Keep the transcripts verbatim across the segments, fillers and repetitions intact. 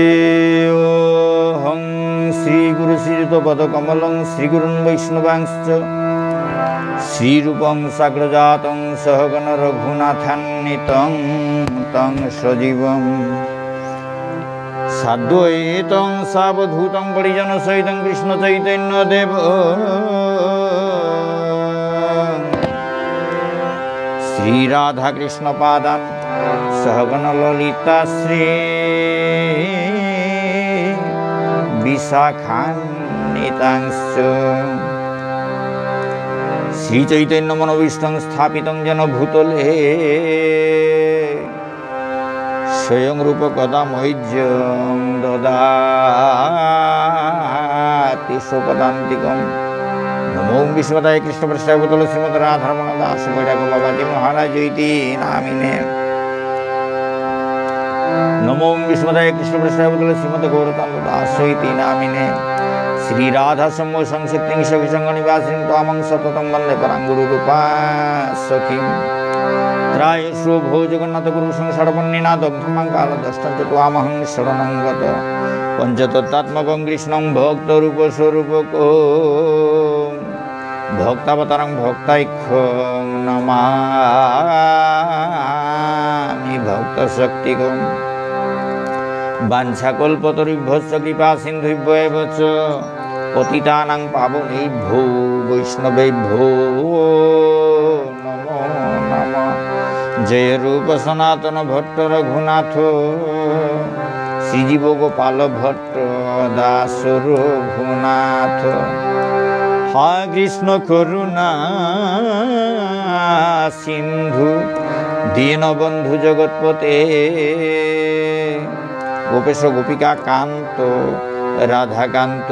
বন্দেহং শ্রীগুরু শ্রীযুতপদকমলং শ্রীগুরুন বৈষ্ণবাংশ্চ শ্রীরূপং সাগ্রজাতং সহগণ রঘুনাথান্বিতং তং সজীবম সাদ্বৈতং সাবধূতং পরিজনসহিতং কৃষ্ণচৈতন্যদেব শ্রীরাধাকৃষ্ণপাদান সহগণ ললিতা শ্রী বিশাখান্বিতাংশ্চ শ্রীচৈতন্য মনোভীষ্টং স্থাপিতং যেন ভূতলে স্বয়ং রূপ কদা মহ্যং দদাতি স্বপদান্তিকম। নমো বিষ্ণুপাদায় কৃষ্ণপ্রেষ্ঠায় ভূতলে শ্রীমতে রাধারমণ দাস বৈরাগ্য বাবাজি মহারাজ ইতি নামিনে। নমো বিষ্ণুপাদায় কৃষ্ণপ্রেষ্ঠায় ভূতলে শ্রীমতে গৌরচন্দ্র দাস ইতি নামিনে। শ্রীরাধা সম্মোহন সংসিদ্ধিং সখী সঙ্গ নিবাসিনীং ত্বামহং সততং বন্দে পরাং গুরু রূপা সখীম। ত্রায়স্ব ভো জগন্নাথ গুরু সংসার বহ্নিনা দগ্ধং মাং কালদষ্টং চ ত্বামহং শরণং গত। পঞ্চতত্ত্বাত্মকং কৃষ্ণং ভক্ত রূপ স্বরূপকম। ভক্তাবতারং ভক্তাখ্যং নমামি ভক্ত শক্তিকম। বাঞ্ছাকল্পতরুভ্যশ্চ কৃপা সিন্ধুভ্য এব চ। পতিতানাং পাবনেভ্যো বৈষ্ণবেভ্যো নমো নমঃ। জয় রূপ সনাতন ভট্ট রঘুনাথ, শ্রীজীব গোপাল ভট্ট দাস রঘুনাথ। হা কৃষ্ণ করুণা সিন্ধু দীনবন্ধু জগৎপতে। গোপেশ গোপিকা কান্ত রাধাকান্ত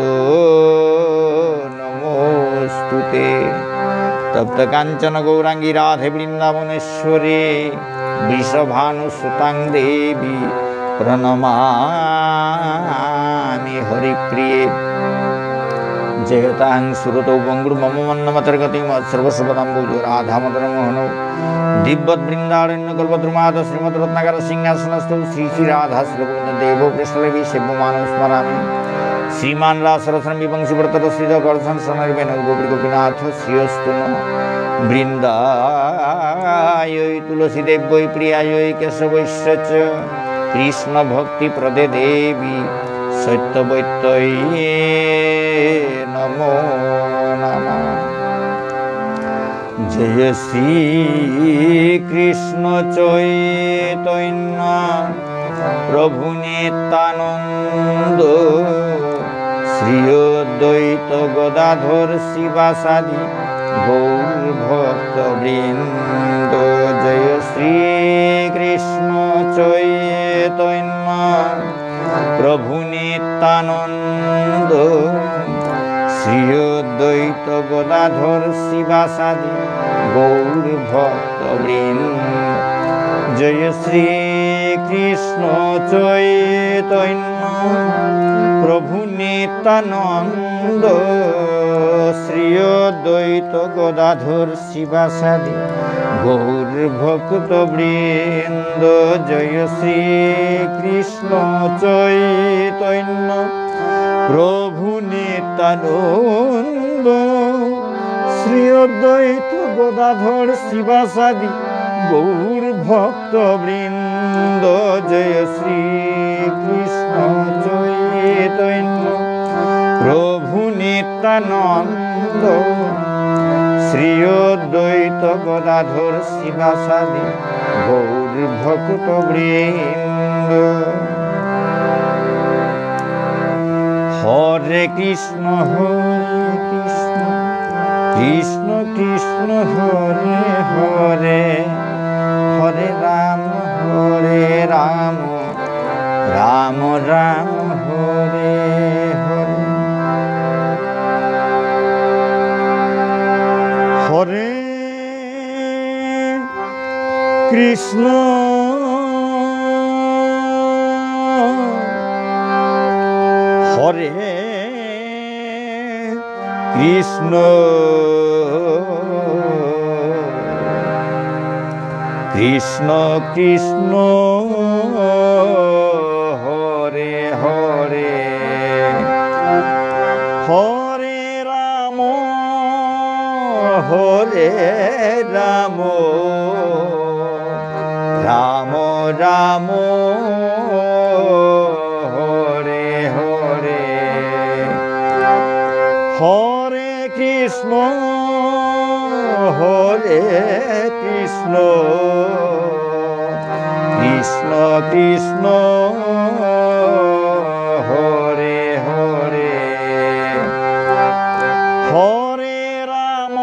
নমোস্তুতে। তপ্ত কাঞ্চন গৌরাঙ্গী রাধে বৃন্দাবনেশ্বরী। বৃষভানুসুতাং দেবী প্রণমামি হরিপ্রিয়ে। জয়তাং সুরতৌ পঙ্গোর্মম মন্দমতের্গতী মৎসর্বস্বপদাম্ভোজৌ রাধামদনমোহনৌ। দীব্যদ্বৃন্দারণ্যকল্পদ্রুমাধঃ শ্রীমদ্রত্নাগারসিংহাসনস্থৌ শ্রী শ্রী রাধা শ্রীলগোবিন্দদেবৌ প্রেষ্ঠালীভিঃ সেব্যমানৌ স্মরামি। শ্রীমান্ রাসরসারম্ভী বংশীবটতটস্থিতঃ কর্ষন্ বেণুস্বনৈর্গোপীর্গোপীনাথঃ শ্রিয়েস্তু নঃ। বৃন্দায়ৈ তুলসীদেব্যৈ প্রিয়ায়ৈ কেশবস্য চ। কৃষ্ণভক্তিপ্রদে দেবী সত্যবত্যৈ নমো নমঃ। জয় শ্রী কৃষ্ণ চৈতন্য প্রভু নিত্যানন্দ, শ্রী অদ্বৈত গদাধর শ্রীবাসাদি গৌর ভক্ত বৃন্দ। জয় শ্রী কৃষ্ণ চৈতন্য প্রভু নিত্যানন্দ, শ্রী অদ্বৈত গদাধর শ্রীবাসাদি গৌর ভক্ত বৃন্দ। জয় শ্রী কৃষ্ণ চৈতন্য প্রভু নিত্যানন্দ, শ্রী অদ্বৈত গদাধর শ্রীবাসাদি গৌর ভক্ত বৃন্দ। জয় শ্রী কৃষ্ণ চৈতন্য প্রভু নিত্যানন্দ, শ্রী অদ্বৈত গদাধর শ্রীবাসাদি গৌর ভক্তবৃন্দ। জয় শ্রীকৃষ্ণ চৈতন্য প্রভু নিত্যানন্দ। শ্রী অদ্বৈত গদাধর শ্রীবাসাদি গৌর ভক্তবৃন্দ। হরে কৃষ্ণ, হরে কৃষ্ণ, কৃষ্ণ কৃষ্ণ, হরে হরে, হরে রাম, হরে রাম, রাম রাম, হরে হরে। হরে কৃষ্ণ, হরে কৃষ্ণ, কৃষ্ণ কৃষ্ণ, হরে হরে, হরে রাম, হরে রাম, রাম রাম, হরে হরে। হরে কৃষ্ণ, হরে কৃষ্ণ, কৃষ্ণ কৃষ্ণ, হরে হরে। হরে রাম,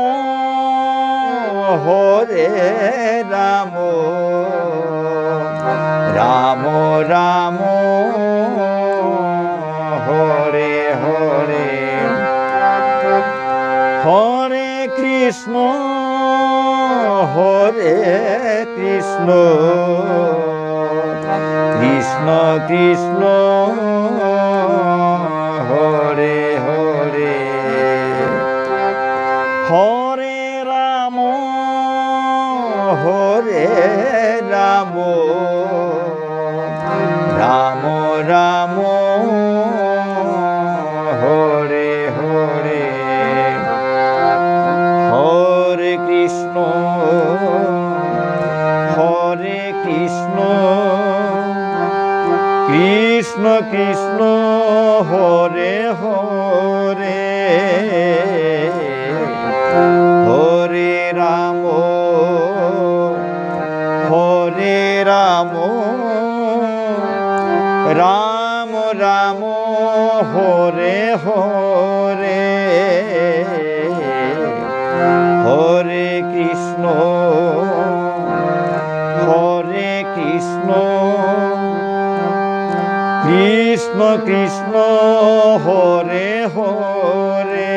হরে রাম, রাম রাম, হরে হরে। হরে কৃষ্ণ, হরে কৃষ্ণ, কৃষ্ণ কৃষ্ণ, হরে হরে। হরে রাম, হরে রাম, রাম রাম, হরে হরে। হরে কৃষ্ণ, হরে কৃষ্ণ, কৃষ্ণ কৃষ্ণ, হরে হরে। হরে রাম, হরে রাম, রাম রাম, হরে হরে। হরে কৃষ্ণ, হরে কৃষ্ণ, কৃষ্ণ কৃষ্ণ, হরে হরে।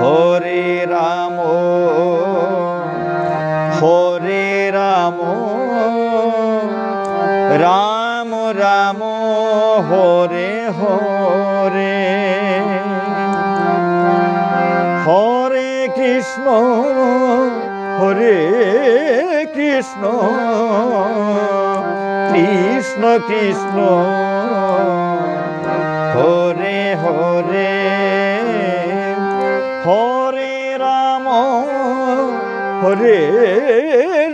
হরে রাম, হরে রাম, রাম রাম, হরে হরে। হরে কৃষ্ণ, হরে কৃষ্ণ, কৃষ্ণ কৃষ্ণ, হরে হরে। হরে রাম, হরে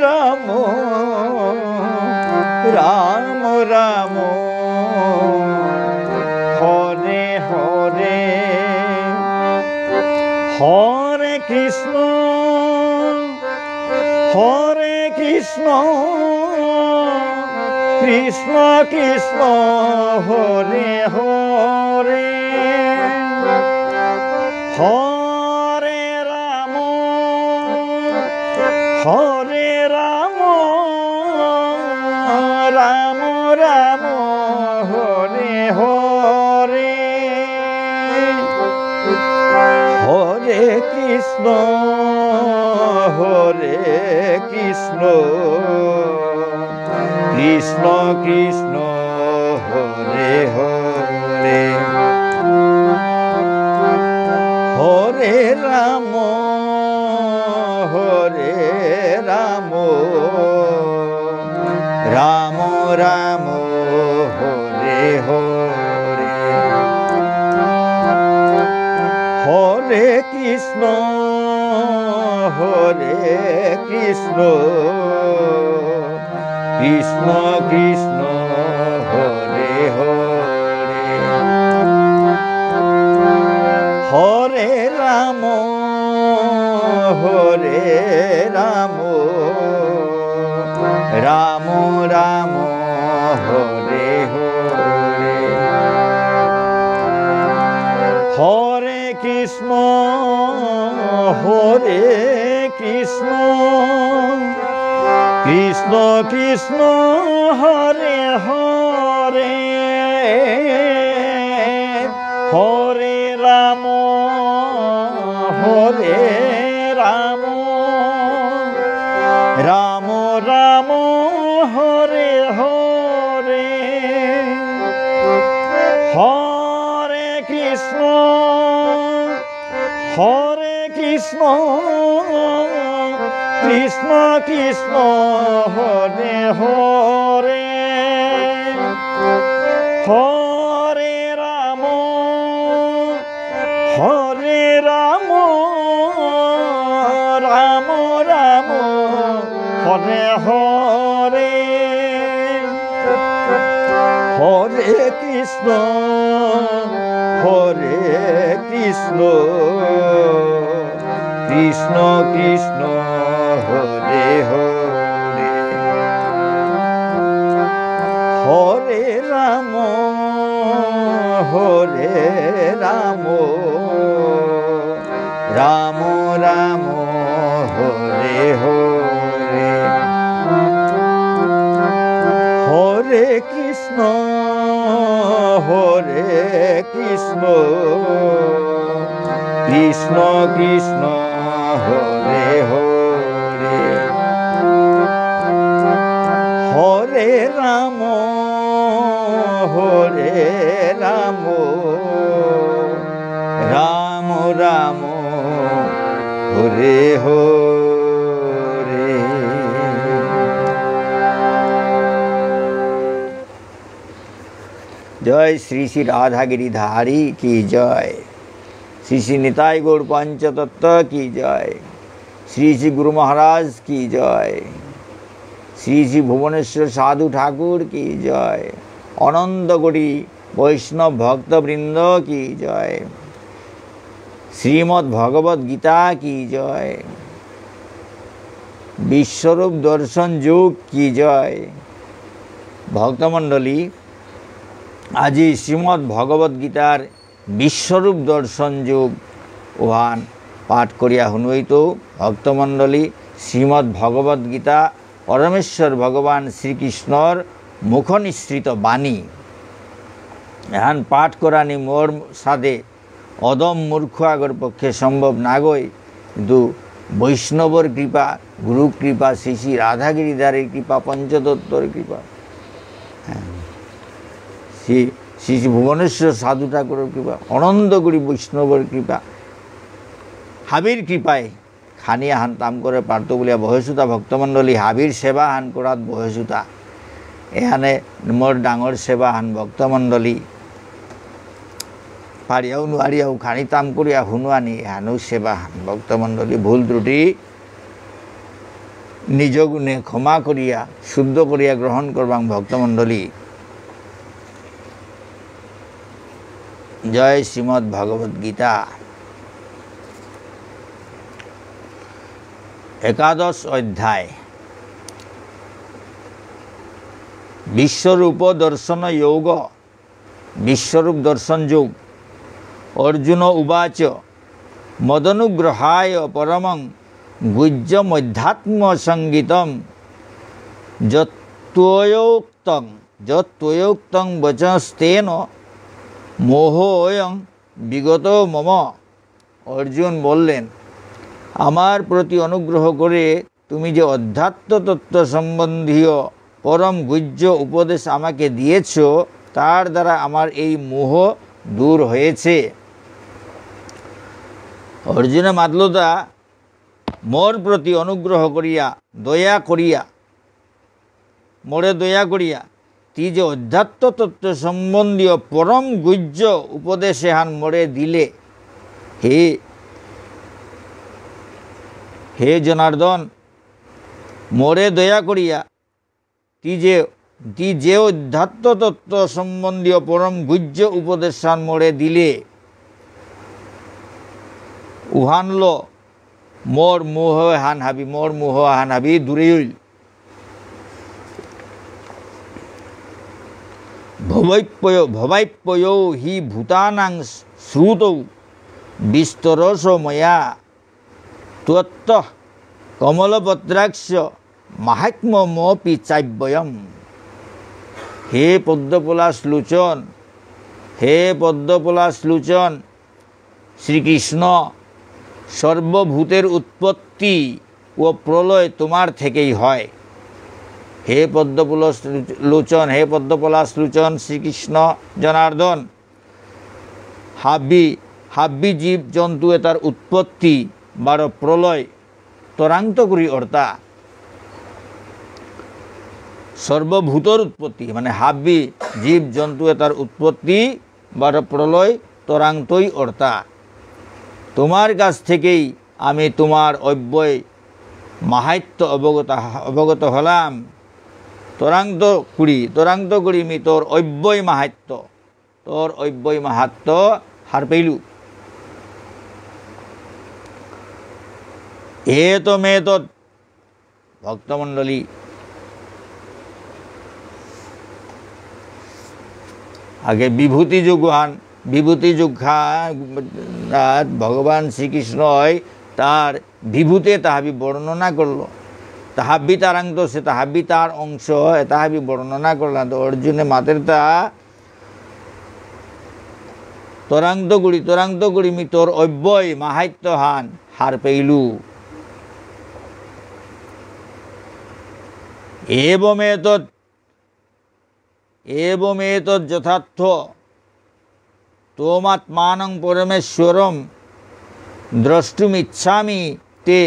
রাম, রাম রাম, হরে হরে। হরে কৃষ্ণ, হরে কৃষ্ণ, কৃষ্ণ কৃষ্ণ, হরে হরে। হরে রাম, হরে রাম, রাম রাম, হরে হরে। হরে কৃষ্ণ, হরে কৃষ্ণ, কৃষ্ণ কৃষ্ণ, হরে হরে। হরে রাম, হরে রাম, রাম রাম, হরে হরে। হরে কৃষ্ণ, হরে কৃষ্ণ, কৃষ্ণ কৃষ্ণ, হরে হরে। হরে রাম, হরে রাম, রাম রাম, হরে হরে। হরে কৃষ্ণ, হরে কৃষ্ণ, কৃষ্ণ কৃষ্ণ, হরে হরে। হরে রাম, হরে রাম, রাম রাম, হরে হরে। হরে কৃষ্ণ, হরে কৃষ্ণ, কৃষ্ণ কৃষ্ণ, হরে হরে। হরে রাম, হরে রাম, রাম রাম, হরে হরে। হরে কৃষ্ণ, হরে কৃষ্ণ, কৃষ্ণ কৃষ্ণ, হরে হরে। হরে রাম, হরে রাম, রাম রাম, হরে হরে। হরে কৃষ্ণ, হরে কৃষ্ণ, কৃষ্ণ কৃষ্ণ, হরে হরে। হরে রাম, হরে রাম, রাম রাম, হরে হরে। জয় শ্রী শ্রী রাধা গিরিধারী কি জয়। শ্রী শ্রী নিতাই গৌর পঞ্চতত্ত্ব কি জয়। শ্রী শ্রী গুরু মহারাজ কি জয়। শ্রী শ্রী ভুবনেশ্বর সাধু ঠাকুর কি জয়। অনন্ত কোটি বৈষ্ণব ভক্তবৃন্দ কি জয়। শ্রীমদ্ ভগবত গীতা কি জয়। বিশ্বরূপ দর্শন যোগ কি জয়। ভক্তমণ্ডলী, আজি শ্রীমদ্ ভগবত গীতার বিশ্বরূপ দর্শন যোগ ওহান পাঠ করিয়া হুনুইতৌ। ভক্তমণ্ডলী, শ্রীমদ্ ভগবত গীতা পরমেশ্বর ভগবান শ্রীকৃষ্ণর মুখনিঃসৃত বাণী। এহান পাঠ করানি মোর সাদে অদম মূর্খ আগর পক্ষে সম্ভব নাগই, কিন্তু বৈষ্ণবর কৃপা, গুরু কৃপা, শ্রী শ্রী রাধা গিরিধারীর কৃপা, পঞ্চতত্ত্বর কৃপা, হ্যাঁ, শ্রী শ্রী শ্রী ভুবনেশ্বর সাধু ঠাকুরর কৃপা, অনন্ত কোটি বৈষ্ণবর কৃপা, হাবির কৃপায় খানি আহান তাম করে পারতো বুলিয়া বহেসুতা ভক্তমণ্ডলী, হাবির সেবা হান করাত বহেসুতা। এহানে মোর ডাঙর সেবা হান ভক্তমণ্ডলী। পারিয়াও নুয়ারিয়াও খানি তাম করিয়া হুনুয়ানি এহানও সেবা হান ভক্তমণ্ডলী। ভুল ত্রুটি নিজ গুণে ক্ষমা করিয়া শুদ্ধ করিয়া গ্রহণ করবাং ভক্তমণ্ডলী। জয় শ্রীমদ্ ভগবত গীতা। একাদশ অধ্যায়, বিশ্বরূপ দর্শন যোগ, বিশ্বরূপ দর্শন যোগ। অর্জুন উবাচ, মদনুগ্রহায় পরমং গুহ্যমধ্যাত্মসংজ্ঞিতম যত্ত্বয়োক্তং যত্ত্বয়োক্তং বচস্তেন মোহোঽয়ং বিগতো মম। অর্জুন বললেন, আমার প্রতি অনুগ্রহ করে তুমি যে অধ্যাত্ম তত্ত্ব সম্বন্ধীয় পরম গুহ্য উপদেশ আমাকে দিয়েছ, তার দ্বারা আমার এই মোহ দূর হয়েছে। অর্জুনে মাতলতা, মোর প্রতি অনুগ্রহ করিয়া, দয়া করিয়া, মোরে দয়া করিয়া, তি যে অধ্যাত্ম তত্ত্ব সম্বন্ধীয় পরম গুহ্য উপদেশ এহান মোরে দিলে, হে হে জনার্দন, মোরে দয়া করিয়া তি যে, তি যে অধ্যাত্ম তত্ত্ব সম্বন্ধীয় পরম গুহ্য উপদেশহান মোরে দিলে, উহানলো মোর মোহ হান হাবি, মোর মোহ হান হাবি দূরে হইল। ভবাপ্যয়-, ভবাপ্যয়ো হি ভূতানাং শ্রুতৌ বিস্তরশো ময়া ত্বত্তঃ কমলপত্রাক্ষ মাহাত্ম্যমপি চাব্যয়ম। হে পদ্মপলাশ লোচন, হে পদ্মপলাশ লোচন, শ্রীকৃষ্ণ, সর্বভূতের উৎপত্তি ও প্রলয় তোমার থেকেই হয়। হে পদ্মপলাশ লোচন, হে পদ্মপলাশ লোচন, শ্রীকৃষ্ণ জনার্দন, হাব্বি, হাব্বি জীব জন্তু এতার উৎপত্তি বারো প্রলয় তরাংত করি অর্তা। সর্বভূতর উৎপত্তি, মানে হাব্বি জীব জন্তু এতার উৎপত্তি বারো প্রলয় তরাংতই অর্তা। তোমার কাছ থেকেই আমি তোমার অব্যয় মাহাত্ম্য অবগত, অবগত হলাম। তরাংত করি, তরাংত করি মি তোর অব্যয় মাহাত্ম্য, তোর অব্যয় মাহাত্ম্য হার পেইলু। এতমেতৎ ভক্তমণ্ডলী, আগে বিভূতি যোগহান, বিভূতি যোগহান, আহ, ভগবান শ্রীকৃষ্ণই তার বিভূতি এতা হাবি বর্ণনা করলো। তা হাবি তারাংত সে, তা হাবি তার অংশ, এতা হাবি বর্ণনা করলাম। তো অর্জুনে মাতের তা তরাংত করি, তরাংত করি মি তোর অব্যয় মাহাত্ম্যহান হার পেইলু। এবমেতৎ, এবমেতৎ যথার্থ, ত্বমাত্মানং পরমেশ্বরম দ্রষ্টুমিচ্ছামি তে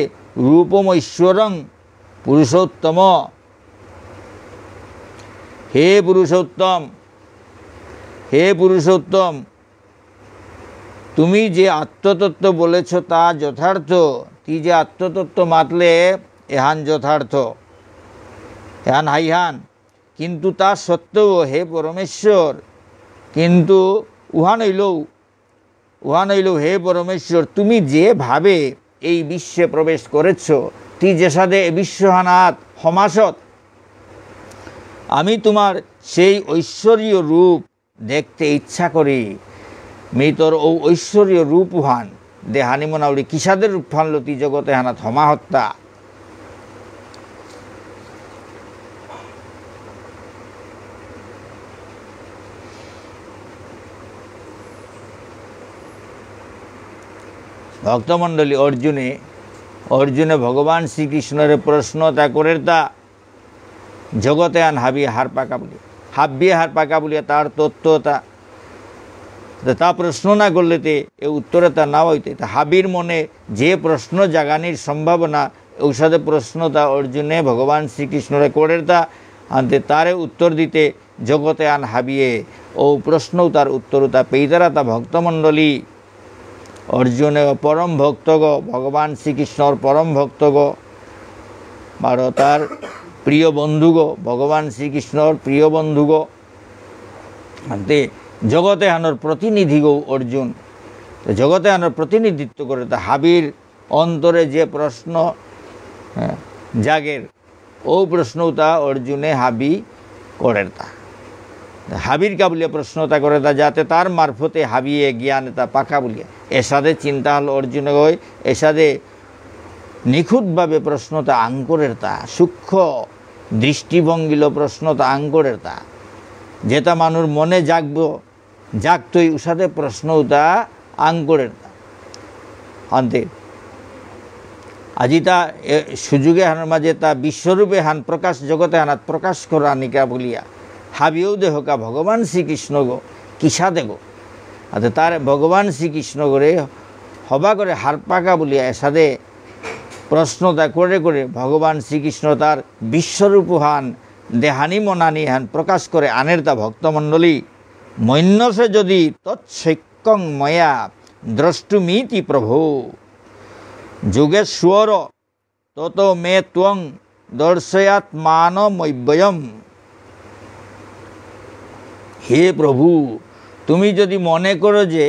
রূপমৈশ্বরং পুরুষোত্তম। হে পুরুষোত্তম, হে পুরুষোত্তম, তুমি যে আত্মতত্ত্ব বলেছ তা যথার্থ। তি যে আত্মতত্ত্ব মাতলে এহান যথার্থ, এহান হাইহান। কিন্তু তা সত্ত্বেও হে পরমেশ্বর, কিন্তু উহান হইলেও, উহান হইলেও হে পরমেশ্বর, তুমি যেভাবে এই বিশ্বে প্রবেশ করেছ, তি যেসাদে এ বিশ্বহানাত হমাসত, আমি তোমার সেই ঐশ্বরীয় রূপ দেখতে ইচ্ছা করি। মি তোর ঔ ঐশ্বরীয় রূপ উহান দেহানি মনাউরি। কিসাদে রূপহানলো তি জগত এহানাত হমাসত্তা। ভক্তমণ্ডলী, অর্জুনে, অর্জুনে ভগবান শ্রীকৃষ্ণরে প্রশ্ন তা করের তা জগত এহান হাবি হারপাকা বুলিয়া, হাব্বিয়ে হারপাকা বুলিয়া তার তত্ত্ব তা, তা, তা প্রশ্ন না করলে তে এ উত্তর এতা না হইতে। তা হাবির মনে যে প্রশ্ন জাগানির সম্ভাবনা, ঔসাদে প্রশ্ন তা অর্জুনে ভগবান শ্রীকৃষ্ণরে করের তা, আনতে তারে উত্তর দিতে জগত এহান হাবিয়ে ঔ প্রশ্ন তার উত্তর তা পেইতারা তা ভক্তমণ্ডলী। অর্জুনে পরম ভক্তগ, ভগবান শ্রীকৃষ্ণর পরম ভক্তগ, বারো তার প্রিয় বন্ধুগ, ভগবান শ্রীকৃষ্ণর প্রিয় বন্ধুগ। আনতে জগত এহানর প্রতিনিধিগ অর্জুন। তো জগত এহানর প্রতিনিধিত্ব করে তা হাবির অন্তরে যে প্রশ্ন, হ্যাঁ, জাগের, ঔ প্রশ্ন উতা অর্জুনে হাবি করেরতা। হাবির কা বুলিয়া প্রশ্ন উতা করেরতা, যাতে তার মারফতে হাবিয়ে জ্ঞান এতা পাকা বুলিয়া। এসাদে চিন্তা হল অর্জুনে গই, এসাদে নিখুঁতভাবে প্রশ্ন উতা আঙকরেরতা, সূক্ষ্ম দৃষ্টিভঙ্গিলো প্রশ্ন উতা আঙকরেরতা। যেতা মানুর মনে জাগবো, জাগতই উসাদে প্রশ্ন উতা আঙকরের। আনতে আজি তা এ সুযোগ এহানর মাঝে তা বিশ্বরূপ এহান প্রকাশ, জগত এহানাত প্রকাশ করানিকা বুলিয়া হাবিও দেহকা ভগবান শ্রীকৃষ্ণগ কিসাদেগ। আতে তার ভগবান শ্রীকৃষ্ণগরে হবা করে হারপাকা বুলিয়া এসাদে প্রশ্ন তা করে করে ভগবান শ্রীকৃষ্ণ তার বিশ্বরূপ হান দেহানি মনানি হান প্রকাশ করে আনের তা ভক্তমণ্ডলী। মন্যসে যদি তৎসৈক্যং ময়া দ্রষ্টুমিতি প্রভো। যোগেশ্বর, তত মে ত্বং দর্শয়াত্মানমব্যয়ম। হে প্রভু, তুমি যদি মনে করো যে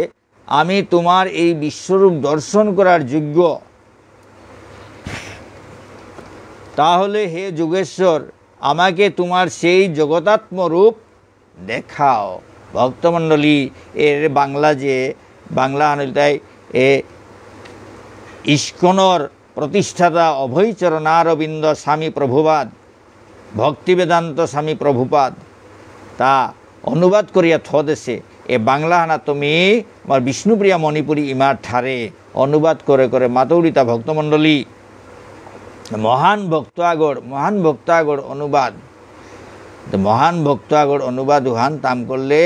আমি তোমার এই বিশ্বরূপ দর্শন করার যোগ্য, তাহলে হে যোগেশ্বর, আমাকে তোমার সেই জগতাত্ম রূপ দেখাও। ভক্তমণ্ডলী, এর বাংলা যে, বাংলা আনলতাই এ ইস্কনর প্রতিষ্ঠাতা অভয়চরণারবিন্দ স্বামী প্রভুপাদ, ভক্তিবেদান্ত স্বামী প্রভুপাদ, তা অনুবাদ করিয়া থদেসে। এ বাংলা হানা তুমি আমার বিষ্ণুপ্রিয়া মণিপুরী ইমার ঠারে অনুবাদ করে করে মাতৌরিতা ভক্তমণ্ডলী। মহান ভক্ত আগর, মহান ভক্ত আগর অনুবাদ। তো মহান ভক্ত আগর অনুবাদ উহান তাম করলে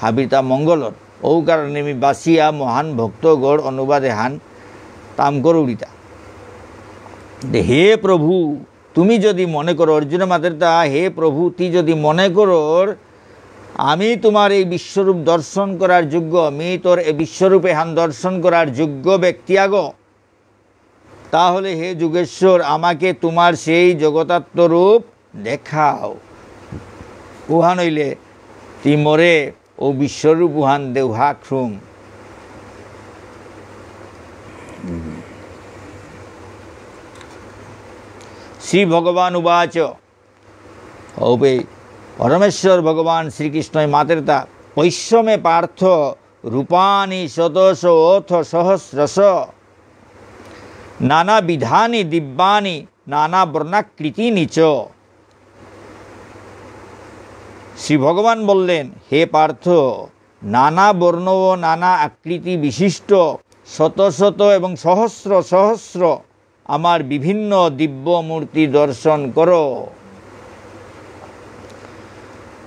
হাবিতা মঙ্গলর। ও কারণে আমি বাসিয়া মহান ভক্ত আগর অনুবাদ এহান তাম করুরিতা। দে, হে প্রভু, তুমি যদি মনে করো, অর্জুন মাতেরতা, হে প্রভু, তুই যদি মনে করর, আমি তোমার এই বিশ্বরূপ দর্শন করার যোগ্য, আমি তোর এই বিশ্বরূপ এহান দর্শন করার যোগ্য ব্যক্তি আগো, তাহলে হে যোগেশ্বর, আমাকে তোমার সেই জগতাত্ম রূপ দেখাও। উহান হইলে তি মোরে ও বিশ্বরূপ উহান দেউহাক হুম। শ্রী ভগবান উবাচ, ঔপে পরমেশ্বর ভগবান শ্রীকৃষ্ণই মাতেরতা, পশ্য মে পার্থ রূপাণি শতশোঽথ সহস্রশ নানাবিধানি দিব্যানি নানাবর্ণাকৃতীনি চ। শ্রী ভগবান বললেন, হে পার্থ, নানা বর্ণ ও নানা আকৃতি বিশিষ্ট শত শত এবং সহস্র সহস্র আমার বিভিন্ন দিব্য মূর্তি দর্শন করো।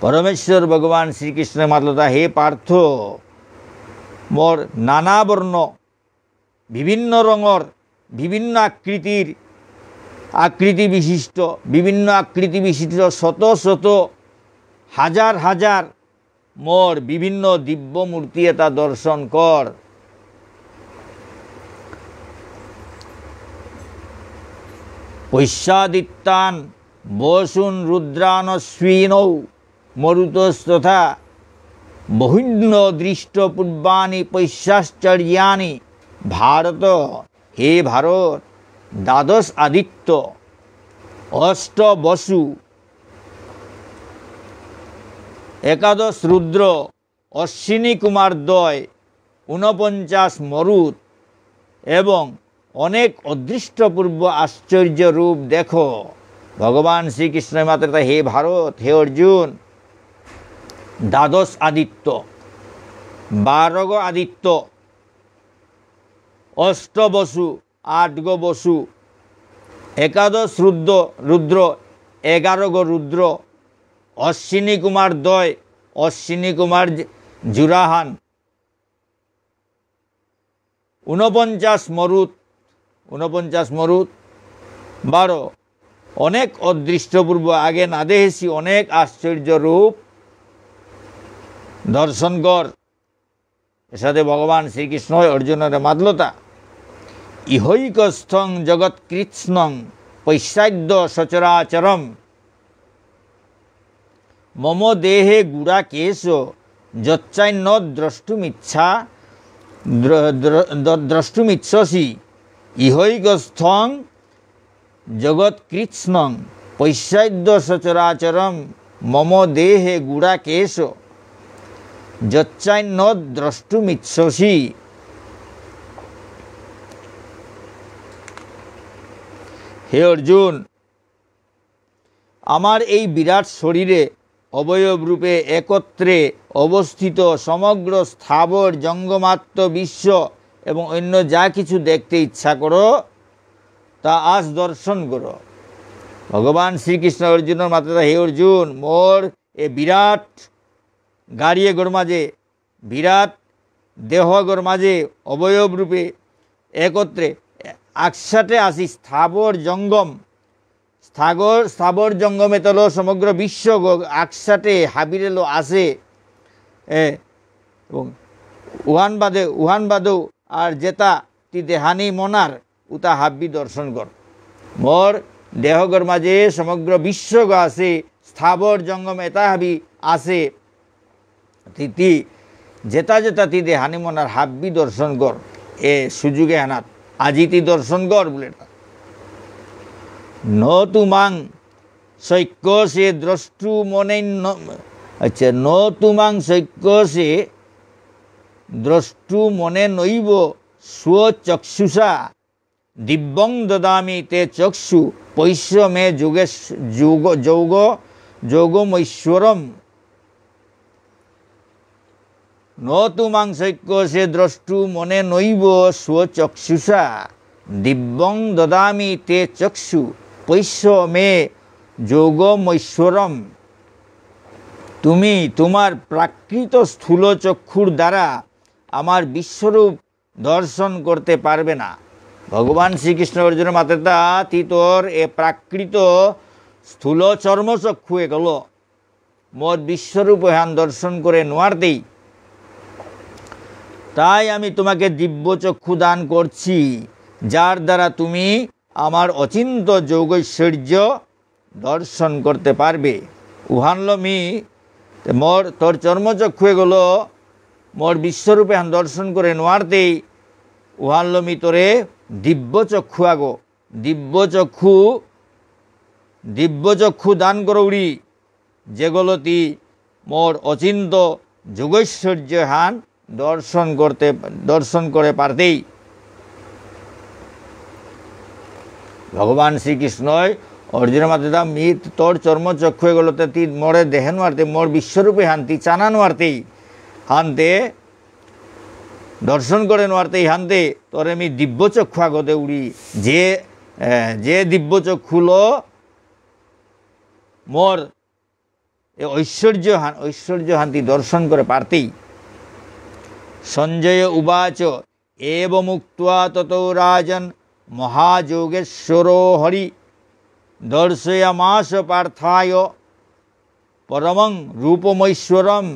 পরমেশ্বর ভগবান শ্রীকৃষ্ণ মাতলতা, হে পার্থ, মোর নানা বর্ণ, বিভিন্ন রঙর, বিভিন্ন আকৃতির, আকৃতি বিশিষ্ট, বিভিন্ন আকৃতি বিশিষ্ট শত শত, হাজার হাজার মোর বিভিন্ন দিব্য মূর্তি এতা দর্শন কর। পশ্যাদিত্যান বসূন রুদ্রানশ্বিনৌ মরুতস্তথা বহূন্যদৃষ্টপূর্বাণি পশ্যাশ্চর্যাণি ভারত। হে ভারত, দ্বাদশ আদিত্য, অষ্ট বসু, একাদশ রুদ্র, অশ্বিনী কুমার দ্বয়, ঊনপঞ্চাশ মরুৎ এবং অনেক অদৃষ্টপূর্ব আশ্চর্য রূপ দেখো। ভগবান শ্রীকৃষ্ণ মাতেরতা, হে ভারত, হে অর্জুন, দ্বাদশ আদিত্য, বারোগ আদিত্য, অষ্ট বসু, আটগ বসু, একাদশ রুদ্র, রুদ্র, এগারোগ রুদ্র, অশ্বিনী কুমার দ্বয়, অশ্বিনী কুমার জু-, জুরাহান, ঊনপঞ্চাশ মরুৎ, ঊনপঞ্চাশ মরুৎ, বারো, অনেক অদৃষ্টপূর্ব, আগে না দেখেছি অনেক আশ্চর্য রূপ দর্শন কর। এসাদে ভগবান শ্রীকৃষ্ণ অর্জুনরে মাতলতা, ইহৈকস্থং জগৎকৃৎস্নং পশ্যাদ্য সচরাচরম। মম দেহে গুড়াকেশ যচ্চান্য দ্রষ্টুমিচ্ছা দ্র-, দ্র-, দ্র-, দ্রষ্টুমিচ্ছসি। ইহৈকস্থং জগৎকৃৎস্নং পশ্যাদ্য সচরাচরম মম দেহে গুড়াকেশ যচ্চান্য দ্রষ্টুমিচ্ছসি। হে অর্জুন, আমার এই বিরাট শরীরে অবয়ব রূপে একত্রে অবস্থিত সমগ্র স্থাবর জঙ্গমাত্ম বিশ্ব এবং অন্য যা কিছু দেখতে ইচ্ছা করো, তা আজ দর্শন করো। ভগবান শ্রীকৃষ্ণ অর্জুনরে মাতলতা, হে অর্জুন, মোর এ বিরাট গাড়ি এগর মাঝে, বিরাট দেহ এগর মাঝে অবয়ব রূপে একত্রে আকসাতে আসি স্থাবর জঙ্গম, স্থাগর, স্থাবর জঙ্গম এতলো সমগ্র বিশ্ব গ-, আকসাতে হাবিরেলো আসে। এ, এবং উহান বাদে, উহান বাদেও আর যেতা তি দেহানি মনার, উতা হাব্বি দর্শন কর। মোর দেহগর মাঝে সমগ্র বিশ্বগ আছে, স্থাবর জঙ্গম এতা হাবি আছে। তি, তি, যেতা যেতা তি দেহানি মনার হাব্বি দর্শন কর। এ সুযোগ এহানাত আজি তি দর্শন কর বুলে। ন তু মাং শক্যসে দ্রষ্টু মনে ন-, আচ্ছা, ন তু মাং শক্যসে দ্রষ্টু মনে নৈব স্বচক্ষুষা দিব্যং দদামি তে চক্ষু পশ্য মে যোগেশ-, যোগ-, যোগ-, যোগমৈশ্বরম। ন তু মাং শক্যসে দ্রষ্টু মনে নৈব স্বচক্ষুষা দিব্যং দদামি তে চক্ষু পশ্য মে যোগমৈশ্বরম। তুমি তোমার প্রাকৃত স্থূল চক্ষুর দ্বারা আমার বিশ্বরূপ দর্শন করতে পারবে না। ভগবান শ্রীকৃষ্ণ অর্জুন মাতেতা, তি তোর এ প্রাকৃত স্থূল চর্ম চক্ষু এগলো মোর বিশ্বরূপ এহান দর্শন করে নোয়ারতেই, তাই আমি তোমাকে দিব্য চক্ষু দান করছি, যার দ্বারা তুমি আমার অচিন্ত যোগৈশ্বর্য দর্শন করতে পারবে। উহানলো মি, তে মোর, তোর চর্মচক্ষু এগলো মোর বিশ্বরূপ এহান দর্শন করে নোয়ারতেই, উহানলো মি তোরে দিব্য চক্ষু আগো, দিব্য চক্ষু, দিব্য চক্ষু দান করৌরি, যেগলো তি মোর অচিন্ত যোগৈশ্বর্য হান দর্শন করতে, দর্শন করে পারতেই। ভগবান শ্রীকৃষ্ণই অর্জুন মাতেতা, মি তোর চর্ম চক্ষু এগলোতে তি মোরে দেহে নোয়ারতে, মোর বিশ্বরূপে হান্তি চানা নোয়ারতেই, হান্তে দর্শন করে নোয়ারতেই, হান্তে তোরে মি দিব্য চক্ষু আগতে উড়ি, যে, এ, যে দিব্য চক্ষুলো মোর এ ঐশ্বর্য হান, ঐশ্বর্য হান্তি দর্শন করে পারতেই। সঞ্জয় উবাচ, এবমুক্ত্বা ততো রাজন মহাযোগেশ্বরো হরি দর্শয়ামাস পার্থায় পরমং রূপমৈশ্বরম।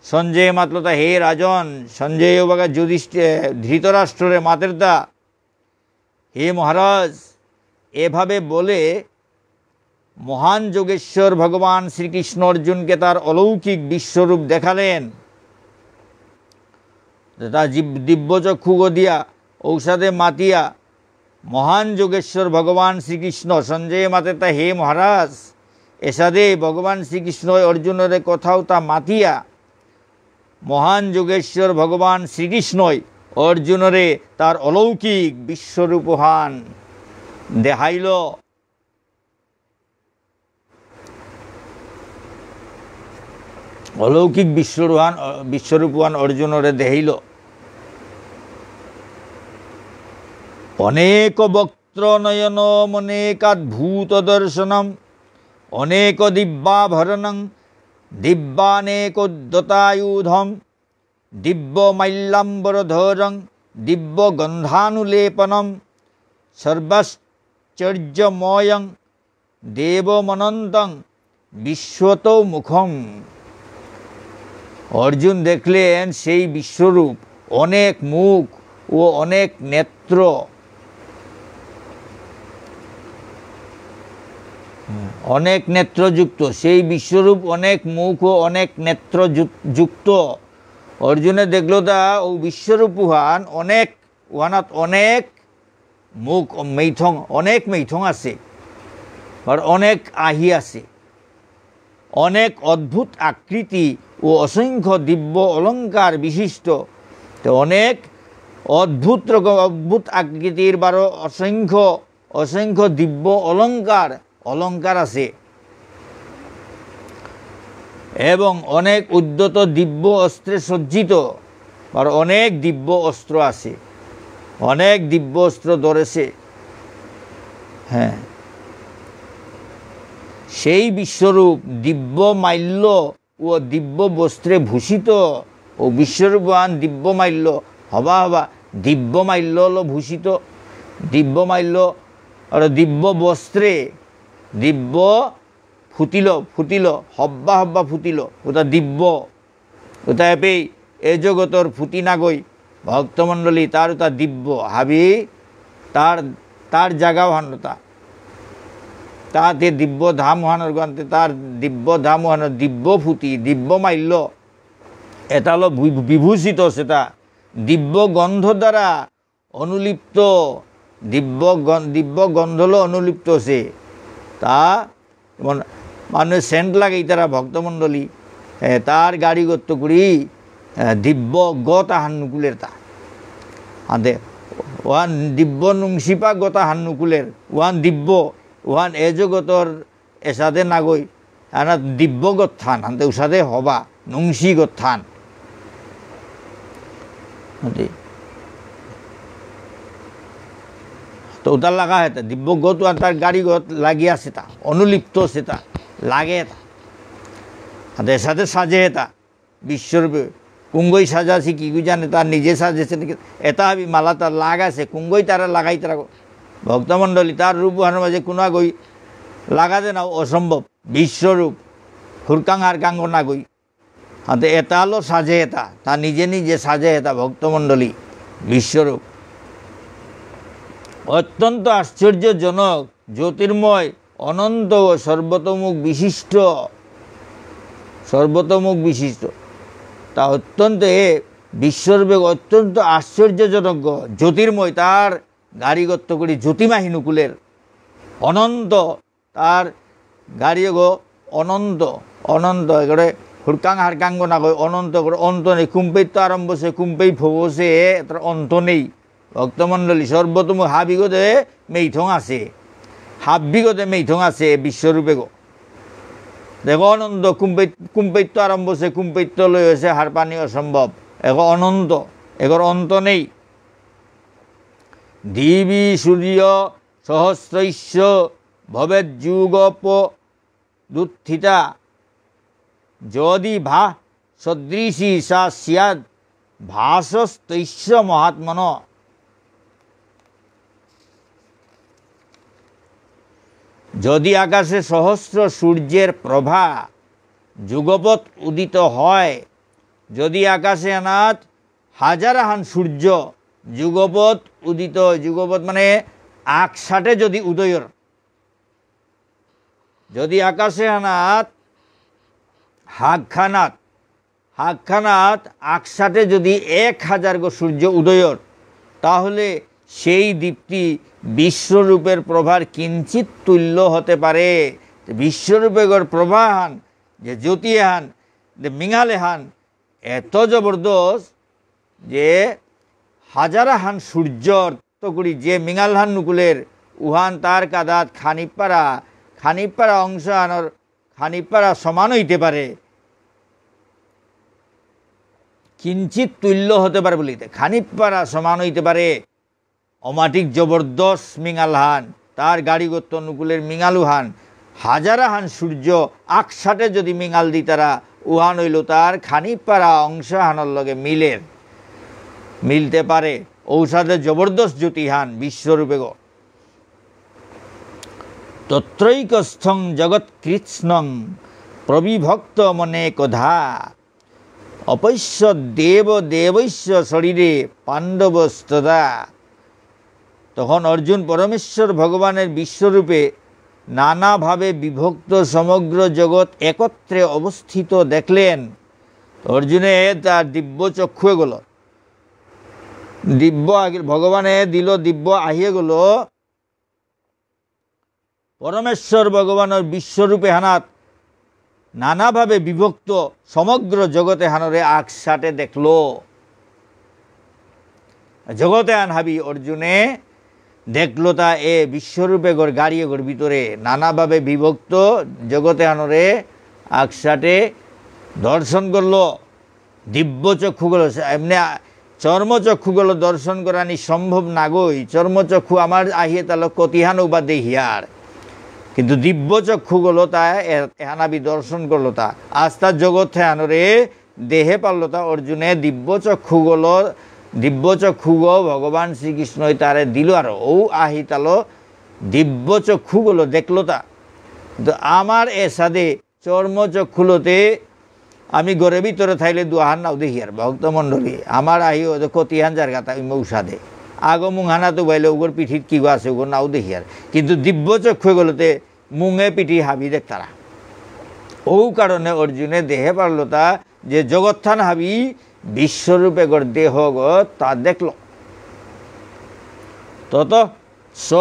সঞ্জয় মাতলতা, হে রাজন, সঞ্জয় বাগা যুধিষ্ঠির, ধৃতরাষ্ট্ররে মাতেরতা, হে মহারাজ, এভাবে বলে মহান যোগেশ্বর ভগবান শ্রীকৃষ্ণ অর্জুনকে তার অলৌকিক বিশ্বরূপ দেখালেন। তা জীব-, দিব্য চক্ষুগ দিয়া ঔসাদে মাতিয়া মহান যোগেশ্বর ভগবান শ্রীকৃষ্ণ সঞ্জয় মাতেতা, হে মহারাজ, এসাদে ভগবান শ্রীকৃষ্ণ অর্জুনরে কথাও তা মাতিয়া মহান যোগেশ্বর ভগবান শ্রীকৃষ্ণই অর্জুনরে তার অলৌকিক বিশ্বরূপহান দেহাইল। অলৌকিক বিশ্বরূপহান, বিশ্বরূপহান অর্জুনরে দেহাইল। অনেক বক্ত্র নয়নমনেকাদ্ভুত দর্শনম অনেক দিব্যাভরণং দিব্যানেকোদ্যতায়ুধম দিব্য মাল্যাম্বরধরং দিব্য গন্ধানুলেপনম সর্বাশ্চর্যময়ং দেবমনন্তং বিশ্বতোমুখম। অর্জুন দেখলেন সেই বিশ্বরূপ, অনেক মুখ ও অনেক নেত্র, অনেক নেত্রযুক্ত, সেই বিশ্বরূপ অনেক মুখ ও অনেক নেত্র যু-, যুক্ত। অর্জুনে দেখল তা ও বিশ্বরূপ উহান অনেক, উহানাত অনেক মুখ ও মেইথং, অনেক মেইথং আছে, আর অনেক আহি আছে, অনেক অদ্ভুত আকৃতি ও অসংখ্য দিব্য অলংকার বিশিষ্ট। তো অনেক অদ্ভুত রকম, অদ্ভুত আকৃতির বারো অসংখ্য, অসংখ্য দিব্য অলংকার, অলংকার আছে। এবং অনেক উদ্যত দিব্য অস্ত্রে সজ্জিত, আর অনেক দিব্য অস্ত্র আছে, অনেক দিব্য অস্ত্র ধরেছে। হ্যাঁ, সেই বিশ্বরূপ দিব্য মাল্য ও দিব্য বস্ত্রে ভূষিত, ও বিশ্বরূপহান দিব্য মাল্য, হবা হবা, দিব্য মাল্য হলো ভূষিত, দিব্য মাল্য, আর দিব্য বস্ত্রে, দিব্য ফুটিল, ফুটিল, হব্বা হব্বা ফুটিল, ওটা দিব্য। ওটা এপেই এ জগতর ফুটি নাগই, ভক্তমণ্ডলী, তার ওটা দিব্য, হাবি তার তার জাগাও হানতা। তাতে দিব্য ধাম হানর গন্তে তার দিব্য ধাম হানর দিব্য ফুতি, দিব্য মাল্য। এতালো বি-, বিভূষিত সেতা। দিব্য গন্ধ দ্বারা অনুলিপ্ত, দিব্য গন-, দিব্য গন্ধলো অনুলিপ্ত সে। তা যেমন মানুষ সেন্ট লাগাই তারা ভক্তমণ্ডলী, এ, তার গাড়ি গত্ত করি, এ, দিব্য গত আহান নুকুলের তা। আদে, ওহান দিব্য নুংসিপা গত আহান নুকুলের, ওহান দিব্য, ওহান এ জগতর এসাদে নাগই, আনা দিব্য গত থান, আনতে উসাদে হবা, নুংসি গত থান। আদে। তো উতার লাগা হেতা, দিব্য গত আন তার গাড়ি গত লাগি আছে তা, অনুলিপ্ত আছে তা, লাগে তা। আদে সাথে সাজে হেতা, বিশ্বরূপে। কুঙ্গই সাজাসি কি গু জানে, তার নিজে সাজেছে নাকি? এটা হাবি মালা তার লাগাছে, কুঙ্গই তারা লাগাই তারা। ভক্তমণ্ডলী, তার রূপ হানর মাঝে কোনো আগই লাগা দেনা অসম্ভব। বিশ্বরূপ, হুরকাং হারকাঙ্গ নাগই। হাতে এতালো সাজে এটা, তা নিজে নিজে সাজে এটা ভক্তমণ্ডলী, বিশ্বরূপ। অত্যন্ত আশ্চর্যজনক, জ্যোতির্ময়, অনন্ত ও সর্বতোমুখ বিশিষ্ট, সর্বতোমুখ বিশিষ্ট। তা অত্যন্ত এ বিশ্বরূপে অত্যন্ত আশ্চর্যজনক গ-, জ্যোতির্ময়, তার গাড়ি গত্ত করি জ্যোতিমা হিনুকুলের অনন্ত তার গাড়ি এগো অনন্ত, অনন্ত, এগোরে হুরকাং হারকাঙ্গ না কই অনন্ত, এগোরে অন্ত নেই। কুম্পেইত্ত আরম্ভ সে, কুম্পেই ফবসে, এতার অন্ত নেই। ভক্তমণ্ডলী, সর্বতোমুখ হাবিগতে মেইথং আছে, হাবিগতে মেইথং আছে বিশ্বরূপে গো। দেখো অনন্ত, কুম্পেই-, কুম্পেইত্ত আরম্ভ সে, কুম্পেইত্ত লই হয়েছে হারপানি অসম্ভব। এগো অনন্ত, এগোর অন্ত নেই। দিবি সূর্য সহস্রস্য ভবেদ্যুগপদুত্থিতা। যদি ভা সদৃশী সা স্যাদ্ ভাসস্তস্য মহাত্মন। যদি আকাশে সহস্র সূর্যের প্রভা যুগপৎ উদিত হয়, যদি আকাশে আনাত হাজার আহান সূর্য যুগপৎ উদিত, যুগপৎ মানে আকসাটে যদি উদয়র, যদি আকাশে আনাত হাগখানাত, হাগখানাত আকসাটে যদি এক হাজার গো সূর্য উদয়র, তাহলে সেই দীপ্তি বিশ্বরূপের প্রভার কিঞ্চিত তুল্য হতে পারে। বিশ্বরূপেগর প্রভাহান, যে জ্যোতিহান, যে মিঙালেহান, এত জবরদস্ত যে হাজার আহান সূর্যর তকুড়ি যে মিঙালহান নুকুলের উহান তার কাদাত খানিপারা, খানিপারা অংশহানর খানিপারা সমান হইতে পারে, কিঞ্চিত তুল্য হতে পারে বলিতে খানিপারা সমান হইতে পারে। অমাটিক জবরদস্ত মিঙালহান, তার গাড়িগত নুকুলের মিঙালুহান, হাজারাহান সূর্য আকসাটে যদি মিঙাল দিতারা, উহান হইল তার খানিপারা অংশহানর লগে মিলের, মিলতে পারে। ঔসাদে জবরদস্ত জ্যোতিহান বিশ্বরূপেগ। তত্রৈকস্থং জগৎকৃৎস্নং প্রবিভক্তমনেকধা। অপশ্যদ্দেব দেবস্য শরীরে পাণ্ডবস্তদা। তখন অর্জুন পরমেশ্বর ভগবানের বিশ্বরূপে নানাভাবে বিভক্ত সমগ্র জগৎ একত্রে অবস্থিত দেখলেন। অর্জুনে তার দিব্য চক্ষু এগল, দিব্য আগ-, ভগবানে দিল দিব্য আহিয়ে গেল। পরমেশ্বর ভগবানর বিশ্বরূপ এহানাত নানাভাবে বিভক্ত সমগ্র জগত এহানরে আকসাটে দেখল। জগত এহান হাবি অর্জুনে দেখল তা এ বিশ্বরূপ এগর গাড়ি এগর ভিতরে নানাভাবে বিভক্ত জগত এহানরে আকসাটে দর্শন করল। দিব্য চক্ষুগল, এমনি আ-, চর্মচক্ষুগল দর্শন করানি সম্ভব নাগই। চর্মচক্ষু আমার আহিয়ে তালো কতিহান উবা দেহিয়ার। কিন্তু দিব্য চক্ষুগল তা এ-, এহানাবি দর্শন করল তা। আস্তা জগত হেহানরে দেহে পারল তা অর্জুনে দিব্য চক্ষুগল, দিব্য চক্ষুগ ভগবান শ্রীকৃষ্ণই তারে দিল আর ও আহি তালো দিব্য চক্ষুগল দেখল তা। তো আমার এসাদে চর্মচক্ষুলতে আমি ঘরে ভিতরে থাইলে দুয়াহান নাও দেখিয়ার ভক্তমণ্ডলী, আমার আহি ওদের কতিহান জায়গা তা মৌসাদে। আগো মুঙহানাত উবাইলে উগর পিঠিত কিগো আছে উগর নাও দেখিয়ার। কিন্তু দিব্য চক্ষু এগলতে মুঙে পিঠি হাবি দেখতারা। ও কারণে অর্জুনে দেহে পারলতা যে জগৎহান হাবি বিশ্বরূপ এগর দেহগ তা দেখল। তত স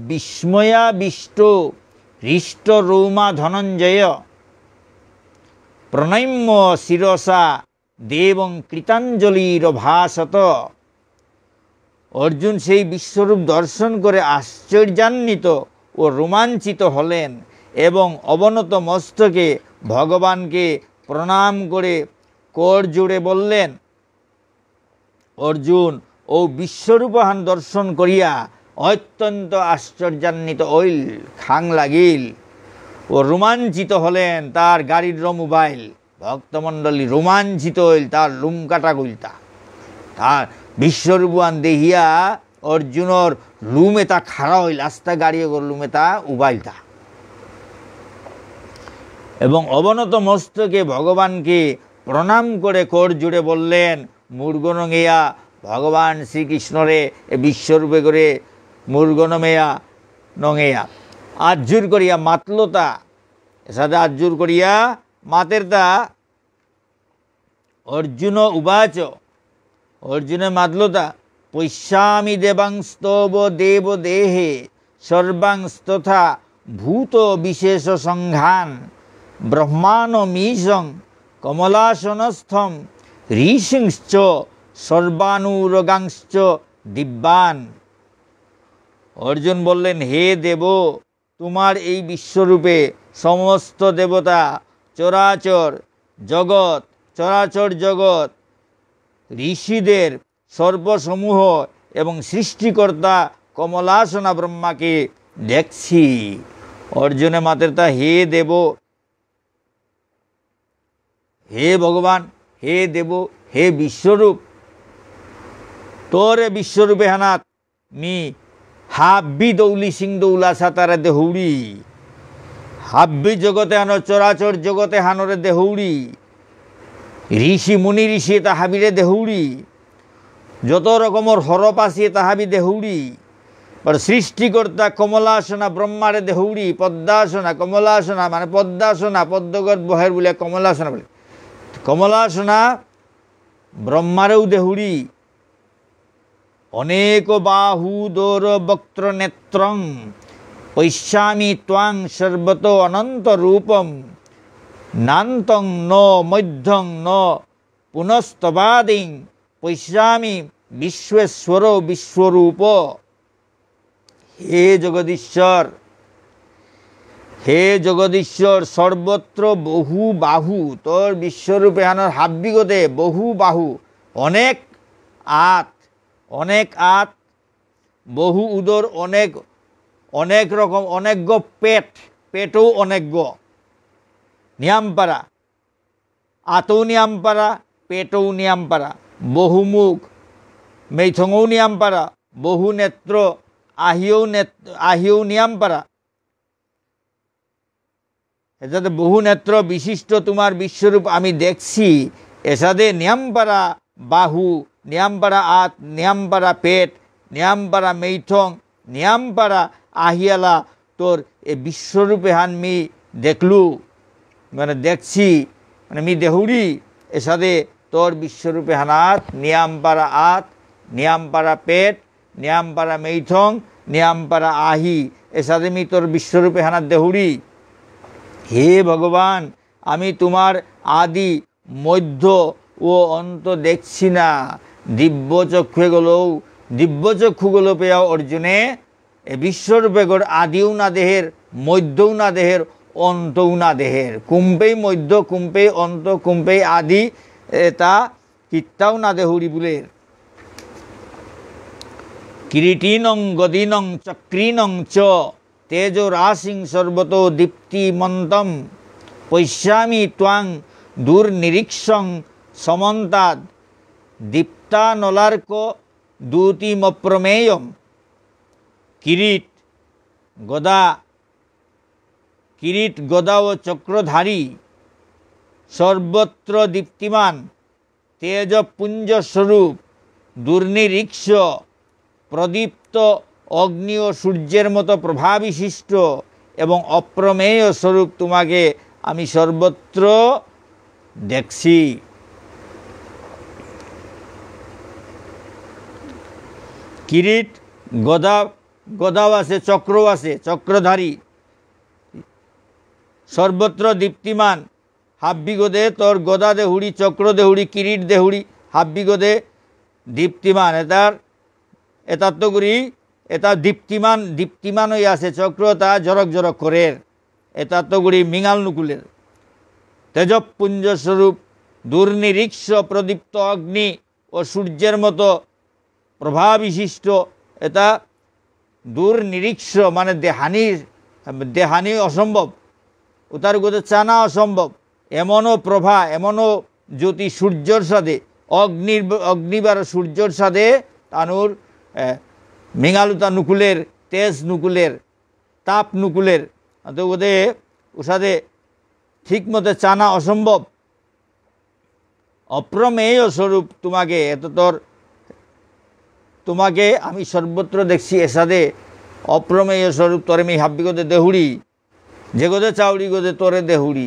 বিস্ময়াবিষ্ট হৃষ্ট রোমা ধনঞ্জয় প্রণম্য শিরসা দেবং কৃতাঞ্জলিরভাষত। অর্জুন সেই বিশ্বরূপ দর্শন করে আশ্চর্যান্বিত ও রোমাঞ্চিত হলেন এবং অবনত মস্তকে ভগবানকে প্রণাম করে কর জোড়ে বললেন। অর্জুন ও বিশ্বরূপহান দর্শন করিয়া অত্যন্ত আশ্চর্যান্বিত হইল, খাং লাগিল ও রোমাঞ্চিত হলেন। তার গাড়ির রমুবাইল ভক্তমণ্ডলী রোমাঞ্চিত হইল, তার লুম কাটা গইলতা। তার বিশ্বরূপহান দেখিয়া অর্জুনর লুম এতা খাড়া হইল, আস্তা গাড়ি এগর লুম এতা উবাইলতা। এবং অবনত মস্তকে ভগবানকে প্রণাম করে কর জোড়ে বললেন, মুরগ নঙেয়া ভগবান শ্রীকৃষ্ণরে এ বিশ্বরূপে করে মুরগ নমেয়া নঙেয়া আত জোর করিয়া মাতলতা। এসাদে আত জোর করিয়া মাতেরতা। অর্জুন উবাচ, অর্জুনে মাতলতা, পশ্যামি দেবাংস্তব দেব দেহে সর্বাংস্তথা ভূত বিশেষ সংঘান ব্রহ্মাণমীশং কমলাসনস্থম ঋষিংশ্চ সর্বানুরগাংশ্চ দিব্যান। অর্জুন বললেন, হে দেব, তোমার এই বিশ্বরূপে সমস্ত দেবতা, চরাচর জগৎ, চরাচর জগৎ, ঋষিদের সর্বসমূহ এবং সৃষ্টিকর্তা কমলাসনা ব্রহ্মাকে দেখছি। অর্জুনে মাতেরতা, হে দেব, হে ভগবান, হে দেব, হে বিশ্বরূপ, তোর এ বিশ্বরূপ এহানাত মি হাব্বি দৌলি সিং দৌলা সাতারে দেহুড়ি। হাব্বি জগত এহানর, চরাচর জগত এহানরে দেহুড়ি। ঋষি মুনি ঋষি এতা হাবিরে দেহুড়ি। যত রকমর হরপ আছে এতা হাবি দেহুড়ি। আর সৃষ্টিকর্তা কমলাসনা ব্রহ্মারে দেহুড়ি, পদ্মাসনা, কমলাসনা, মানে পদ্মাসনা, পদ্মগত বহের বুলে কমলাসনা বুলে। কমলাসনা ব্রহ্মারেও দেহুড়ি। অনেক বাহুদর বক্ত্র নেত্রং পশ্যামি ত্বাং সর্বত অনন্ত রূপম। নান্তং ন মধ্যং ন পুনস্তবাদিং পশ্যামি বিশ্বেশ্বর বিশ্বরূপ। হে জগদীশ্বর, হে জগদীশ্বর, সর্বত্র বহু বাহু, তোর বিশ্বরূপ এহানর হাব্বিগতে বহু বাহু, অনেক আত, অনেক আত, বহু উদর, অনেক, অনেক রকম, অনেকগ পেট, পেটও অনেকগ, নিয়ামপারা, আতৌ নিয়ামপারা, পেটৌ নিয়ামপারা, বহুমুখ, মেইথঙৌ নিয়ামপারা, বহু নেত্র, আহিও নেত-, আহিও নিয়ামপারা। এসাদে বহু নেত্র বিশিষ্ট তোমার বিশ্বরূপ আমি দেখছি। এসাদে নিয়ামপারা বাহু, নিয়ামপারা আত, নিয়ামপারা পেট, নিয়ামপারা মেইথং, নিয়ামপারা আহিয়ালা তোর এ বিশ্বরূপ এহান মি দেখলু, মানে দেখছি, মানে মি দেহুরি, এসাদে তোর বিশ্বরূপ এহানাত নিয়ামপারা আত, নিয়ামপারা পেট, নিয়ামপারা মেইথং, নিয়ামপারা আহি, এসাদে মি তোর বিশ্বরূপ এহানাত দেহুরি। হে ভগবান, আমি তোমার আদি মধ্য ও অন্ত দেখছি না। দিব্য চক্ষু এগলো, দিব্য চক্ষুগলো পেয়াও অর্জুনে এ বিশ্বরূপ এগর আদিও না দেহের, মধ্যও না দেহের, অন্তও না দেহের। কুম্পেই মধ্য, কুম্পেই অন্ত, কুম্পেই আদি, এতা কিত্তাও না দেহুরি বুলের। কিরীটিনং গদিনং চক্রিণং চ তেজোরাশিং সর্বতো দীপ্তিমন্তম। পশ্যামি ত্বাং দুর্নিরীক্ষং সমন্তাদ্ দীপ্তানলার্কদ্যুতিমপ্রমেয়ম। কিরীট, গদা, কিরীট, গদা ও চক্রধারী, সর্বত্র দীপ্তিমান, তেজপুঞ্জ স্বরূপ, দুর্নিরীক্ষ, প্রদীপ্ত অগ্নি ও সূর্যের মতো প্রভাবিশিষ্ট এবং অপ্রমেয় স্বরূপ তোমাকে আমি সর্বত্র দেখছি। কিরীট, গদা, গদাও আছে, চক্রও আছে, চক্রধারী, সর্বত্র দীপ্তিমান, হাব্বিগদে তোর গদা দেহুড়ি, চক্র দেহুড়ি, কিরীট দেহুড়ি, হাব্বিগদে দীপ্তিমান। এটার, এটাত্ত গুড়ি, এটা দীপ্তিমান, দীপ্তিমান হয়ে আছে, চক্র তা জরক জরক করের, এটাত্ত গুড়ি মিঙাল নুকুলের। তেজপুঞ্জ স্বরূপ দুর্নিরীক্ষ প্রদীপ্ত অগ্নি ও সূর্যের মতো প্রভাবিশিষ্ট, এটা দুর্নিরীক্ষ, মানে দেহানি, দেহানি অসম্ভব, উতার গতে চানা অসম্ভব। এমনও প্রভা, এমনও জ্যোতি সূর্যর সাদে, অগ্নির, অগ্নিবার সূর্যর সাদে তানুর, এ, মিঙালুতা নুকুলের, তেজ নুকুলের, তাপ নুকুলের। তো ওদে উসাদে ঠিক মতে চানা অসম্ভব। অপ্রমেয় স্বরূপ তোমাকে, এত তোর, তোমাকে আমি সর্বত্র দেখছি এসাদে। অপ্রমেয় স্বরূপ তোরে মি হাব্বিগদে দেহুড়ি, যেগদে চাউড়ি গদে তোরে দেহুড়ি,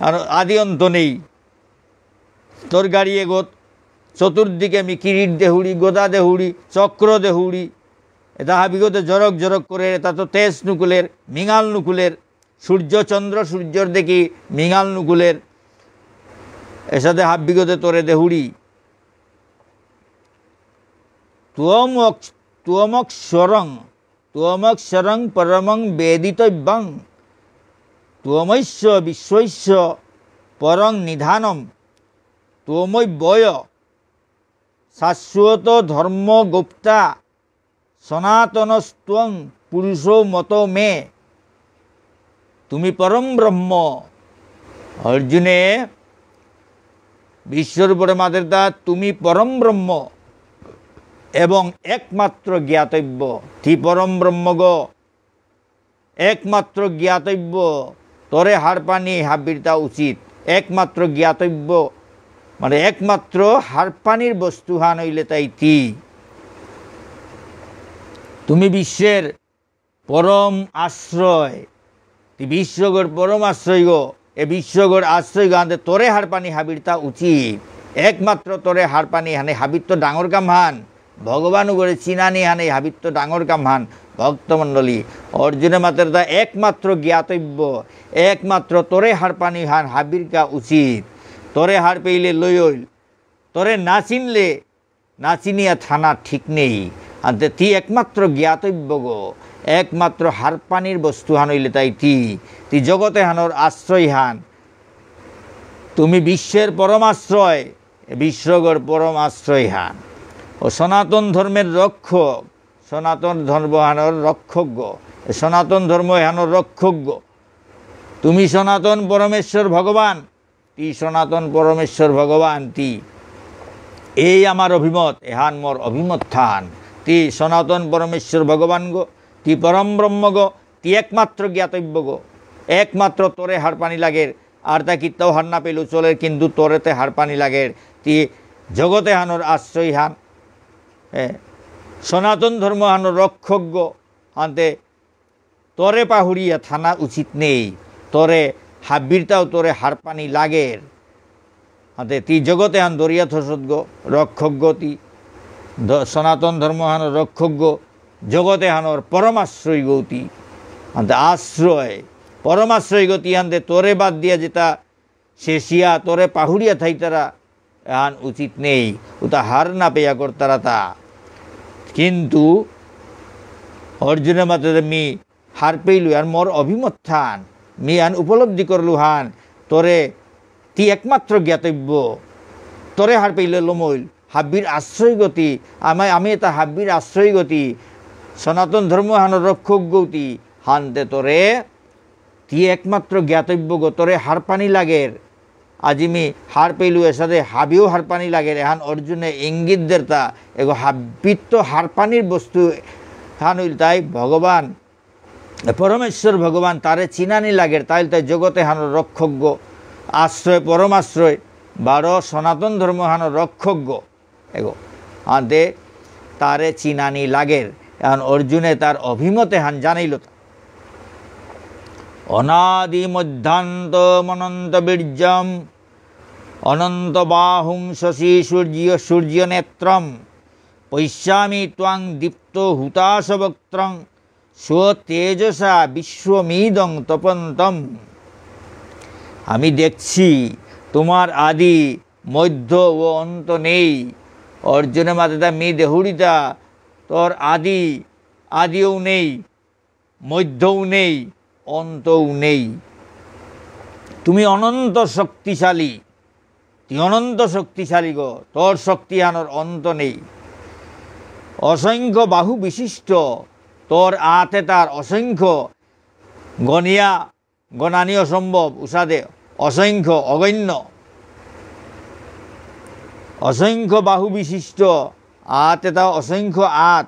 আর আদি অন্ত নেই। তোর গাড়ি এগত চতুর্দিকে মি কিরীট দেহুড়ি, গদা দেহুড়ি, চক্র দেহুড়ি, এটা হাবিগদে জরক জরক করে, এটা তো তেজ নুকুলের, মিঙাল নুকুলের, সূর্য চন্দ্র সূর্যর দেখি মিঙাল নুকুলের, এসাদে হাব্বিগদে তোরে দেহুড়ি। ত্বমক-, ত্বমক্ষরং, ত্বমক্ষরং পরমং বেদিতব্যং, ত্বমস্য বিশ্বস্য পরং নিধানম, ত্বমব্যয় শাশ্বত ধর্মগোপ্তা, সনাতনস্ত্বং পুরুষো মতো মে। তুমি পরম ব্রহ্ম। অর্জুনে বিশ্বরূপরে মাতেরতা, তুমি পরম ব্রহ্ম এবং একমাত্র জ্ঞাতব্য। তি পরম ব্রহ্মগ, একমাত্র জ্ঞাতব্য। তোরে হারপানি হাবিরতা উচিত। একমাত্র জ্ঞাতব্য, মানে একমাত্র হারপানির বস্তুহান হইলে তাই তি। তুমি বিশ্বের পরম আশ্রয়। তি বিশ্বগর পরম আশ্রয় গো। এ বিশ্বগর আশ্রয় গো, আনতে তোরে হারপানি হাবিরতা উচিত। একমাত্র তোরে হারপানি হানে হাবিত্ত ডাঙর কামহান। ভগবান উগরে চিনানি হানে হাবিত্ত ডাঙর কামহান। ভক্তমণ্ডলী, অর্জুনে মাতেরতা একমাত্র জ্ঞাতব্য, একমাত্র তোরে হারপানি হান হাবিরকা উচিত। তোরে হারপেইলে লয়ইল, তোরে না চিনলে না চিনিয়া থানা ঠিক নেই। আনতে তি একমাত্র জ্ঞাতব্য গো, একমাত্র হারপানির বস্তু হান হইলে তাই তি, তি জগতে হানোর আশ্রয় হান। তুমি বিশ্বের পরম আশ্রয়, বিশ্বগর পরম আশ্রয় হান। ও সনাতন ধর্মের রক্ষক, সনাতন ধর্ম হানোর রক্ষক গো, এ সনাতন ধর্ম হানোর রক্ষক গো। তুমি সনাতন পরমেশ্বর ভগবান, তি সনাতন পরমেশ্বর ভগবান তি। এই আমার অভিমত, এহান মোর অভিমত থান। তি সনাতন পরমেশ্বর ভগবান গো, তি পরম ব্রহ্ম গো, তি একমাত্র জ্ঞাতব্য গো। একমাত্র তোরে হারপানি লাগের, আর তা কিত্তাও হার না পেলেও চলের, কিন্তু তোরেতে হারপানি লাগের। তি জগতে হানোর আশ্রয় হান, এ, সনাতন ধর্ম হানোর রক্ষক গো। আনতে তোরে পাহুরিয়া থানা উচিত নেই। তোরে হাবিরতাও তোরে হারপানি লাগের। আতে তি জগতে হান দরিয়া থসত গো, রক্ষক গো তি। দ-, সনাতন ধর্ম হান রক্ষক গো, জগতে হানোর পরমাশ্রয় গো তি। আতে আশ্রয়, পরমাশ্রয় গো তি আনতে তোরে বাদ দিয়া যেতা শেষিয়া তোরে পাহুরিয়া থাইতারা, এহান উচিত নেই। উতা হার না পেয়া করতারা তা। কিন্তু অর্জুনে মাতের মি হার পেইলু, আর মোর অভিমত থান, মি আন উপলব্ধি করলু হান, তোরে তি একমাত্র জ্ঞাতব্য, তোরে হার পেইলে লমইল, হাব্বির আশ্রয় গতি, আমি, আমি এটা হাব্বির আশ্রয় গতি, সনাতন ধর্ম হানোর রক্ষক গতি, হানতে তোরে তি একমাত্র জ্ঞাতব্য গো, তোরে হারপানি লাগের। আজি মি হার পেলু এসাদে হাবিও হারপানি লাগের। এহান অর্জুনে ইঙ্গিত দেরতা, এগো হাবিত্ত হারপানির বস্তু হান হইল তাই ভগবান, পরমেশ্বর ভগবান তারে চিনানি লাগের, তাইল তাই জগতে হানোর রক্ষক গো, আশ্রয় পরমাশ্রয়, বারো সনাতন ধর্ম হানোর রক্ষক গো। এগো, আনতে তারে চিনানি লাগের। এখন অর্জুনে তার অভিমত এহান জানাইল তা। অনাদিমধ্যান্তমনন্তবীর্যম অনন্তবাহুং শশিসূর্য-, সূর্যনেত্রম পশ্যামি ত্বাং দীপ্তহুতাশবক্ত্রং স্বতেজসা বিশ্বমিদং তপন্তম। আমি দেখছি তোমার আদি, মধ্য ও অন্ত নেই। অর্জুনে মাতেতা মি দেহুরিতা তোর আদি, আদিও নেই, মধ্যও নেই, অন্তও নেই। তুমি অনন্ত শক্তিশালী, তুই অনন্ত শক্তিশালী গো, তোর শক্তিহানর অন্ত নেই। অসংখ্য বাহু বিশিষ্ট, তোর আত এতার অসংখ্য, গণিয়া গণানি অসম্ভব, উসাদে অসংখ্য, অগণ্য। অসংখ্য বাহু বিশিষ্ট, আত এতা অসংখ্য আত।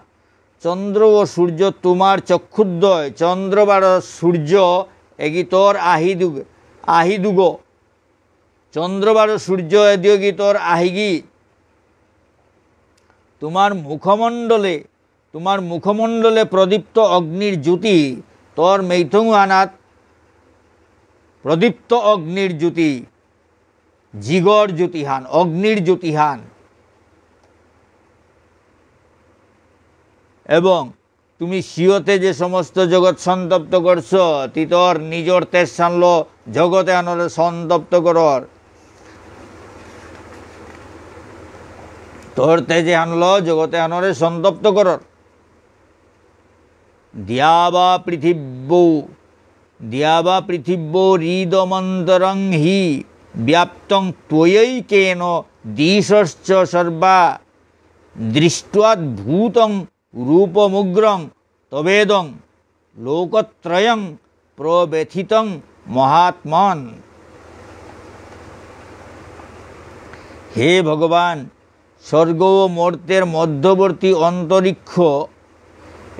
চন্দ্র ও সূর্য তোমার চক্ষুদ্বয়, চন্দ্র বারো সূর্য এগি তোর আহিদুগ, আহিদুগ। চন্দ্র বারো সূর্য এদিয়গি তোর আহিগি। তোমার মুখমণ্ডলে, তোমার মুখমণ্ডলে প্রদীপ্ত অগ্নির জ্যোতি, তোর মেইথং আনাত প্রদীপ্ত অগ্নির জ্যোতি, জিগর জ্যোতিহান, অগ্নির জ্যোতিহান। এবং তুমি স্বীয় তেজে সমস্ত জগৎ সন্তপ্ত করছ, তি তোর নিজর তেজ হানলো জগত এহানরে সন্তপ্ত করর। তোর তেজ এহানলো জগত এহানরে সন্তপ্ত করর। দ্যাবা পৃথিব্যৌ, দ্যাবা পৃথিব্যৌরিদমন্তরং হি ব্যাপ্তং ত্বয়ৈকেন দিশশ্চ সর্বা দৃষ্ট্বাদ্ভুতং রূপমুগ্রং তবেদং লোকত্রয়ং প্রব্যথিতং মহাত্মন্। হে ভগবান, স্বর্গ ও মর্ত্যের মধ্যবর্তী অন্তরিক্ষ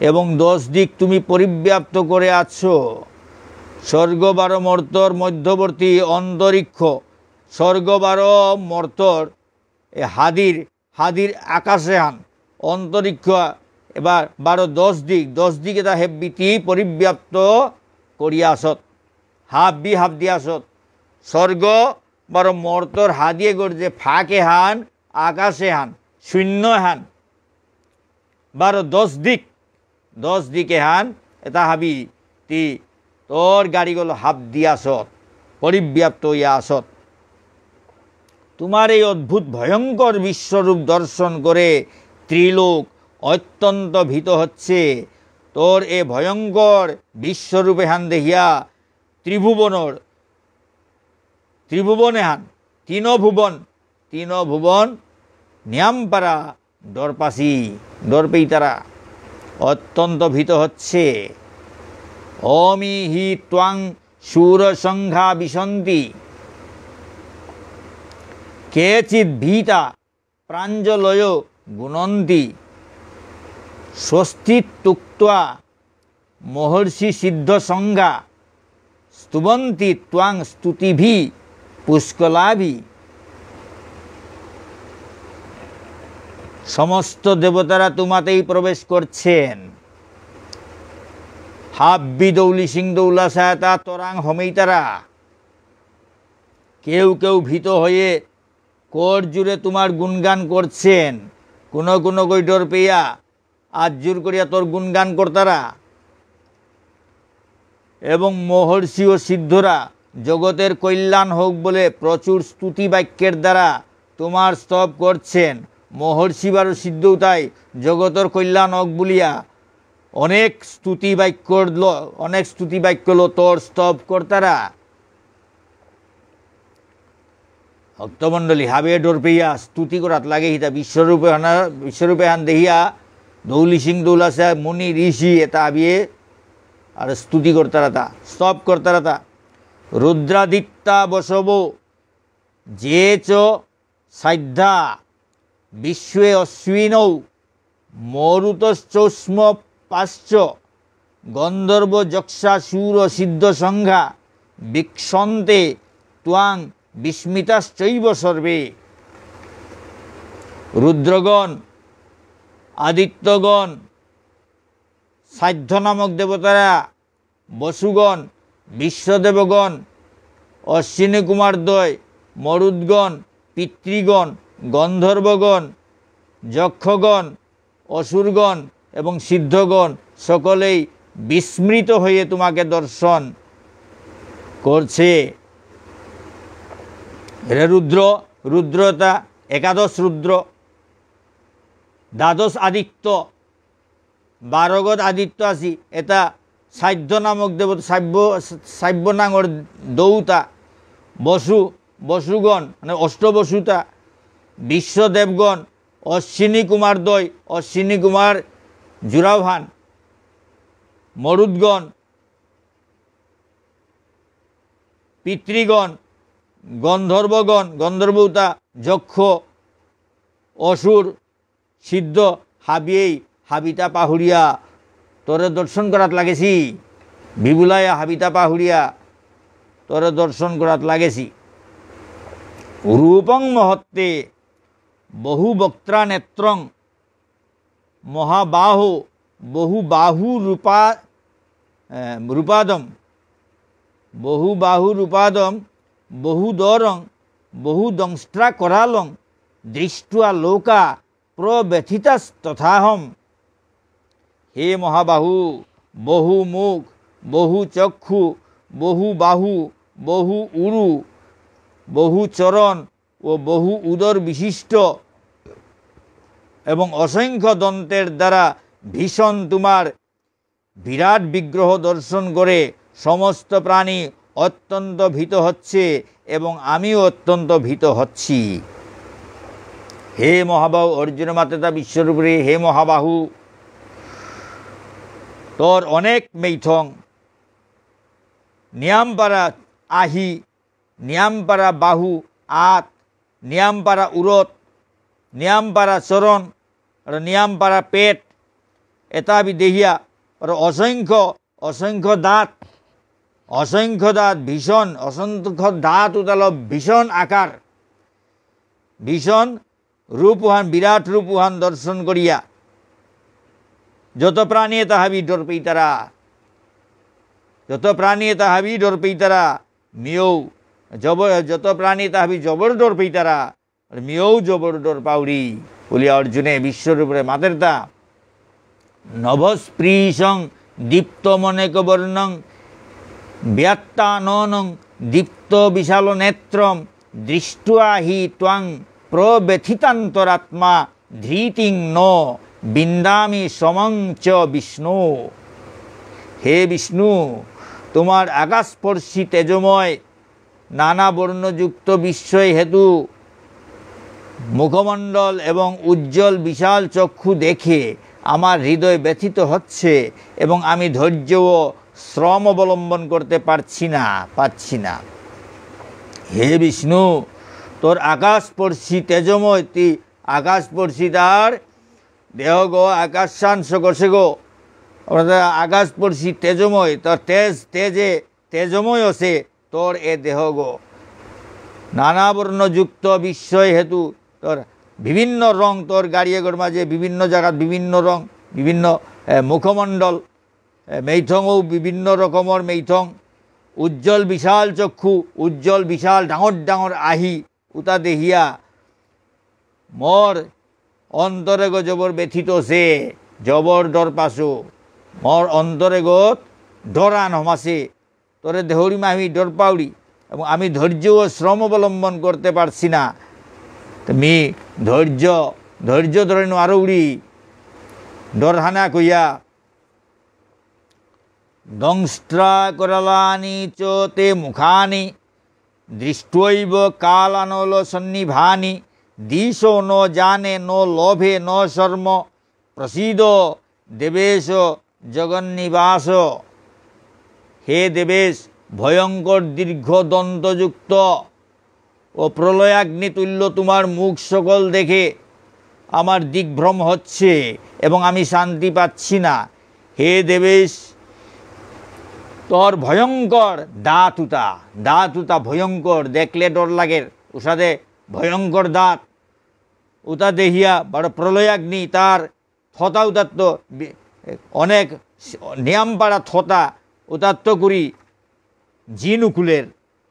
এবং দশ দিক তুমি পরিব্যাপ্ত করে আছো। স্বর্গ বারো মর্ত্যর মধ্যবর্তী অন্তরিক্ষ, স্বর্গ বারো মর্ত্যর এ হাদির, হাদির আকাশ এহান, অন্তরিক্ষ এবার বারো দশ দিক, দশ দিকে তা হেব্বিতি পরিব্যাপ্ত করিয়া আসত, হাব্বি হাব্দি আসত। স্বর্গ বারো মর্ত্যর হাদিয়ে গর যে ফাঁক এহান, আকাশ এহান, শূন্য এহান, বারো দশ দিক, দশ দিক এহান, এতা হাবি তি তোর গারিগলো হাব্দি আসত, পরিব্যাপ্ত ইয়া আসত। তোমার এই অদ্ভুত ভয়ঙ্কর বিশ্বরূপ দর্শন করে ত্রিলোক অত্যন্ত ভীত হচ্ছে। তোর এ ভয়ঙ্কর বিশ্বরূপ এহান দেখিয়া ত্রিভুবনর, ত্রিভুবন এহান, তিন ভুবন, তিন ভুবন নিয়ামপারা ডর পাসি, ডর পেইতারা, অত্যন্ত ভীত হচ্ছে। অমি হি ত্বাং শূরসংঘা বিশন্তি, কেচিদ্ভীতা প্রাঞ্জলয়ো গুণন্তি। স্বস্তীত্যুক্ত্বা মহর্ষিসিদ্ধসংঘা স্তুবন্তি ত্বাং স্তুতিভি পুষ্কলাভি। সমস্ত দেবতারা তোমাতেই প্রবেশ করছেন। হাব্বি দৌলি সিং দৌলা সায়াতা তোরাং হমেইতারা। কেউ কেউ ভীত হয়ে কর জুড়ে তোমার গুণগান করছেন। কোনো কোনো গই ডর পেয়া আত জোর করিয়া তোর গুণগান করতারা। এবং মহর্ষি ও সিদ্ধরা জগতের কল্যাণ হোক বলে প্রচুর স্তুতি বাক্যের দ্বারা তোমার স্তব করছেন। মহর্ষি বারো সিদ্ধ তাই জগতের কল্যাণ হোক বলিয়া অনেক স্তুতি বাক্য ল-, অনেক স্তুতি বাক্য লো তোর স্তব করতারা। ভক্তমণ্ডলী, হাবিয়ে ডর পেয়া স্তুতি করাত লাগে হিতা বিশ্বরূপে হানা, বিশ্বরূপে হান দেহিয়া দৌলি সিং দৌলাসা মুনি ঋষি এতা হাবিয়ে আর স্তুতি করতারাতা, স্তব করতারাতা। রুদ্রাদিত্যা বসবো যে চ সাধ্যা বিশ্বে অশ্বিনৌ মরুতশ্চোষ্মপাশ্চ গন্ধর্বযক্ষাসুরসিদ্ধসংঘা বীক্ষন্তে ত্বাং বিস্মিতাশ্চৈব সর্বে। রুদ্রগণ, আদিত্যগণ, সাধ্য নামক দেবতারা, বসুগণ, বিশ্বদেবগণ, অশ্বিনী কুমার দ্বয়, মরুদ্গণ, পিতৃগণ, গন্ধর্বগণ, যক্ষগণ, অসুরগণ এবং সিদ্ধগণ সকলেই বিস্মৃত হয়ে তোমাকে দর্শন করছে। রে রুদ্র, রুদ্রতা একাদশ রুদ্র, দ্বাদশ আদিত্য, বারোগত আদিত্য আছি, এটা সাধ্য নামক দেবতা, সাব্য, সাব্য নাঙর দৌতা, বসু, বসুগণ, মানে অষ্টবসুতা, বিশ্বদেবগণ, অশ্বিনী কুমার দ্বয়, অশ্বিনী কুমার জুরাভান, মরুদ্গণ, পিতৃগণ, গন্ধর্বগণ, গন্ধর্বতা, যক্ষ, অসুর, সিদ্ধ, হাবিয়েই, হাবিতা পাহুরিয়া, তোরে দর্শন করাত লাগেছি। বিবুলায়া হাবিতা পাহুরিয়া, তোরে দর্শন করাত লাগেছি। রূপং মহত্তে বহু বক্ত্রা নেত্রং মহাবাহু বহু বাহু রূপা, এ, রূপাদম, বহু বাহু রূপাদম, বহু দরং, বহু দংষ্ট্রা করালং, দৃষ্ট্বা লোকা প্রব্যথিতাস্তথাহম। হে মহাবাহু, বহু মুখ, বহু চক্ষু, বহু বাহু, বহু উরু, বহু চরণ ও বহু উদর বিশিষ্ট এবং অসংখ্য দন্তের দ্বারা ভীষণ তোমার বিরাট বিগ্রহ দর্শন করে সমস্ত প্রাণী অত্যন্ত ভীত হচ্ছে এবং আমিও অত্যন্ত ভীত হচ্ছি। হে মহাবাহু, অর্জুন মাতেতা বিশ্বরূপরে, হে মহাবাহু, তোর অনেক মেইথং, নিয়ামপারা আহি, নিয়ামপারা বাহু, আত, নিয়ামপারা উরত, নিয়ামপারা চরণ, আর নিয়ামপারা পেট, এটা বি দেহিয়া, আর অসংখ্য, অসংখ্য দাঁত, অসংখ্য দাঁত, ভীষণ, অসংখ্য দাঁত উতাল ভীষণ আকার, ভীষণ রূপহান, বিরাট রূপহান দর্শন করিয়া যত প্রাণী এতা হাবি ডর পেইতারা, যত প্রাণী এতা হাবি ডর পেইতারা, মিয়ৌ, জবর, যত প্রাণী এতা হাবি জবর ডর পেইতারা, আর মিয়ৌ জবর ডর পাউরি, বুলিয়া অর্জুনে বিশ্বরূপরে মাতেরতা। নভঃস্পৃশং দীপ্তমনেকবর্ণং ব্যাত্তাননং দীপ্তবিশালনেত্রম দৃষ্ট্বা হি ত্বাং প্রব্যথিতান্তরাত্মা ধৃতিং ন বিন্দামি সমং চ বিষ্ণো। হে বিষ্ণু, তোমার আকাশস্পর্শী তেজময় নানা বর্ণযুক্ত বিস্ময় হেতু মুখমণ্ডল এবং উজ্জ্বল বিশাল চক্ষু দেখে আমার হৃদয় ব্যথিত হচ্ছে এবং আমি ধৈর্য ও শ্রম অবলম্বন করতে পারছি না, পারছি না। হে বিষ্ণু, তোর আকাশস্পর্শী তেজময়, তি-, আকাশস্পর্শী তার দেহগ, আকাশহান সগসেগ, অর্থাৎ আকাশস্পর্শী তেজময়, তোর তেজ, তেজে তেজময় আছে তোর এ দেহগ। নানা বর্ণযুক্ত বিস্ময় হেতু তোর বিভিন্ন রং, তোর গাড়ি এগর মাঝে বিভিন্ন জায়গাত বিভিন্ন রং, বিভিন্ন, এ, মুখমণ্ডল, এ, মেইথঙও বিভিন্ন রকমর মেইথং, উজ্জ্বল বিশাল চক্ষু, উজ্জ্বল বিশাল ডাঙর ডাঙর আহি, উতা দেহিয়া মোর অন্তরেগ জবর ব্যথিত সে, জবর ডর পাসু, মোর অন্তরেগত ডরান হমাসে, তোরে দেহরি মাহি ডর পাউরি এবং আমি ধৈর্য ও শ্রম অবলম্বন করতে পারছি না। তো মি ধৈর্য, ধৈর্য ধরে নোয়ারৌরি, ডর হানা কইয়া। দংষ্ট্রাকরালানি চ তে মুখানি দৃষ্ট্বৈব কালানলসন্নিভানি। দ্বিষো ন জানে ন লভে ন শর্ম। প্রসীদ দেবেশ জগন্নিবাস। হে দেবেশ, ভয়ঙ্কর দীর্ঘ দন্তযুক্ত ও প্রলয়াগ্নি তুল্য তোমার মুখ সকল দেখে আমার দিগ্ভ্রম হচ্ছে এবং আমি শান্তি পাচ্ছি না। হে দেবেশ, তোর ভয়ঙ্কর দাঁত উতা, দাঁত উতা ভয়ঙ্কর, দেখলে ডর লাগের, উসাদে ভয়ঙ্কর দাঁত উতা দেহিয়া বড় প্রলয়াগ্নি তার থতা উতাত্ত বি-, অনেক নিয়াম পারা থতা উতাত্ত করি জি নুকুলের,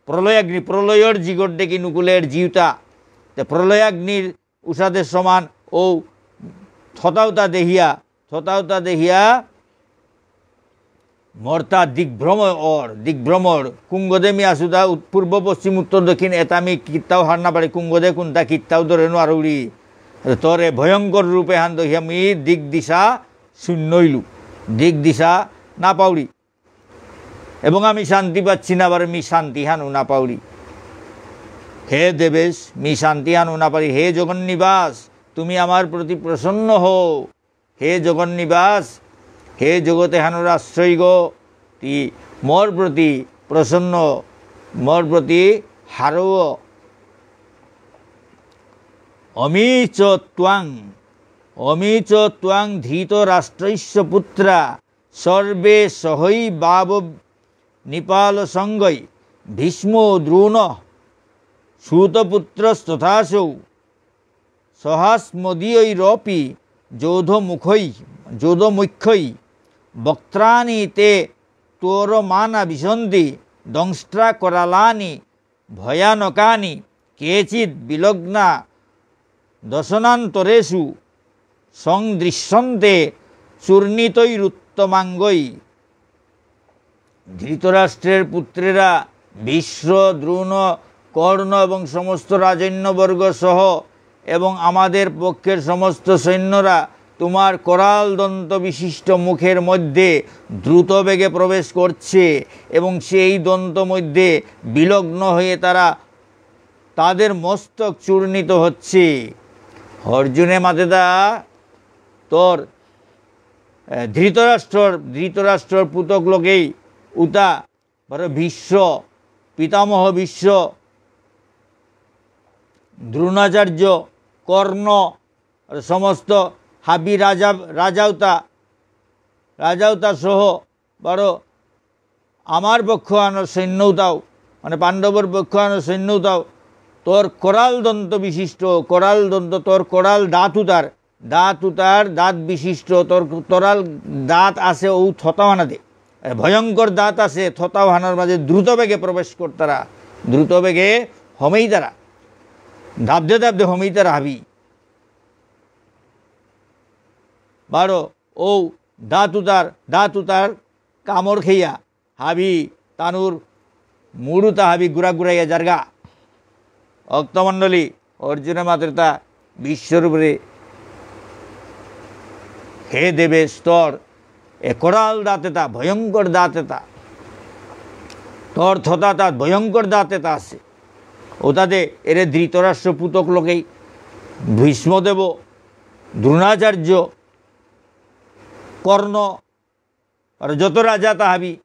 প্রলয়াগ্নি, প্রলয়র জিগর দেখি নুকুলের জিউতা। তে প্রলয়াগ্নির উষাদের সমান ও থতাউতা দেহিয়া, থতাউতা দেহিয়া মর্তা দিগ্ভ্রম অর, দিগ্ভ্রমর। কুঙ্গদে মি আসুদা উত-, পূর্ব, পশ্চিম, উত্তর, দক্ষিণ, এতা মি কিত্তাও হার না পারি, কুঙ্গদে কুন্তা কিত্তাও ধরে নোয়ারুরি। তরে ভয়ঙ্কর রূপে হান দেহিয়া মি দিক দিশা শূন্য হইলু, দিক দিশা না পাউরি। এবং আমি শান্তি পাচ্ছি না, আবার আমি শান্তি হানু না পাউরি। হে দেবেশ, মি শান্তি হানু না পারি। হে জগন্নিবাস, তুমি আমার প্রতি প্রসন্ন হও। হে জগন্নিবাস, হে জগতে হানুর আশ্রয় গো, তি মোর প্রতি প্রসন্ন, মোর প্রতি হারৌ। অমি চ ত্বাং, অমি চ ত্বাং ধৃতরাষ্ট্রস্য পুত্রা সর্বে সহৈবাব নিপাল সঙ্গৈ ভীষ্মো দ্রোণ সূতপুত্রস্তথাসৌ সহাস্মদীয়ৈরপি যোধমুখৈ যোধমুখ্যৈ বক্ত্রাণি তে ত্বরমাণা বিশন্তি দংষ্ট্রাকরালানি ভয়ানকানি কেচিদ্ বিলগ্না দশনান্তরেষু সংদৃশ্যন্তে চূর্ণিতৈরুত্তমাঙ্গৈ। ধৃতরাষ্ট্রের পুত্রেরা ভীষ্ম, দ্রোণ, কর্ণ এবং সমস্ত রাজন্যবর্গ সহ এবং আমাদের পক্ষের সমস্ত সৈন্যরা তোমার করাল দন্ত বিশিষ্ট মুখের মধ্যে দ্রুত বেগে প্রবেশ করছে এবং সেই দন্ত মধ্যে বিলগ্ন হয়ে তারা, তাদের মস্তক চূর্ণিত হচ্ছে। অর্জুনে মাতেতা তোর, এ, ধৃতরাষ্ট্রর, ধৃতরাষ্ট্রর পুতক লোকেই উতা বারো ভীষ্ম, পিতামহ ভীষ্ম, দ্রোণাচার্য, কর্ণ, আর সমস্ত হাবি রাজা, রাজাউতা, রাজাউতা সহ বারো আমার পক্ষ আনো সৈন্যউতাও, মানে পাণ্ডবর পক্ষ আনো সৈন্যউতাও, তোর করাল দন্ত বিশিষ্ট, করাল দন্ত, তোর করাল দাঁতউতার, দাঁতউতার, দাঁত বিশিষ্ট, তোর করাল দাঁত আছে ও থতাওহানাদে। এ, ভয়ঙ্কর দাঁত আছে, থতাওহানার মাঝে দ্রুত বেগে প্রবেশ করতারা, দ্রুত বেগে হমেইতারা। দাবদে দাবদে হমেইতারা হাবি। বারো, ও দাঁতউতার, দাঁতউতার কামড় খেয়া, হাবি তানুর মুড়ুতা হাবি গুড়া গুড়াইয়া যারগা। ভক্তমণ্ডলী, অর্জুনে মাতেরতা বিশ্বরূপরে, হে দেবেশ, তোর এ করাল দাঁত এতা, ভয়ঙ্কর দাঁত এতা, তোর থতাতাত ভয়ঙ্কর দাঁত এতা আছে। ওতাতে এরে ধৃতরাষ্ট্র পুতক লোকেই, ভীষ্মদেব, দ্রোণাচার্য, কর্ণ, আর যত রাজা তা হাবি,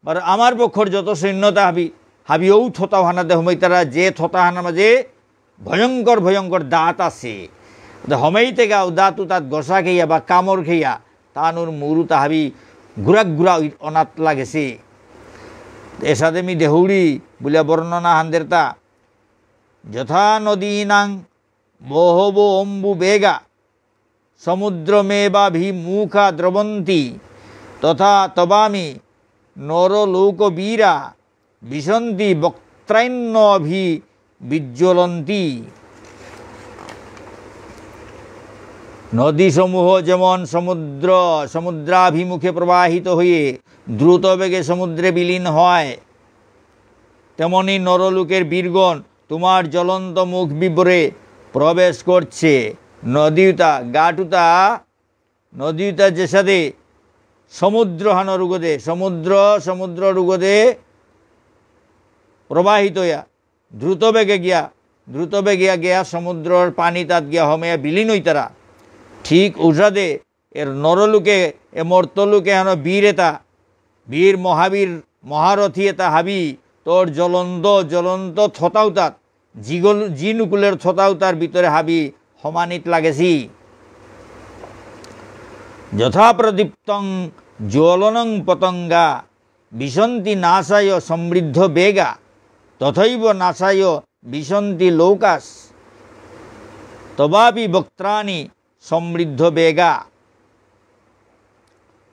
আর আমার পক্ষর যত সৈন্য তা হাবি, হাবি ঔ থতাহানাতে হমেইতারা যে থতাহানার মাঝে ভয়ঙ্কর ভয়ঙ্কর দাঁত আছে। তো হমেইতে গাও দাঁতউতাত গসা খেয়া বা কামড় খেয়া, তানুর মুরুতা হাবি গুড়াক গুড়া অনাত লাগেছে। এসাদে মি দেহুরি বুলিয়া বর্ণনা হান্দেরতা। যথা নদীনাং বহবো অম্বুবেগা সমুদ্রমেবাভিমুখা দ্রবন্তি। তথা তবামি নরলোকবীরা বিশন্তি বক্ত্রাণ্যভিবিজ্বলন্তি। নদীসমূহ যেমন সমুদ্র, সমুদ্রাভিমুখে প্রবাহিত হয়ে দ্রুত বেগে সমুদ্রে বিলীন হয়, তেমনি নরলোকের বীরগণ তোমার জ্বলন্ত মুখ বিবরে প্রবেশ করছে। নদীউতা, গাটুতা, নদীউতা যেসাদে সমুদ্রহানর উগদে, সমুদ্র, সমুদ্রর উগদে প্রবাহিত হইয়া দ্রুত বেগে গিয়া, দ্রুত বেগে গিয়া সমুদ্রর পানি তাত গিয়া হমেয়া বিলীন হইতারা। ঠিক উসাদে এর নরলোকে, এ মর্তলোকে হানো বীর এতা, বীর মহাবীর মহারথী এতা হাবি, তোর জ্বলন্ত, জ্বলন্ত থতাউতাত, জিগল-, জিনুকুলের থতাউতার ভিতরে হাবি হমানিত লাগেছি। যথা প্রদীপ্তং জ্বলনং পতঙ্গা বিশন্তি নাশায় সমৃদ্ধ বেগা, তথৈব নাশায় বিশন্তি লোকাস তবাপি বক্ত্রাণি সমৃদ্ধ বেগা।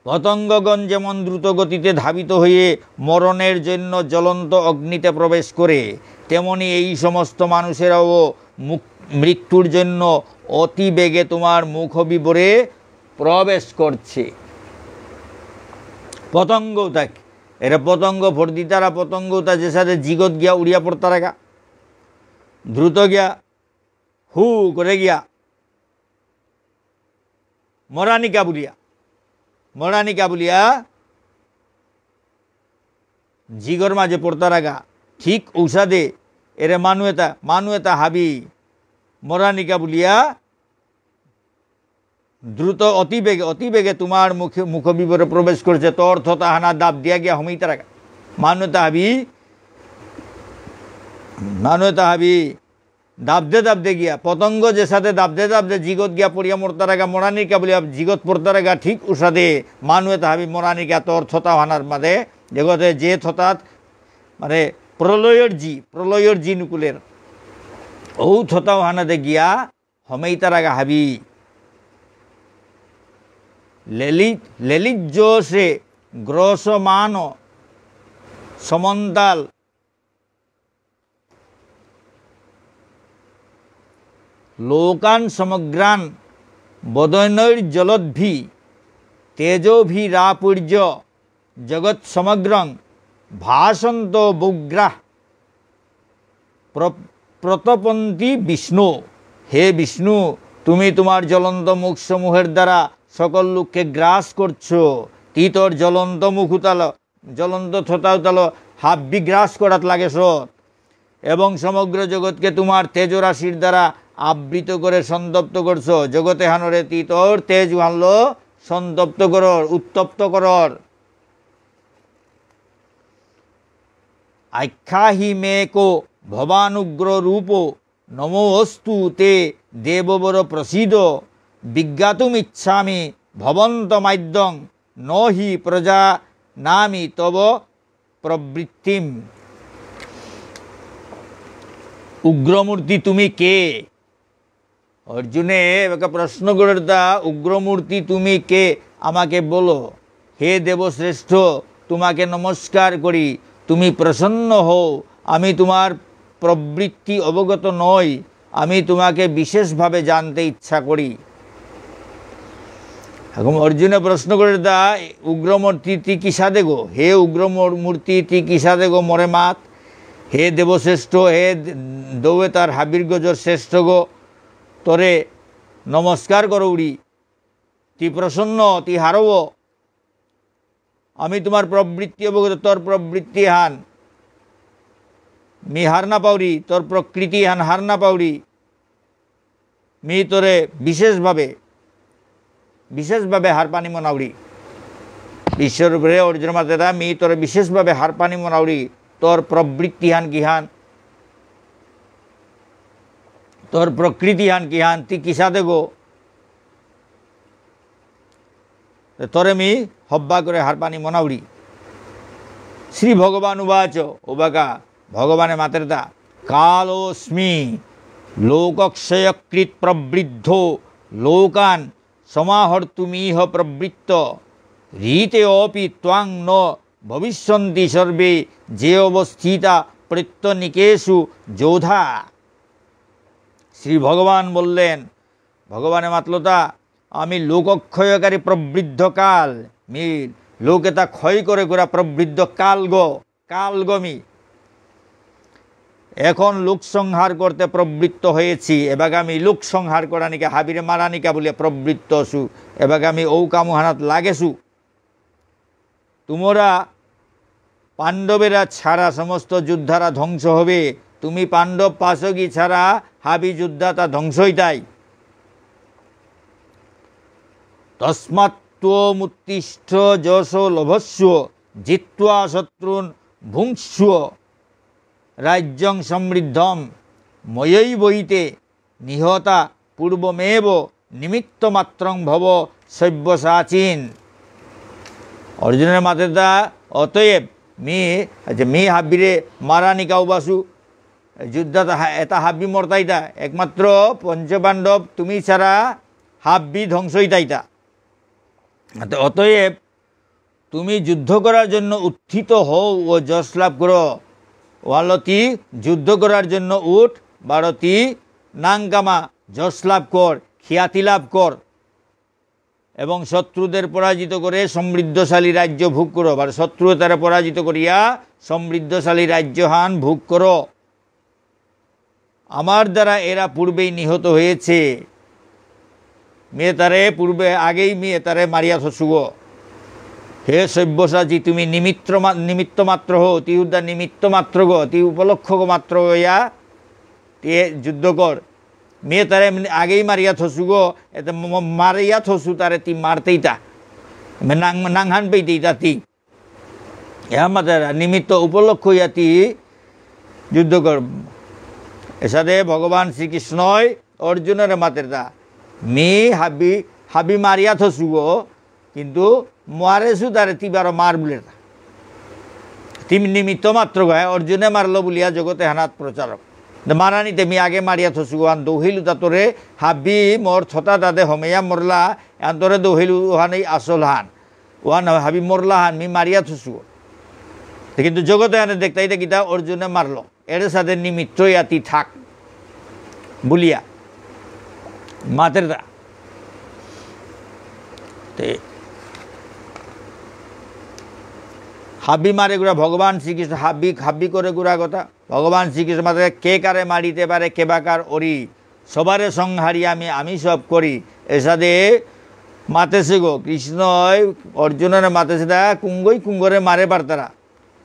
পতঙ্গগণ যেমন দ্রুত গতিতে ধাবিত হয়ে মরণের জন্য জ্বলন্ত অগ্নিতে প্রবেশ করে, তেমনি এই সমস্ত মানুষেরাও মুক-, মৃত্যুর জন্য অতি বেগে তোমার মুখবিবরে প্রবেশ করছে। পতঙ্গ উতা, এরা পতঙ্গ, ফর্দিতারা পতঙ্গ উতা, যে সাথে জিগত গিয়া উড়িয়া পড়তারাগা, দ্রুত গিয়া, হু করে গিয়া, মরানিকা বুলিয়া, মরানিকা বুলিয়া, জিগর মাঝে পড়তারাগা, ঠিক ঔসাদে, এরে মানু এতা, মানু এতা হাবি, মরানিকা বুলিয়া, দ্রুত অতি বেগে, অতি বেগে তোমার মুখে, মুখবিবরে প্রবেশ করছে, তোর থতা হানা দাব দিয়া গিয়া হমিতারাগা। মানু এতা হাবি, মানু এতা হাবি, দাবদে দাবদে গিয়া, পতঙ্গ যে সাথে দাবদে দাবদে জিগত গিয়া পড়িয়া মরতারাগা, মরানিকা বুলিয়া জিগত পড়তারাগা, ঠিক উসাদে মানু এতা হাবি মরানিকা তোর থতা হানার মাঝে, জগতে যে থতাত, মানে, প্রলয়র জি, প্রলয়র জি নুকুলের, ঔ থতা হানাতে গিয়া, হমেইতারাগা হাবি। লেলি-, লেলিজ্জসে গ্রসমান সমন্তাল লোকান সমগ্রান বদনৈর্জলদ্ভি তেজোভিরাপূর্য জগৎ সমগ্রং ভাসন্ত বৌগ্রাহ প্র-, প্রতপন্তি বিষ্ণু। হে বিষ্ণু, তুমি তোমার জ্বলন্ত মুখসমূহের দ্বারা সকল লোককে গ্রাস করছো। তি তোর জ্বলন্ত মুখ উতালো, জ্বলন্ত থতা উতালো হাব্বি গ্রাস করাত লাগেছ এবং সমগ্র জগৎকে তোমার তেজরাশির দ্বারা আবৃত করে সন্তপ্ত করছো। জগতে হানরে তি তোর তেজ হানলো সন্তপ্ত করর, উত্তপ্ত করর। আখ্যাহি মে কো ভবানুগ্র রূপো নমোস্তু তে দেববর প্রসীদ। বিজ্ঞাতুমিচ্ছামি ভবন্তমাদ্যং ন হি প্রজানামি তব প্রবৃত্তিম। উগ্রমূর্তি তুমি কে? অর্জুনে এবাকা প্রশ্ন করের তা, "উগ্রমূর্তি তুমি কে? আমাকে বলো। হে দেবশ্রেষ্ঠ, তোমাকে নমস্কার করি, তুমি প্রসন্ন হও। আমি তোমার প্রবৃত্তি অবগত নই, আমি তোমাকে বিশেষভাবে জানতে ইচ্ছা করি।" এখন অর্জুনে প্রশ্ন করের তা, "উগ্রমূর্তি তি কিসাদে গো? হে উগ্র মূর-, মূর্তি তি কিসাদে গো? মোরে মাত। হে দেবশ্রেষ্ঠ, হে দৌয়ে তার হাবির গজর শ্রেষ্ঠ গো।" তোরে নমস্কার করৌরি। তি প্রসন্ন, তি হারব। আমি তোমার প্রবৃত্তি অবগত, তোর প্রবৃত্তি হান মি হার না পাউরি, তোর প্রকৃতি হান হার না পাউরি। মি তোরে বিশেষভাবে, বিশেষভাবে হারপানি মনাউরি। ঈশ্বর উপরে অর্জুন মাতেতা, "মি তোরে বিশেষভাবে হারপানি মনাউরি, তোর প্রবৃত্তি হান কিহান, তোর প্রকৃতি হান কিহান, তি কিসাদে গো, তোরে মি হব্বা করে হারপানি মনাউরি।" শ্রী ভগবান উবাচ, উবাকা ভগবানে মাতেরতা, "কালোস্মি লোকক্ষয়কৃৎ প্রবৃদ্ধো লোকান সমাহর্তুমিহ প্রবৃত্ত। ঋতে অপি ত্বাং ন ভবিষ্যন্তি সর্বে যে অবস্থিতা প্রত্যনীকেষু যোধা।" শ্রী ভগবান বললেন, ভগবানে মাতলতা, "আমি লোকক্ষয়কারী প্রবৃদ্ধ কাল, মি লোক এতা ক্ষয় করে করা প্রবৃদ্ধ কাল গো।" কালগমি। এখন লোক সংহার করতে প্রবৃত্ত হয়েছি, এবাকা মি লোক সংহার করানিকা, হাবিরে মারানিকা বুলিয়া প্রবৃত্ত অসু, এবাকা মি ঔ কামুহানাত লাগেসু। তোমরা পাণ্ডবেরা ছাড়া সমস্ত যোদ্ধারা ধ্বংস হবে, তুমি পাণ্ডব পাচগি ছাড়া হাবি যোদ্ধাতা ধ্বংস হইতাই। তস্মাত্ত্বমুত্তিষ্ঠ যশো লভস্ব জিত্বা শত্রূন ভুঙ্ক্ষ্ব রাজ্যং সমৃদ্ধম ময়ৈবৈতে নিহতা পূর্বমেব নিমিত্তমাত্রং ভব সব্যসাচিন। অর্জুনরে মাতেরতা, অতএব মি, আচ্ছা, মি হাবিরে মারানিকা উবাসু, যোদ্ধাতা হা-, এতা হাবি মরতাইতা, একমাত্র পঞ্চপাণ্ডব তুমি ছাড়া হাবি ধ্বংস হইতাইতা। অত-, অতএব তুমি যুদ্ধ করার জন্য উত্থিত হও ও যশ লাভ করো। ওয়ালতি যুদ্ধ করার জন্য উঠ, বারতি নাঙ কামা, যশ লাভ কর, খ্যাতি লাভ কর। এবং শত্রুদের পরাজিত করে সমৃদ্ধশালী রাজ্য ভোগ করো। আর শত্রু তারা পরাজিত করিয়া সমৃদ্ধশালী রাজ্যহান ভোগ করো। আমার দ্বারা এরা পূর্বেই নিহত হয়েছে। মি এতারে পূর্বে, আগেই মি এতারে মারিয়া থসুগো। হে সব্যসাচী, তুমি নিমিত্ত মা-, নিমিত্ত মাত্র হো, তি উদ্দা নিমিত্ত মাত্র গো, তি উপলক্ষগ মাত্র ইয়া, তি যুদ্ধ কর। মি এতারে এমনি আগেই মারিয়া থসুগো, এতে ম-, ম-, মারিয়া থসু তারে তি মারতেইতা। মে নাং, নাংহান পেইতেইতা তি। এহান মাতের নিমিত্ত উপলক্ষ ইয়াতি যুদ্ধ কর। এসাদে ভগবান শ্রীকৃষ্ণই অর্জুনরে মাতের তা। মি হাবি, হাবি মারিয়া থসুগো, কিন্তু মারেসু তারে তি বারো মার বুলের তা। তি নিমিত্ত মাত্র গায়, অর্জুনে মারলো বুলিয়া জগতে হানাত প্রচারক। দে মারানিতে মি আগে মারিয়া থসুগো, আন দৌহিলু তা তোরে হাবি মোর থতা তাদে হমেয়া মরলা, আন তোরে দৌহিলু ওহানেই আসল হান। ওহান হাবি মরলা হান মি মারিয়া থসু। তে কিন্তু জগতে আনে দেখতাই দে কিতা অর্জুনে মারলো। এর সাথে নিমিত্ত ইয়াতি থাক। বুলিয়া। মাতের দা। তে হাবি মারে গুড়া ভগবান শ্রীকৃষ্ণ হাবি, হাবি করে গুড়া কথা। ভগবান শ্রীকৃষ্ণ মাতের কে কারে মারিতে পারে, কে বা কার অরি। সবারে সংহারি আমি, আমি সব করি। এসাদে মাতেসে গো, কৃষ্ণই অর্জুনরে মাতেসে দা, কুঙ্গই কুঙ্গরে মারে পারতারা।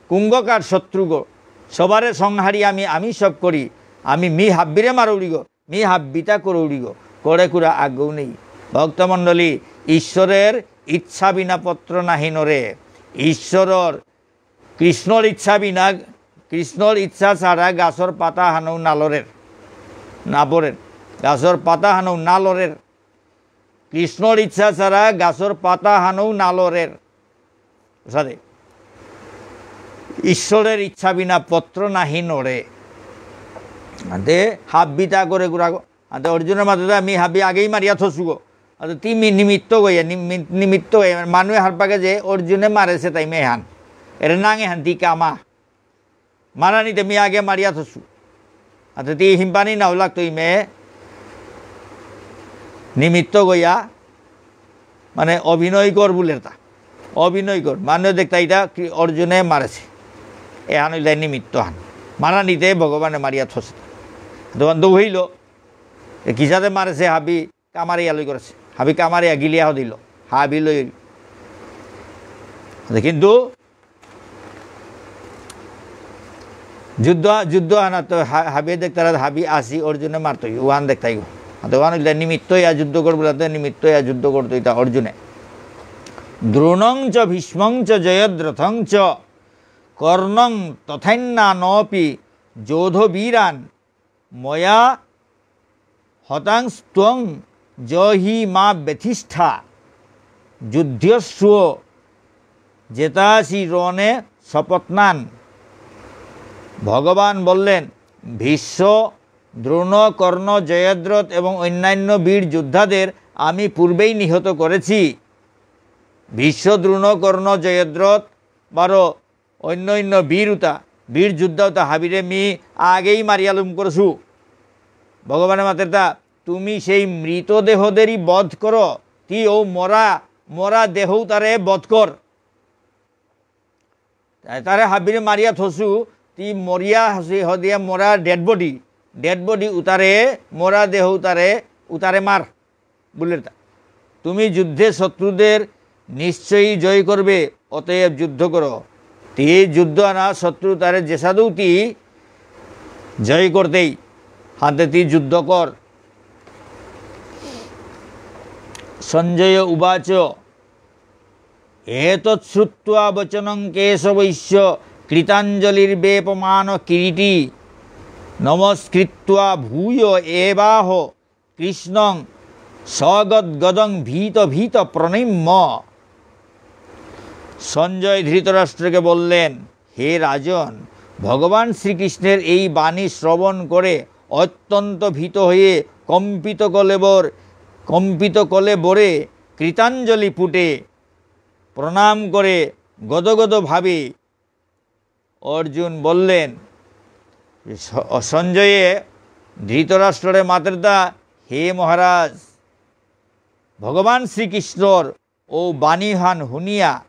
কুঙ্গ কার শত্রু গো। সবারে সংহারি আমি, আমি সব করি। আমি মি হাব্বিরে মারৌরি গো, মি হাব্বিতা করৌরি গো। করে কুরা আগৌ নেই। ভক্তমণ্ডলী, ঈশ্বরের ইচ্ছা বিনা পত্র নাহি নড়ে। ঈশ্বরর কৃষ্ণর ইচ্ছা বিনা, কৃষ্ণর ইচ্ছা ছাড়া গাছর পাতা হানও না লড়ের, না পড়ের। গাছর পাতা হানও না লড়ের। কৃষ্ণর ইচ্ছা ছাড়া গাছর পাতা হানও না লড়ের। সাদে। ঈশ্বরের ইচ্ছা বিনা পত্র নাহি নড়ে। আদে হাব্বিতা করে গুড়াগো। আদে অর্জুনের মাথাতে আমি হাবি আগেই মারিয়া থসুগো। আদে তি মি-, নিমিত্ত গইয়া, নিমি-, নিমিত্ত গইয়া। মানে মানুয়ে হারপাকে যে অর্জুনে মারেসে তাই মেহান। এর নাঙে হান তি কামা। মারানিতে মি আগে মারিয়া থসু। আচ্ছা, তি হিম্পানি না ওলাক তুই মে নিমিত্ত গইয়া, মানে অভিনয় কর বুলের তা। অভিনয় কর। মানে দেখতা এটা কি অর্জুনে মারেসে। এহান হইলে নিমিত্ত হান। মারানিতে ভগবানে মারিয়া থসে। দোকান তো হইল। এ কিসাদে মারেসে হাবি কামারিয়া লই করেসে। হাবি কামারিয়া গিলিয়া দিল। হাবি লই। কিন্তু যুদ্ধ, যুদ্ধ আনা তো হা-, হাবি দেখতারা হাবি আসি অর্জুনে মারতই। ওয়ান দেখতাই গো। তো ওয়ান হইলে নিমিত্ত ইয়া যুদ্ধ করবো, তো নিমিত্ত ইয়া যুদ্ধ করতো এটা অর্জুনে। দ্রোণং চ ভীষ্মং চ জয়দ্রথং চ কর্ণং তথান্যানপি যোধবীরান ময়া হতাংস্ত্বং জহি মা ব্যথিষ্ঠা যুধ্যস্ব জেতাসি রণে সপত্নান। ভগবান বললেন, ভীষ্ম, দ্রোণ, কর্ণ, জয়দ্রথ এবং অন্যান্য বীর যোদ্ধাদের আমি পূর্বেই নিহত করেছি। ভীষ্ম, দ্রোণ, কর্ণ, জয়দ্রথ বারো অন্য অন্য বীর উতা, বীর যোদ্ধা উতা হাবিরে মি আগেই মারিয়া লুম করছু। ভগবানে মাতেরতা, তুমি সেই মৃতদেহদেরই বধ করো, তি ও মরা, মরা দেহ উতারে বধ কর। তাই তারে হাবিরে মারিয়া থসু, তি মরিয়া হসি হদিয়া মরা dead body, dead body উতারে, মরা দেহ উতারে, উতারে মার। বুলের তা। তুমি যুদ্ধে শত্রুদের নিশ্চয়ই জয় করবে, অতএব যুদ্ধ করো। তি যুদ্ধ আনা শত্রু তারে যেসাদু তি জয় করতেই হাতে তি যুদ্ধ কর। সঞ্জয় উবাচ, এতৎ শ্রুত্বা বচনং কেশবস্য কৃতাঞ্জলির্বেপমান কিরীটী। নমস্কৃত্বা ভূয় এবাহ কৃষ্ণং সগদ্গদং ভীত ভীত প্রণম্য। সঞ্জয় ধৃতরাষ্ট্রকে বললেন, হে রাজন, ভগবান শ্রীকৃষ্ণের এই বাণী শ্রবণ করে অত্যন্ত ভীত হয়ে কম্পিত কলেবর, কম্পিত কলেবরে কৃতাঞ্জলি পুটে প্রণাম করে গদগদ ভাবে অর্জুন বললেন, স-, সঞ্জয়ে ধৃতরাষ্ট্ররে মাতেরতা, "হে মহারাজ, ভগবান শ্রীকৃষ্ণর ও বাণীহান হুনিয়া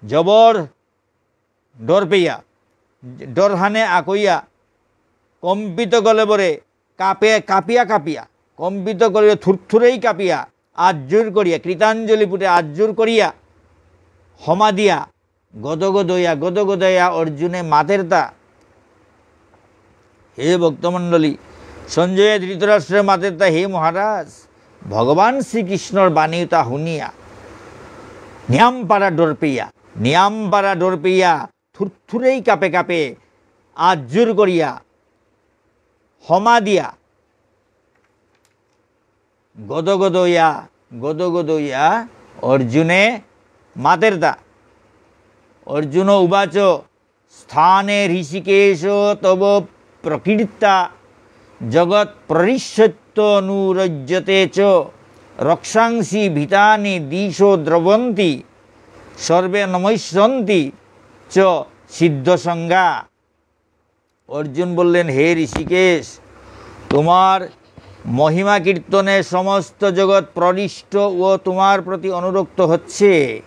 জবর ডর পেয়া, ডরহানে আকইয়া, কম্পিত গলে বরে কাপে, কাপিয়া কাপিয়া, কম্পিত গলে থুরথুরেই কাপিয়া, আত জোর করিয়া, কৃতাঞ্জলি পুটে আত জোর করিয়া, হমা দিয়া, গদগদয়া, গদগদয়া অর্জুনে মাতেরতা।" হে ভক্তমণ্ডলী, সঞ্জয়ে ধৃতরাষ্ট্ররে মাতেরতা, "হে মহারাজ, ভগবান শ্রীকৃষ্ণর বাণীতা হুনিয়া, নিয়াম পারা ডর পেয়া, নিয়াম পারা ডর পেয়া, থুরথুরেই কাপে কাপে, আত জোর করিয়া, হমা দিয়া, গদগদয়া, গদগদয়া, অর্জুনে মাতেরতা।" অর্জুন উবাচ, "স্থানে হৃষীকেশ তব প্রকীর্ত্যা জগৎ প্রহৃষ্যত্যনুরজ্যতে চ। রক্ষাংসি ভীতানি দিশো দ্রবন্তি সর্বে নমস্যন্তি চ সিদ্ধসঙ্গা।" অর্জুন বললেন, "হে হৃষীকেশ, তোমার মহিমা কীর্তনে সমস্ত জগৎ প্রহৃষ্ট ও তোমার প্রতি অনুরক্ত হচ্ছে।"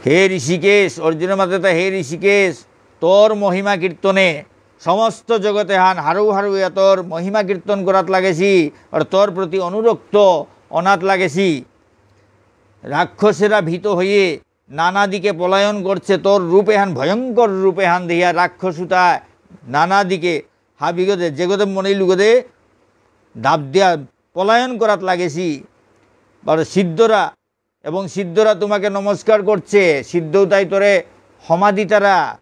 হে হৃষীকেশ, অর্জুনে মাতেরতা, "হে হৃষীকেশ, তোর মহিমা কীর্তনে সমস্ত জগত এহান হারৌ হারৌ ইয়া তোর মহিমা কীর্তন করাত লাগেছি, আর তোর প্রতি অনুরক্ত অনাত লাগেছি। রাক্ষসেরা ভীত হয়ে নানা দিকে পলায়ন করছে, তোর রূপ এহান, ভয়ঙ্কর রূপ এহান দেখিয়া রাক্ষসুতা নানা দিকে হাবিগদে, যেগদে মনে লুগদে দাব দিয়া পলায়ন করাত লাগেছি। বারো সিদ্ধরা, এবং সিদ্ধরা তোমাকে নমস্কার করছে, সিদ্ধ তাই তোরে হমা দিতারা।"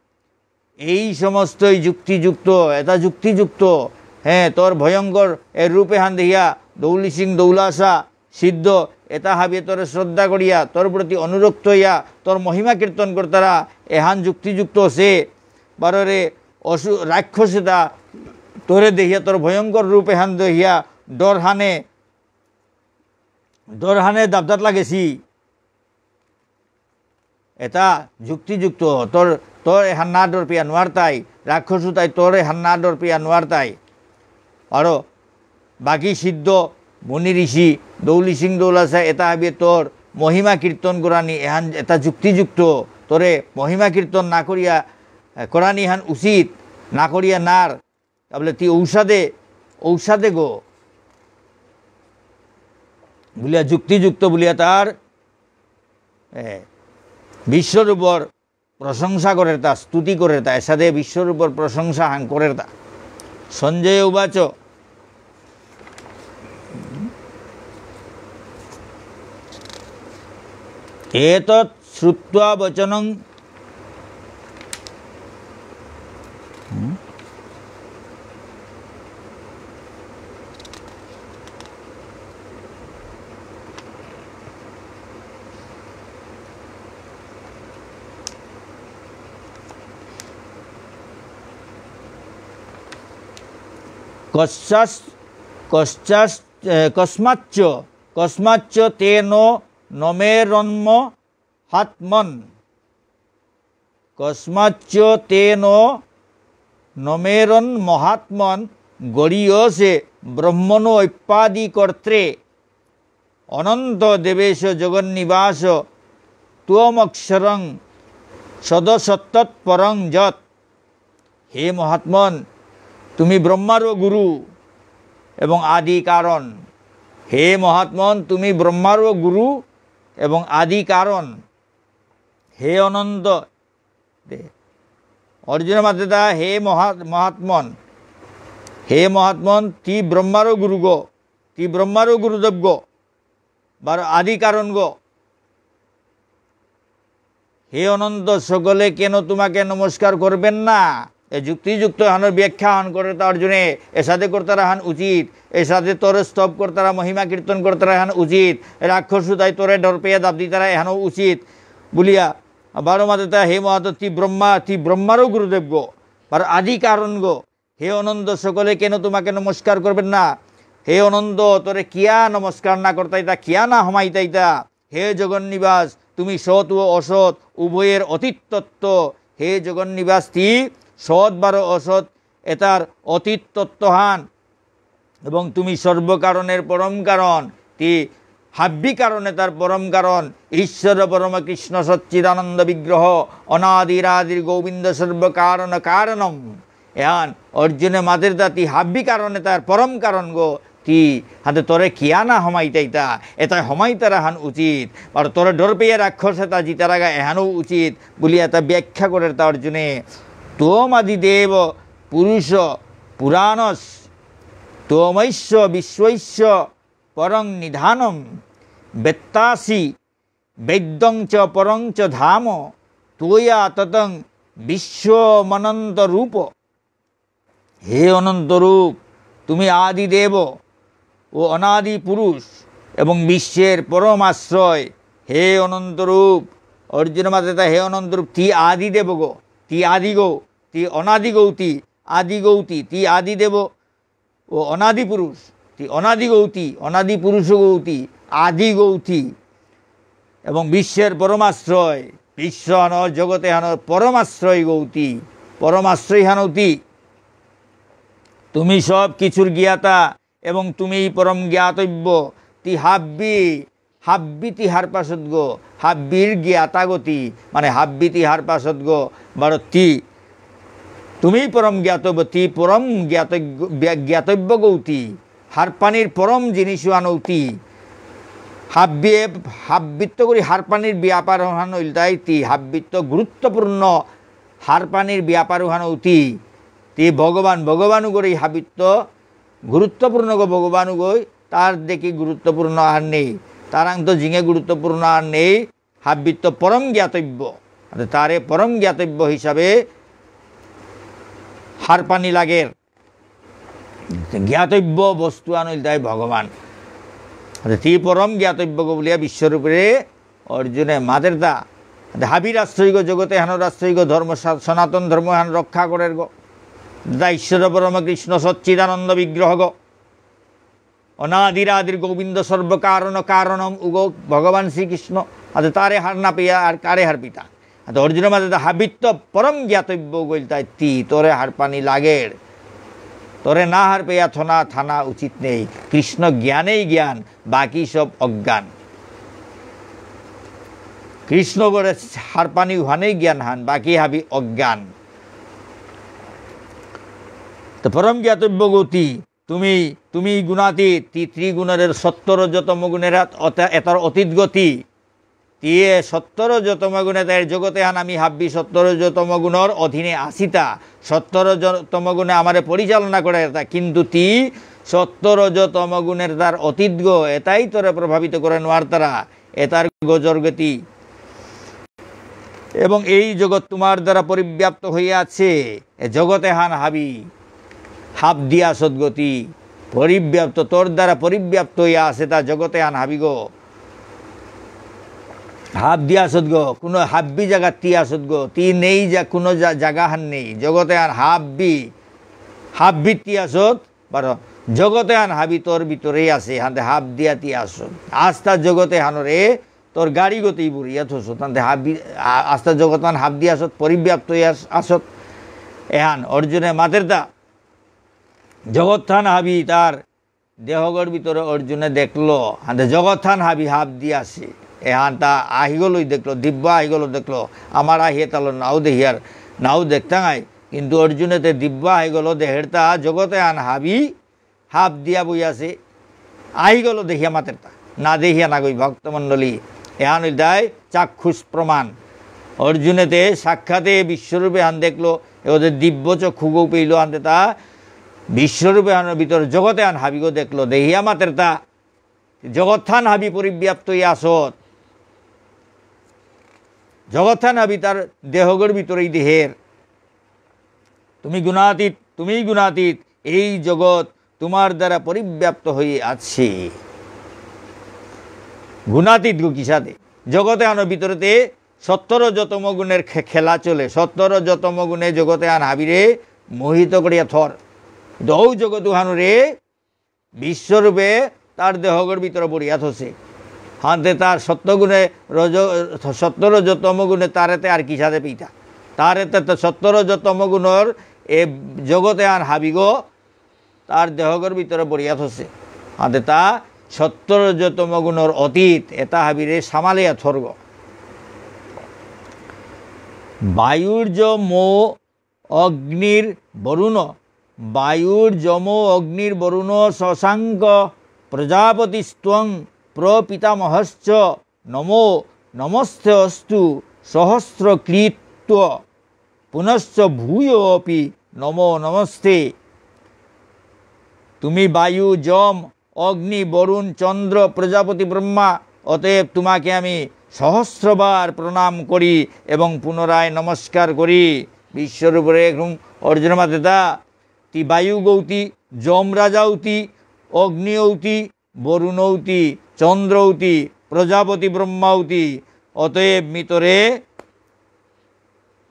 এই সমস্তই যুক্তিযুক্ত, এটা যুক্তিযুক্ত। হ্যাঁ, তোর ভয়ঙ্কর এ রূপ এহান দেখিয়া দৌলি সিং দৌলাসা সিদ্ধ, এটা হাবিয়ে তোরে শ্রদ্ধা করিয়া, তোর প্রতি অনুরক্ত হইয়া, তোর মহিমা কীর্তন করতারা, এহান যুক্তিযুক্ত আছে। বারোরে অসু-, রাক্ষস এটা তোরে দেখিয়া, তোর ভয়ঙ্কর রূপ এহান দেখিয়া, ডরহানে, ডরহানে দাবদাত লাগেছি। এটা যুক্তিযুক্ত, তোর, তোর এহান না ডর পেয়া নোয়ারতাই, রাক্ষসুতাই তোর এহান না ডর পেয়া নোয়ারতাই। আরো বাকি সিদ্ধ, মুনি ঋষি, দৌলি সিং দৌলাসা, এটা হাবিয়ে তোর মহিমা কীর্তন করানি এহান এটা যুক্তিযুক্ত, তোরে মহিমা কীর্তন না করিয়া, এ, করানি হান উচিত, না করিয়া নার। তা বলে, "তি ঔসাদে, ঔসাদে গো।" বুলিয়া যুক্তিযুক্ত বুলিয়া তার, এ, বিশ্বরূপর প্রশংসা করের তা, স্তুতি করের তা, এসাদে বিশ্বরূপর প্রশংসা হান করের তা। সঞ্জয় উবাচ, এতৎ শ্রুত্বা বচনং, হুম? কশ্চাস-, কশ্চাস-, এ, কস্মাচ্চ, কস্মাচ্চ তেন নমেরন্মহাত্মন। কস্মাচ্চ তেন নমেরন্মহাত্মন গরীয়সে ব্রহ্মণোঽপ্যাদিকর্ত্রে। অনন্ত দেবেশ জগন্নিবাস ত্বমক্ষরং সদসত্তৎপরং যৎ। হে মহাত্মন, তুমি ব্রহ্মারও গুরু এবং আদি কারণ। হে মহাত্মন, তুমি ব্রহ্মারও গুরু এবং আদি কারণ। হে অনন্ত, দে। অর্জুন মাতেতা, হে মহা-, মহাত্মন, হে মহাত্মন, তি ব্রহ্মারও গুরুগ, তি ব্রহ্মারও গুরুদেবগ, বারো আদি কারণগ। হে অনন্ত, সকলে কেন তোমাকে নমস্কার করবেন না? এ যুক্তিযুক্ত হানর ব্যাখ্যা হান করেতা অর্জুনে, এসাদে করতারা হান উচিত, এসাদে তোরে স্তব করতারা, মহিমা কীর্তন করতারা হান উচিত, রাক্ষস উতাই তোরে ডর পেয়া দাব দিতারা এহানও উচিত। বুলিয়া, বারো মাতেতা, হে মহাত্মন, তি ব্রহ্মা, তি ব্রহ্মারও গুরুদেবগ, বারো আদি কারণগ। হে অনন্ত, সকলে কেন তোমাকে নমস্কার করবেন না? হে অনন্ত, তোরে কিয়া নমস্কার না করতাইতা, কিয়া না হমাইতাইতা? হে জগন্নিবাস, তুমি সৎ ও অসৎ উভয়ের অতীত তত্ত্ব। হে জগন্নিবাস, তি সৎ বারো অসৎ এতার অতীত তত্ত্বহান। এবং তুমি সর্বকারণের পরম কারণ, তি হাব্বি কারণ এতার পরম কারণ। ঈশ্বর পরম কৃষ্ণ সচ্চিদানন্দ বিগ্রহ, অনাদিরাদির গোবিন্দ সর্বকারণ কারণম। এহান অর্জুনে মাতেরতা তি হাব্বি কারণ এতার পরম কারণ গো। তি হাতে তোরে কিয়া না হমাইতাইতা, এতাই হমাইতারা হান উচিত। আর তোরে ডর পেয়ে রাক্ষস এতা জিতারাগা এহানও উচিত বুলিয়া তা ব্যাখ্যা করেরতা অর্জুনে। ত্বমাদিদেব পুরুষ পুরাণস, ত্বমস্য বিশ্বস্য পরং নিধানম, বেত্তাসি বেদ্যং চ পরং চ ধাম, ত্বয়া ততং বিশ্বমনন্ত রূপ। হে অনন্ত রূপ, তুমি আদি দেব ও অনাদি পুরুষ এবং বিশ্বের পরম আশ্রয়। হে অনন্ত রূপ, অর্জুন মাতেতা, হে অনন্ত রূপ, তি আদি দেব গো, তি আদি গো, তি অনাদি গৌতি, আদি গৌতি, তি আদি দেব ও অনাদি পুরুষ, তি অনাদি গৌতি, অনাদি পুরুষ গৌতি, আদি গৌতি। এবং বিশ্বের পরমাশ্রয়, বিশ্ব হানর, জগতে হানর পরমাশ্রয় গৌতি, পরমাশ্রয় হানৌতি। তুমি সব কিছুর জ্ঞাতা এবং তুমিই পরম জ্ঞাতব্য। তি হাব্বি, হাব্বি তি হারপাসত গো, হাব্বির জ্ঞাতা গো তি, মানে হাব্বি তি হারপাসত গো, বারো তি। তুমিই পরম জ্ঞাতব্য, তি পরম জ্ঞাতজ্ঞ-, জ্ঞা-, জ্ঞাতব্য গৌতি। হারপানির পরম জিনিস আনৌতি। হাব্বিয়ে, হাব্বিত্ত করি হারপানির ব্যাপার হান ইলতাই তি, হাব্বিত্ত গুরুত্বপূর্ণ হারপানির ব্যাপার হান উতি। তি ভগবান, ভগবান করি হাবিত্ত গুরুত্বপূর্ণ গো ভগবান গই, তার দেখি গুরুত্বপূর্ণ আর নেই। তারাং তো জিঙে গুরুত্বপূর্ণ আর নেই, হাব্বিত্ত পরম জ্ঞাতব্য। অর্থাৎ তারে পরম জ্ঞাতব্য হিসাবে হারপানি লাগের। জ্ঞাতব্য বস্তু আনইল তাই ভগবান। অর্থাৎ তি পরম জ্ঞাতব্য গো বুলিয়া বিশ্বরূপরে অর্জুনে মাতের দা। অর্থাৎ হাবির আশ্রয় গো, জগতে হানোর আশ্রয় গো, ধর্ম সা-, সনাতন ধর্ম হান রক্ষা করের গো। দা ঈশ্বর পরম কৃষ্ণ সচ্চিদানন্দ বিগ্রহ গো। অনাদিরাদির গোবিন্দ সর্বকারণ কারণম উগো ভগবান শ্রীকৃষ্ণ। আতে তারে হার না পেয়া আর কারে হার পিতা। আতে অর্জুন মাতে তা হাবিত্ত পরম জ্ঞাতব্য গইল তাই তি, তোরে হার পানি লাগের। তোরে না হার পেয়া থনা থানা উচিত নেই। কৃষ্ণ জ্ঞানেই জ্ঞান, বাকি সব অজ্ঞান। কৃষ্ণ গরে হার পানি উহানেই জ্ঞান হান, বাকি হাবি অজ্ঞান। তো পরম জ্ঞাতব্য গতি, তুমি, তুমি গুণাতীত, তি ত্রিগুণের সত্ত্ব রজ তম গুণের আত-, অত-, এতার অতীত গতি। তি এ সত্ত্ব রজ তম গুণে তাই জগতে হান আমি হাব্বি সত্ত্ব রজ তম গুণর অধীনে আসিতা। সত্ত্ব রজ তম গুণে আমারে পরিচালনা করে এতা। কিন্তু তি সত্ত্ব রজ তম গুণের তার অতীত গো, এতাই তোরে প্রভাবিত করে নোয়ারতারা। এতার গজর গতি। এবং এই জগৎ তোমার দ্বারা পরিব্যাপ্ত হইয়া আছে। এ জগতে হান হাবি, হাব দিয়া সদ্গতি, পরিব্যাপ্ত, তোর দ্বারা পরিব্যাপ্ত হইয়া আছে তা জগতে হান হাবি গো। হাব দিয়া সদ্গ, কোনো হাব্বি জায়গা তি আসত গো, তি নেই যা কোনো জা-, জায়গা হান নেই। জগতে হান হাব্বি, হাব্বি তি আসত, বারো, জগতে হান হাবি তোর ভিতরেই আছে, হাতে হাব দিয়া তি আসত। আস্তা জগতে হানরে তোর গাড়ি গতেই বুড়িয়া থসত, হাতে হাবি, আ-, আস্তা জগত হান হাব দিয়া আসত, পরিব্যাপ্ত হইয়া আস-, আসত। এহান অর্জুনে মাতের তা, জগত হান হাবি তার দেহগর ভিতরে অর্জুনে দেখলো, হাতে জগত হান হাবি হাব দিয়া আছে। এহান তা আহিগলই দেখলো, দিব্য আহিগল দেখলো। আমার আহি এতালো নাও দেহিয়ার, নাও দেখতাঙাই। কিন্তু অর্জুনে তে দিব্য আহিগল দেহের তা জগতে হান হাবি হাব দিয়া বই আছে। আহিগল দেহিয়া মাতের তা। না দেহিয়া না গই ভক্তমণ্ডলী। এহান হইল তাই চাক্ষুষ প্রমাণ। অর্জুনে তে সাক্ষাতে বিশ্বরূপে হান দেখলো, এ ওদের দিব্য চক্ষুগো পেইল হানতে তা বিশ্বরূপে হানোর ভিতরে জগতে হান হাবিগো দেখলো, দেহিয়া মাতের তা। জগৎহান হাবি পরিব্যাপ্ত ইয়া আসত। জগৎহান হাবি তার দেহগর ভিতরেই দেহের। তুমি গুণাতীত, তুমিই গুণাতীত। এই জগৎ তোমার দ্বারা পরিব্যাপ্ত হয়ে আছে। গুণাতীত গো কিসাদে? জগতে আনো ভিতরেতে সত্ত্ব রজ তম গুণের খে-, খেলা চলে। সত্ত্ব রজ তম গুণে জগতে আন হাবিরে মোহিত করিয়া থর। দৌ জগত উহানুরে বিশ্বরূপে তার দেহগর ভিতরে বরিয়া থসে। হাতে তার সত্যগুণে রজ-, সত্য রজ তম গুণে তারেতে আর কিসাদে পিতা। তারেতে তো সত্য রজ তম গুণর এ জগতে আর হাবিগো তার দেহগর ভিতরে বরিয়া থসে। হাতে তা সত্য রজ তম গুণর অতীত, এতা হাবিরে সামালিয়া থরগ। বায়ুর্যমো অগ্নির্বরুণ, বায়ুর্যমো অগ্নির্বরুণ শশাঙ্ক প্রজাপতিস্ত্বং প্রপিতামহশ্চ। নমো নমস্তে অস্তু সহস্রকৃত্ব পুনশ্চ ভূয় অপি নমো নমস্তে। তুমি বায়ু, যম, অগ্নি, বরুণ, চন্দ্র, প্রজাপতি, ব্রহ্মা, অতএব তোমাকে আমি সহস্রবার প্রণাম করি এবং পুনরায় নমস্কার করি। বিশ্বরূপরে এখন অর্জুন মাতেতা, তি বায়ু গৌতি, যম রাজাউতি, অগ্নি ঔতি, বরুণ ঔতি, চন্দ্র ঔতি, প্রজাপতি ব্রহ্মা ঔতি, অতএব মিতরে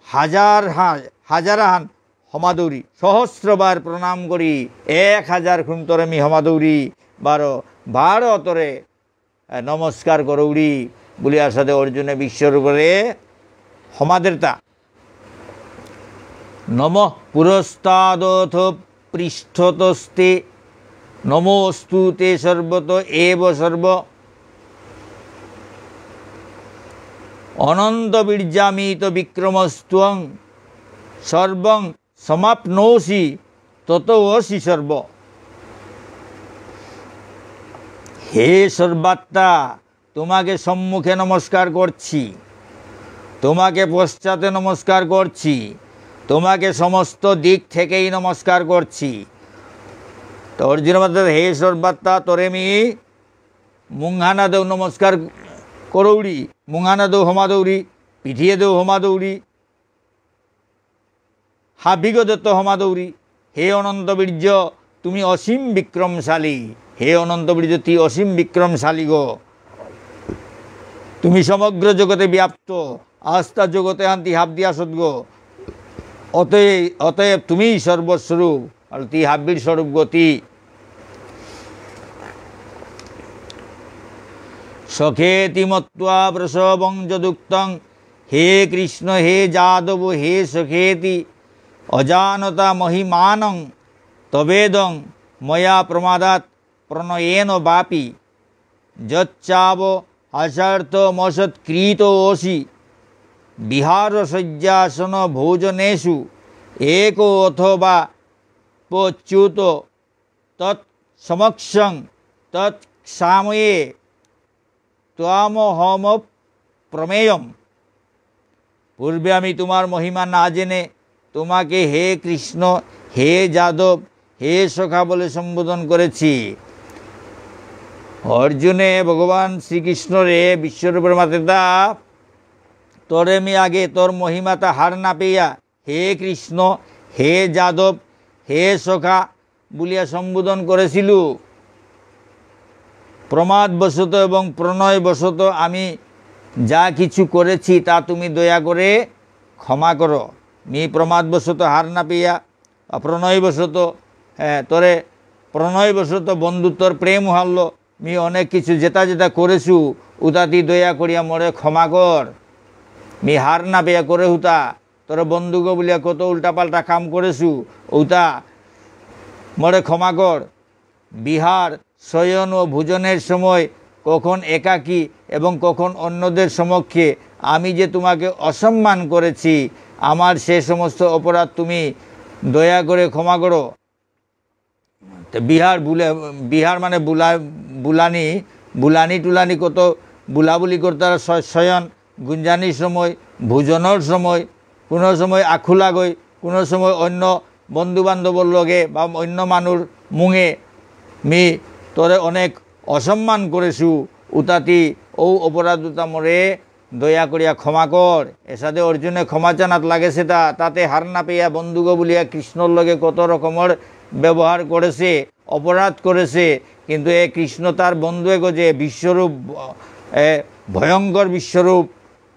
হাজার হা-, হাজার হান হমাদৌরি, সহস্রবার প্রণাম করি, এক হাজার খুন তরে মি হমাদৌরি, বারো, বারো তরে, এ, নমস্কার করৌরি, বুলিয়া সাদে অর্জুনে বিশ্বরূপরে হমাদেরতা। নমঃ পুরস্তাদথ পৃষ্ঠতস্তে, নমোস্তু তে সর্বত এব সর্ব। অনন্ত বীর্যামিত বিক্রমস্ত্বং সর্বং সমাপ্নোসি ততোসি সর্ব। হে সর্বাত্মা, তোমাকে সম্মুখে নমস্কার করছি, তোমাকে পশ্চাতে নমস্কার করছি, তোমাকে সমস্ত দিক থেকেই নমস্কার করছি। তো অর্জুন মাতের, হে সর্বাত্মা, তোরে মি মুঙহানাদেও নমস্কার করৌরি, মুঙহানাদেও হমাদৌরি, পিঠিয়েদেও হমাদৌরি, হাবিগদেত্ত হমাদৌরি। হে অনন্ত বীর্য, তুমি অসীম বিক্রমশালী। হে অনন্ত বীর্য, তি অসীম বিক্রমশালী গো। তুমি সমগ্র জগতে ব্যাপ্ত, আস্তা জগতে হান্তি হাব দিয়া সদগ। অতএ-, অতএব তুমি সর্বস্বরূপ, আর তি হাব্বির স্বরূপ গতি। সখেতি মত্বা প্রসবং যদুক্তং, হে কৃষ্ণ হে যাদব হে সখেতি, অজানতা মহিমানং তবেদং ময়া প্রমাদাৎ প্রণয়েন বাপি। যচ্চাব আসার্থমসৎকৃতোসি বিহারশয্যাসনভোজনেষু এক অথবা পচ্যুত তৎসমক্ষং তৎসময়ে ত্বামহমপ্রমেয়ম। পূর্বে আমি তোমার মহিমা না জেনে তোমাকে হে কৃষ্ণ, হে যাদব, হে সখা বলে সম্বোধন করেছি। অর্জুনে ভগবান শ্রীকৃষ্ণরে বিশ্বরূপরে মাতেতা, তোরে মি আগে তোর মহিমাতা হার না পেয়া হে কৃষ্ণ, হে যাদব, হে সখা বুলিয়া সম্বোধন করেছিল। প্রমাদবশত এবং প্রণয়বশত আমি যা কিছু করেছি তা তুমি দয়া করে ক্ষমা করো। মি প্রমাদবশত হার না পেয়া, প্রণয়বশত, হ্যাঁ, তোরে প্রণয়বশত বন্ধুত্বর প্রেম হারলো, মি অনেক কিছু যেতা যেতা করেছু, উতা তি দয়া করিয়া মোরে ক্ষমা কর। মি হার না পেয়া করে হুতা, তোরে বন্ধুগ বুলিয়া কত উল্টাপাল্টা কাম করেছু, উতা মোরে ক্ষমা কর। বিহার, শয়ন ও ভোজনের সময় কখন একাকী এবং কখন অন্যদের সমক্ষে আমি যে তোমাকে অসম্মান করেছি, আমার সে সমস্ত অপরাধ তুমি দয়া করে ক্ষমা করো। তো বিহার বুলে, বিহার মানে বুলা-, বুলানি, বুলানি টুলানি কত বুলাবুলি করতারা শ-, শয়ন, গুঞ্জানির সময়, ভোজনর সময়, কোনো সময় আখুলাগই, কোনো সময় অন্য বন্ধু বান্ধবর লগে বা অন্য মানুর মুঙে মি তোরে অনেক অসম্মান করেছু, উতা তি ঔ অপরাধ উতা মোরে দয়া করিয়া ক্ষমা কর। এসাদে অর্জুনে ক্ষমা চানাত লাগেসেতা, তাতে হার না পেয়া বন্ধুগ বুলিয়া কৃষ্ণর লগে কত রকমর ব্যবহার করেছে, অপরাধ করেছে। কিন্তু এ কৃষ্ণ তার বন্ধু এগো যে বিশ্বরূপ, এ ভয়ঙ্কর বিশ্বরূপ,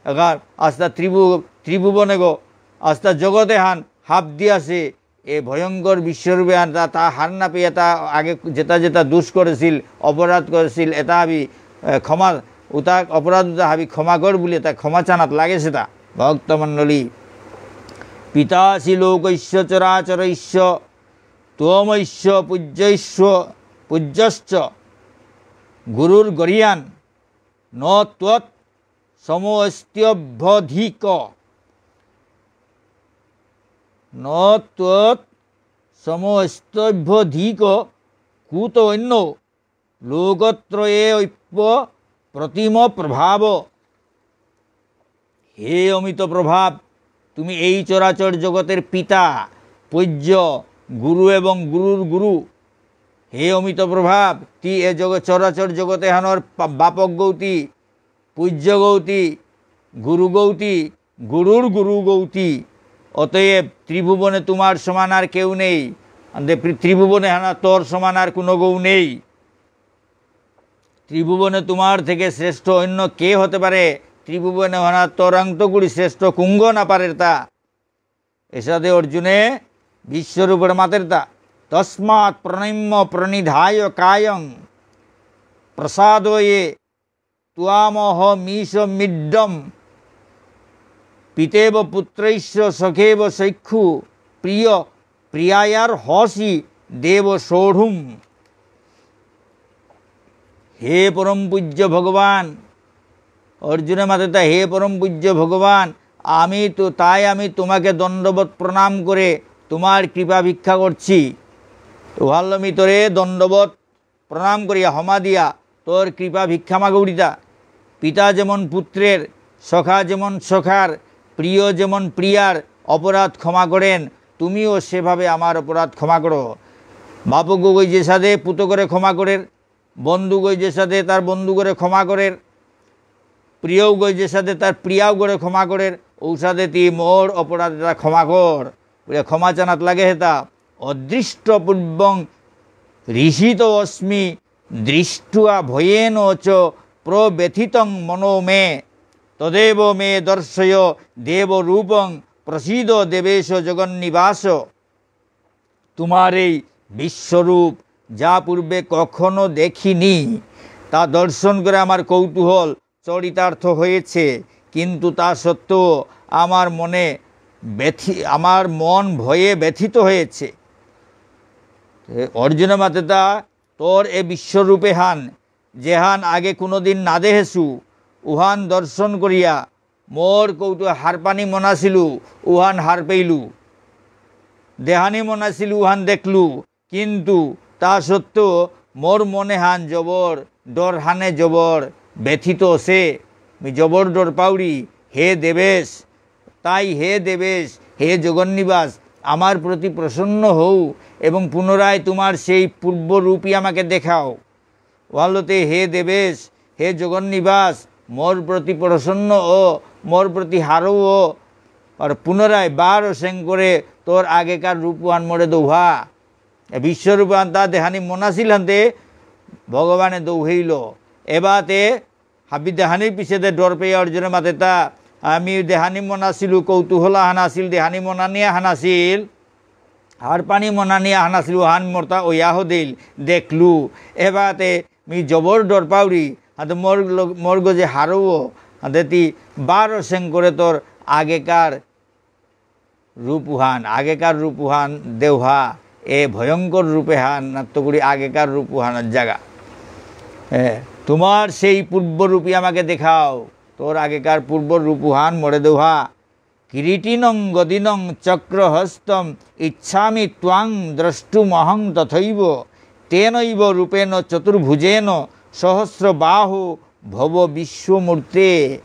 এগা আস্তা ত্রিভু-, ত্রিভুবন এগো, আস্তা জগতে হান হাব দিয়াছে, এ ভয়ঙ্কর বিশ্বরূপে আর তা, তা হার না পেয়ে তা আগে যেটা যেটা দোষ করেছিল, অপরাধ করেছিল, এটা হাবি, এ, ক্ষমা, উতা অপরাধ উতা হাবি ক্ষমা কর বলে তা ক্ষমা চানাত লাগে সেটা। ভক্তমণ্ডলী, পিতাসি লোকস্য চরাচরস্য ত্বমস্য পূজ্যস্য পূজ্যশ্চ গুরুর্গরীয়ান্ ন ত্বৎ সমস্ত্যভ্যধিক। ন ত্বৎ সমস্ত্যভ্যধিক কুতোঽন্য লোকত্রয়ে অপ্যপ্রতিম প্রভাব। হে অমিত প্রভাব, তুমি এই চরাচর জগতের পিতা, পূজ্য, গুরু এবং গুরুর গুরু। হে অমিত প্রভাব, তি এ জগৎ, চরাচর জগত এহানর পা-, বাপক গৌতি, পূজ্য গৌতি, গুরু গৌতি, গুরুর গুরু গৌতি। অতএব ত্রিভুবনে তোমার সমান আর কেউ নেই। আন্দে পৃ-, ত্রিভুবনে হানা তোর সমান আর কোনো গৌ নেই। ত্রিভুবনে তোমার থেকে শ্রেষ্ঠ অন্য কে হতে পারে? ত্রিভুবনে হানা তোরাংত কুড়ি শ্রেষ্ঠ কুঙ্গ না পারের তা। এসাদে অর্জুনে বিশ্বরূপরে মাতের তা। তস্মাৎ প্রণম্য প্রণিধায় কায়ং প্রসাদয়ে ত্বামহমীশমীড্যম। পিতেব পুত্রস্য সখেব সখ্যু প্রিয় প্রিয়ায়ার্হসি দেব সোঢ়ুম। হে পরম পূজ্য ভগবান, অর্জুনে মাতের তা, হে পরম পূজ্য ভগবান, আমি তো, তাই আমি তোমাকে দণ্ডবত প্রণাম করে তোমার কৃপা ভিক্ষা করছি। তো ভাল্লমী তোরে দণ্ডবত প্রণাম করিয়া হমা দিয়া তোর কৃপা ভিক্ষা মাগৌরিতা। পিতা যেমন পুত্রের, সখা যেমন সখার, প্রিয় যেমন প্রিয়ার অপরাধ ক্ষমা করেন, তুমিও সেভাবে আমার অপরাধ ক্ষমা করো। বাপক গই যেসাদে পুতকরে ক্ষমা করের, বন্ধু গই যেসাদে তার বন্ধু করে ক্ষমা করের, প্রিয় গই যেসাদে তার প্রিয়াও করে ক্ষমা করের, ঔসাদে তি মোর অপরাধ এটা ক্ষমা কর। বুলে ক্ষমা চানাত লাগে হেতা। অদৃষ্টপূর্বং হৃষিতোঽস্মি দৃষ্ট্বা ভয়েন চ প্রব্যথিতং মনো মে। তদেব মে দর্শয় দেব রূপং প্রসীদ দেবেশ জগন্নিবাস। তোমার এই বিশ্বরূপ যা পূর্বে কখনো দেখিনি, তা দর্শন করে আমার কৌতূহল চরিতার্থ হয়েছে, কিন্তু তা সত্ত্বেও আমার মনে ব্যথি-, আমার মন ভয়ে ব্যথিত হয়েছে। এ, অর্জুন মাতেতা, তোর এ বিশ্বরূপ এহান, যেহান আগে কোনোদিন না দেহেসু, উহান দর্শন করিয়া মোর কৌতূ-, হারপানি মনাসিলু, উহান হারপেইলু। দেহানি মনাসিলু, উহান দেখলু। কিন্তু তা সত্ত্বেও মোর মনেহান জবর, ডরহানে জবর ব্যথিত অসে। মি জবর ডর পাউরি, হে দেবেশ। তাই হে দেবেশ, হে জগন্নিবাস, আমার প্রতি প্রসন্ন হও এবং পুনরায় তোমার সেই পূর্ব রূপই আমাকে দেখাও। ওয়াল্লতে হে দেবেশ, হে জগন্নিবাস, মোর প্রতি প্রসন্ন অ, মোর প্রতি হারৌ অ, আর পুনরায় বার সেং করে তোর আগেকার রূপহান মোরে দৌহা। এ বিশ্বরূপহান তা দেহানি মনাসিল হানতে ভগবানে দৌহেইল। এবাতে হাবি দেহানির পিছেদে ডর পেয়া অর্জুনে মাতেতা, আমি দেহানি মনাসিলু, কৌতূহল আহান আসিল, দেহানি মনানি আহান আসিল, হারপানি মনানি আহান আসিল, উহান মোরতা ওয়াহ দিল, দেখলু। এবাতে মি জবর ডর পাউরি, হাতে মোর লগ-, মোর গজে হারৌ, হাতে তি বার সেং করে তোর আগেকার রূপ উহান, আগেকার রূপ উহান দেওহা, এ ভয়ঙ্কর রূপ এহান, নাত্তগুড়ি আগেকার রূপ উহানর জাগা। এ, তোমার সেই পূর্ব রূপই আমাকে দেখাও, তোর আগেকার পূর্ব রূপ উহান মোরে দেওহা। কিরীটিনং গদিনং চক্রহস্তম ইচ্ছামি ত্বাং দ্রষ্টুমহং তথৈব। তেনৈব রূপেণ চতুর্ভুজেন সহস্রবাহো ভব বিশ্বমূর্তে।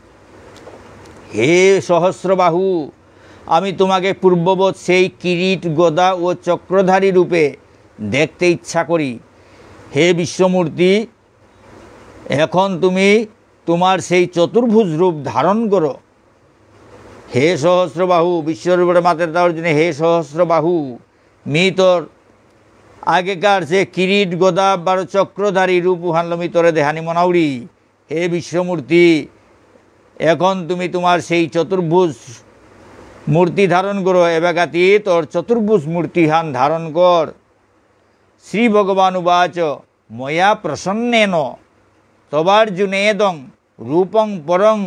হে সহস্রবাহু, আমি তোমাকে পূর্ববৎ সেই কিরীট, গদা ও চক্রধারী রূপে দেখতে ইচ্ছা করি। হে বিশ্বমূর্তি, এখন তুমি তোমার সেই চতুর্ভুজ রূপ ধারণ করো। হে সহস্রবাহু, বিশ্বরূপরে মাতের তাওর জন্য, হে সহস্রবাহু, মি তোর আগেকার যে কিরীট, গদা, বারো চক্রধারী রূপ উহানলো মি তোরে দেহানি মনাউরি। হে বিশ্বমূর্তি, এখন তুমি তোমার সেই চতুর্ভুজ মূর্তি ধারণ করো, এবাকাতি তোর চতুর্ভুজ মূর্তিহান ধারণ কর। শ্রী ভগবান উবাচ, ময়া প্রসন্নেন তবার্জুনেদং রূপং পরং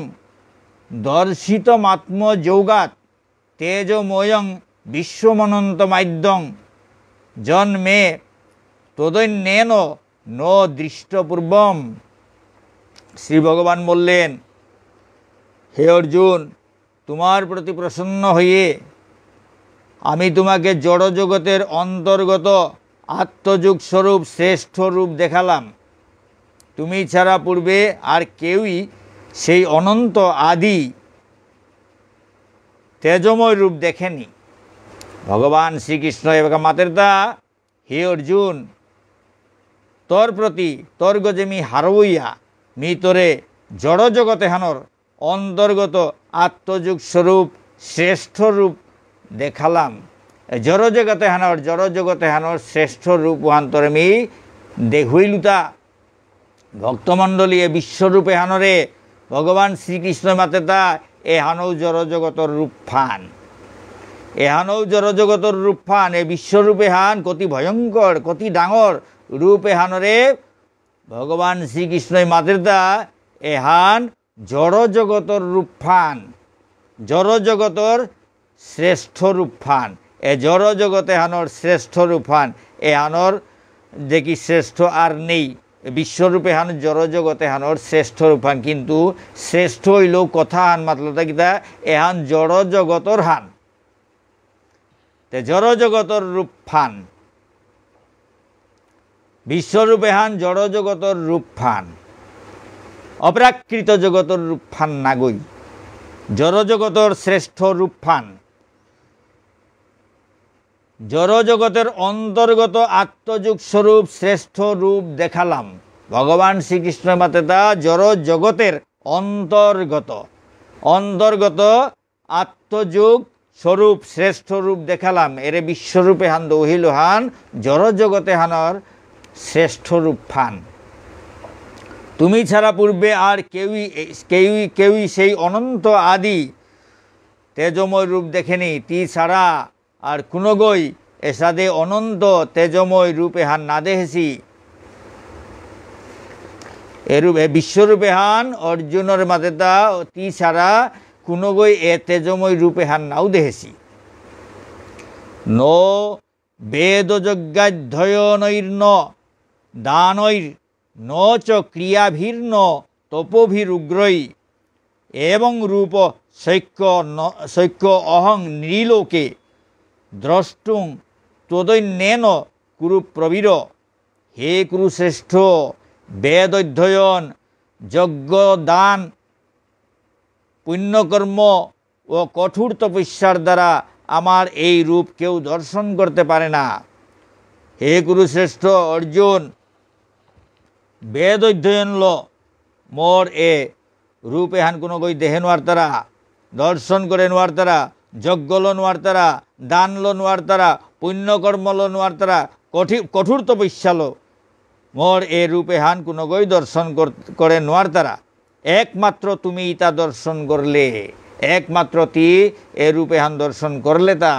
দর্শিতমাত্মযোগাৎ তেজোময়ং বিশ্বমনন্তমাদ্যং যন্মে ত্বদন্যেন ন দৃষ্টপূর্বম। শ্রী ভগবান বললেন, হে অর্জুন, তোমার প্রতি প্রসন্ন হয়ে আমি তোমাকে জড়জগতের অন্তর্গত আত্মযোগ স্বরূপ শ্রেষ্ঠ রূপ দেখালাম। তুমি ছাড়া পূর্বে আর কেউই সেই অনন্ত আদি তেজময় রূপ দেখেনি। ভগবান শ্রীকৃষ্ণ এবাকা মাতেরতা, হে অর্জুন, তোর প্রতি, তোর গজে মি হারৌ অইয়া, মি তোরে জড় জগত এহানর অন্তর্গত আত্মযোগ স্বরূপ শ্রেষ্ঠ রূপ দেখালাম। এ জড় জগত এহানর, জড় জগত এহানর শ্রেষ্ঠ রূপ অহান তোরে মি দেহুইলুতা। ভক্তমণ্ডলী, এ বিশ্বরূপ এহানরে ভগবান শ্রীকৃষ্ণ মাতেতা, এহানৌ জড় জগতর রূপহান। এহানৌ জড় জগতর রূপহান, এ বিশ্বরূপ এহান কতি ভয়ঙ্কর, কতি ডাঙর রূপ এহানরে ভগবান শ্রীকৃষ্ণই মাতেতা, এহান জড় জগতর রূপহান, জড় জগতর শ্রেষ্ঠ রূপহান। এ জড় জগত এহানর শ্রেষ্ঠ রূপহান, এহানর দেখি শ্রেষ্ঠ আর নেই। এ বিশ্বরূপ এহান জড় জগত এহানর শ্রেষ্ঠ রূপহান, কিন্তু শ্রেষ্ঠ হইলেও কথাহান মাতলতা কিতা, এহান জড় জগতর হান। তে জড় জগতর রূপহান। বিশ্বরূপ এহান জড় জগতর রূপহান। অপ্রাকৃত জগতর রূপহান নাগই। জড় জগতর শ্রেষ্ঠ রূপহান। জড় জগতের অন্তর্গত আত্মযোগ স্বরূপ শ্রেষ্ঠ রূপ দেখালাম। ভগবান শ্রীকৃষ্ণ মাতেতা জড় জগতের অন্তর্গত, অন্তর্গত আত্মযোগ স্বরূপ শ্রেষ্ঠ রূপ দেখালাম। এরে বিশ্বরূপ এহান দৌহিল হান, জড় জগত এহানর শ্রেষ্ঠ রূপহান। তুমি ছাড়া পূর্বে আর কেউই, কেউই, কেউই সেই অনন্ত আদি তেজময় রূপ দেখেনি। তি ছাড়া আর কুনগই এসাদে অনন্ত তেজময় রূপ এহান না দেহেসি। এরূপ, এ বিশ্বরূপ এহান অর্জুনরে মাতেতা, তি ছাড়া কুনগই এ তেজময় রূপ এহান নাও দেহেসি। ন বেদযজ্ঞাধ্যয়নৈর্ন দানৈর্ন চ ক্রিয়াভির্ন তপোভিরুগ্রৈ। এবং রূপ শক্য ন-, শক্য অহং নৃলোকে দ্রষ্টুং ত্বদন্যেন কুরু প্রবীর। হে কুরুশ্রেষ্ঠ, বেদ অধ্যয়ন, যজ্ঞ দান, পুণ্যকর্ম ও কঠোর তপস্যার দ্বারা আমার এই রূপ কেউ দর্শন করতে পারে না। হে কুরুশ্রেষ্ঠ অর্জুন, বেদ অধ্যয়ন ল, মোর এ রূপ এহান কুনগই দেহে নোয়ারতারা, দর্শন করে নোয়ারতারা, যজ্ঞ ল নোয়ারতারা, দান ল নোয়ারতারা, পুণ্যকর্ম ল নোয়ারতারা, কঠি-, কঠোর তপস্যা ল। মোর এ রূপ এহান কুনগই দর্শন কর-, করে নোয়ারতারা। একমাত্র তুমি ইতা দর্শন করলে, একমাত্র তি এ রূপ এহান দর্শন করলে তা।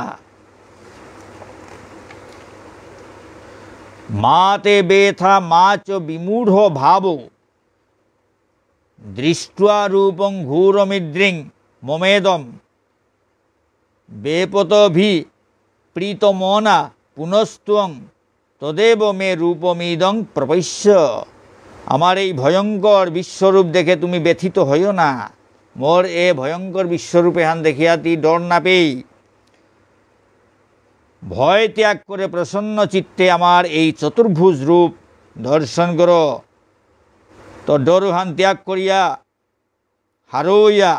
মা তে ব্যথা মা চ বিমূঢ় ভাব দৃষ্ট্বা রূপং ঘোরমিদ্রিং মমেদম বেপতভিপ্রীতমনা পুনস্ত্বং তদেব মে রূপমিদং প্রপশ্য। আমার এই ভয়ঙ্কর বিশ্বরূপ দেখে তুমি ব্যথিত হইও না। মোর এ ভয়ঙ্কর বিশ্বরূপ এহান দেখিয়া তি ডর না পেই, ভয় ত্যাগ করে প্রসন্ন চিত্তে আমার এই চতুর্ভুজ রূপ দর্শন করো। তো ডরহান ত্যাগ করিয়া হারৌয়া,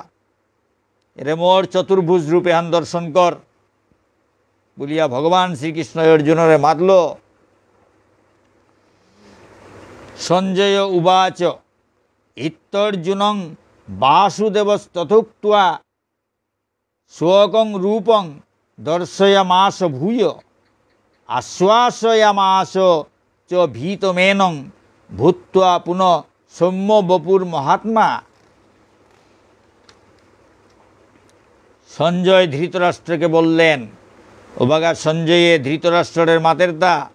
এরে মোর চতুর্ভুজ রূপ এহান দর্শন কর বুলিয়া ভগবান শ্রীকৃষ্ণ অর্জুনরে মাতল। সঞ্জয় উবাচ, ইত্যর্জুনং বাসুদেবস্তথোক্ত্বা স্বকং রূপং দর্শয়ামাস ভূয়। আশ্বাসয়ামাস চ ভীতমেনং ভূত্বা পুনঃ সৌম্য বপুর্মহাত্মা। সঞ্জয় ধৃতরাষ্ট্রকে বললেন, ওবাগা সঞ্জয়ে ধৃতরাষ্ট্ররে মাতেরতা,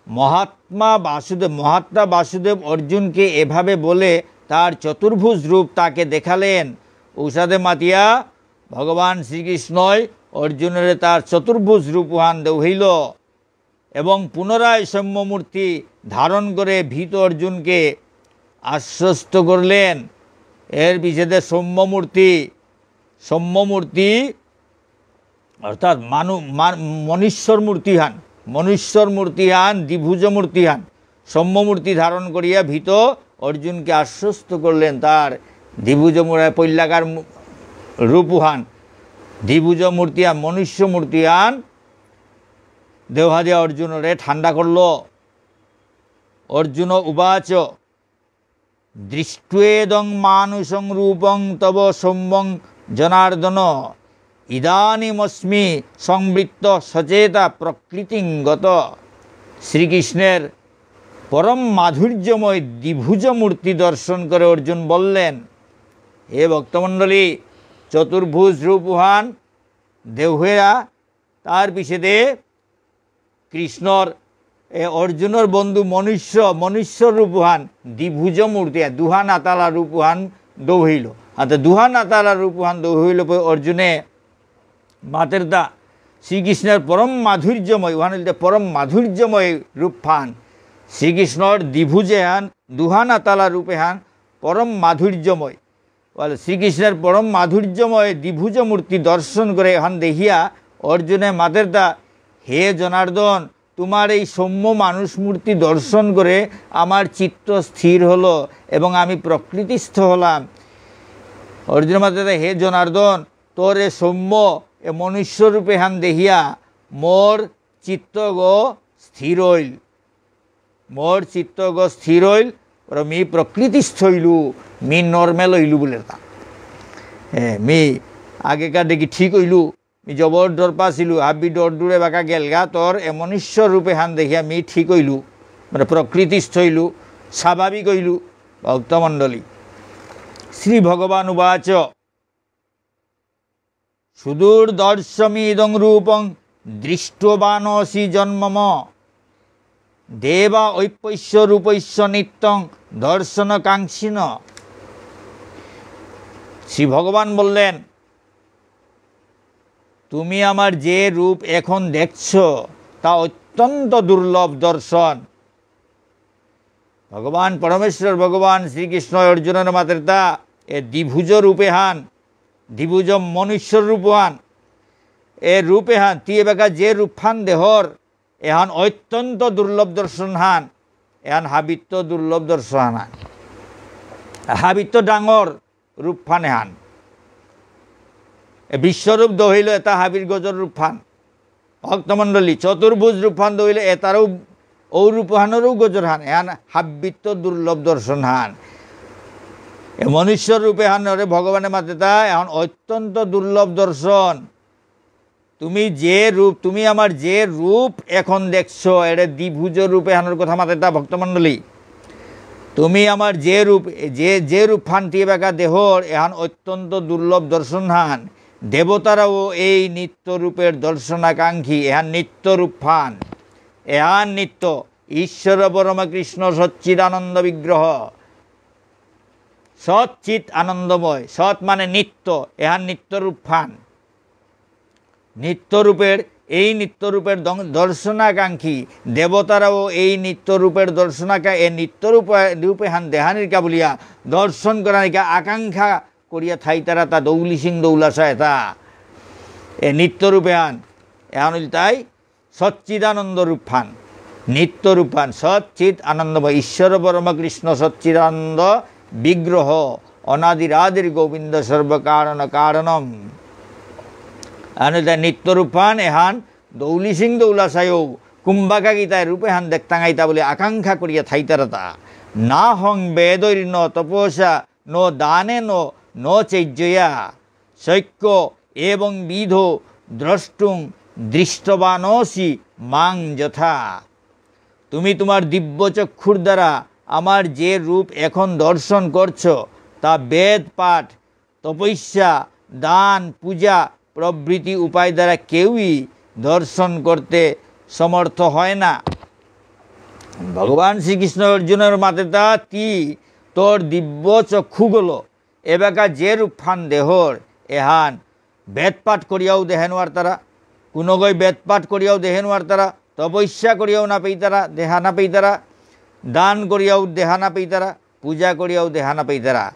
মহাত্মা বাসুদেব, মহাত্মা বাসুদেব অর্জুনকে এভাবে বলে তার চতুর্ভুজ রূপ তাকে দেখালেন। ঔসাদে মাতিয়া ভগবান শ্রীকৃষ্ণই অর্জুনরে তার চতুর্ভুজ রূপহান দেউহিল। এবং পুনরায় সৌম্যমূর্তি ধারণ করে ভীত অর্জুনকে আশ্বস্ত করলেন। এর পিছেদে সৌম্যমূর্তি, সৌম্যমূর্তি অর্থাৎ মানু-, মা-, মনুষ্যর মূর্তিহান, মনুষ্যর মূর্তিহান, দ্বিভুজ মূর্তিহান, সৌম্যমূর্তি ধারণ করিয়া ভীত অর্জুনকে আশ্বস্ত করলেন। তার দ্বিভুজ মূর্তি, পৈলাকার মূ-, রূপহান, দ্বিভুজ মূর্তিহান, মনুষ্য মূর্তিহান দেওয়া দিয়া অর্জুনরে ঠান্ডা করল। অর্জুন উবাচ, দৃষ্ট্বেদং মানুষং রূপং তব সৌম্যং জনার্দন, ইদানীমস্মি সংবৃত্ত সচেতা প্রকৃতিং গত। শ্রীকৃষ্ণের পরম মাধুর্যময় দ্বিভুজ মূর্তি দর্শন করে অর্জুন বললেন, হে ভক্তমণ্ডলী, চতুর্ভুজ রূপহান দেহেয়া, তার পিছেদে কৃষ্ণর, এ, অর্জুনর বন্ধু মনুষ্য, মনুষ্যর রূপহান, দ্বিভুজ মূর্তি, দুহান আতালা রূপহান দৌহিল। আতে দুহান আতালা রূপহান দৌহিল পে অর্জুনে মাতেরতা শ্রীকৃষ্ণের পরম মাধুর্যময়, ওহান হইতে পরম মাধুর্যময় রূপহান। শ্রীকৃষ্ণর দ্বিভুজেহান, দুহান আতালা রূপেহান পরম মাধুর্যময়। বলে, শ্রীকৃষ্ণের পরম মাধুর্যময় দ্বিভুজ মূর্তি দর্শন করে এহান দেখিয়া অর্জুনে মাতেরতা, হে জনার্দন, তোমার এই সৌম্য মানুষ মূর্তি দর্শন করে আমার চিত্ত স্থির হলো এবং আমি প্রকৃতিস্থ হলাম। অর্জুন মাতেরতা, হে জনার্দন, তোর এ সৌম্য, এ মনুষ্য রূপেহান দেখিয়া মোর চিত্তগ স্থির হইল। মোর চিত্তগ স্থির হইল, ওরা মি প্রকৃতিস্থ হইলু, মি নর্মাল হইলু বলে তা। এ, মি আগেকার দেখি ঠিক হইলু, মি জবর ডর পাছিলু, হাবি ডর দূরে বাঁকা গেলগা, তোর এ মনুষ্য রূপেহান দেখিয়া মি ঠিক হইলু, মানে প্রকৃতিস্থ হইলু, স্বাভাবিক হইলু। ভক্তমণ্ডলী, শ্রী ভগবান উবাচ, সুদূরদর্শমিদং রূপং দৃষ্টবানসি জন্মম। দেবা অপ্যস্য রূপস্য নিত্যং দর্শনকাঙ্ক্ষিণ। শ্রী ভগবান বললেন, তুমি আমার যে রূপ এখন দেখছো, তা অত্যন্ত দুর্লভ দর্শন। ভগবান পরমেশ্বর, ভগবান শ্রীকৃষ্ণ অর্জুনর মাতেরতা, এ দ্বিভুজ রূপেহান, দ্বিভুজ মনুষ্যর রূপহান, এ রূপেহান, তি এবাকা যে রূপহান দেহর, এহান অত্যন্ত দুর্লভ দর্শনহান, এহান হাবিত্ত দুর্লভ দর্শনহান, হাবিত্ত ডাঙর রূপহান এহান। এ বিশ্বরূপ দহিল এটা হাবির গজর রূপহান। ভক্তমণ্ডলী, চতুর্ভুজ রূপহান দহিলে এটারও ঔ রূপহানরও গজরহান, এহান হাবিত্ত দুর্লভ দর্শনহান। এ মনুষ্য রূপেহানরে ভগবানে মাতেতা, এহান অত্যন্ত দুর্লভ দর্শন। তুমি যে রূপ, তুমি আমার যে রূপ এখন দেখছো, এরে দ্বিভুজ রূপেহানর কথা মাতেতা ভক্তমণ্ডলী। তুমি আমার যে রূপ, যে, যে রূপহান তি এবাকা দেহর, এহান অত্যন্ত দুর্লভ দর্শনহান। দেবতারাও এই নিত্য রূপের দর্শনাকাঙ্ক্ষী, এহান নিত্য রূপহান। এহান নিত্য, ঈশ্বর পরম কৃষ্ণ সচ্চিদানন্দ বিগ্রহ। সচ্চিত আনন্দময়, সৎ মানে নিত্য, এহান নিত্য রূপহান। নিত্য রূপের, এই নিত্য রূপের দং-, দর্শনাকাঙ্ক্ষী দেবতারাও এই নিত্য রূপের দর্শনাকা-, এ নিত্য রূপে, রূপেহান দেহানিকা বুলিয়া দর্শন করানিকা আকাঙ্ক্ষা করিয়া থাইতারা তা দৌলি সিং দৌলাসা এতা। এ নিত্য রূপেহান, এহান হইল তাই সচ্চিদানন্দ রূপহান, নিত্য রূপহান, সচ্চিত আনন্দময়, ঈশ্বর পরম কৃষ্ণ সচ্চিদানন্দ বিগ্রহ, অনাদিরাদির গোবিন্দ সর্বকারণ কারণম। আনন্দ নিত্য রূপহান এহান দৌলি সিং দৌলাসায়ৌ কুম্বাকা গীতায় রূপেহান দেখতাঙাইতা বলে আকাঙ্ক্ষা করিয়া থাইতারাতা। না হং বেদৈর্ন তপসা ন দানেন ন চেজ্যয়া শক্য এবং বিধ দ্রষ্টুং দৃষ্টবানসি মাং যথা। তুমি তোমার দিব্য চক্ষুর দ্বারা আমার যে রূপ এখন দর্শন করছো, তা বেদ পাঠ, তপস্যা, দান, পূজা প্রভৃতি উপায় দ্বারা কেউই দর্শন করতে সমর্থ হয় না। ভগবান শ্রীকৃষ্ণ অর্জুনরে মাতেতা, তি তোর দিব্য চক্ষুগলো এবাকা যে রূপহান দেহর এহান বেদপাঠ করিয়াও দেহে নোয়ারতারা, কুনগই বেদপাঠ করিয়াও দেহে নোয়ারতারা, তপস্যা করিয়াও না পেইতারা, দেহা না পেইতারা, দান করিয়াও দেহা না পেইতারা, পূজা করিয়াও দেহা না পেইতারা।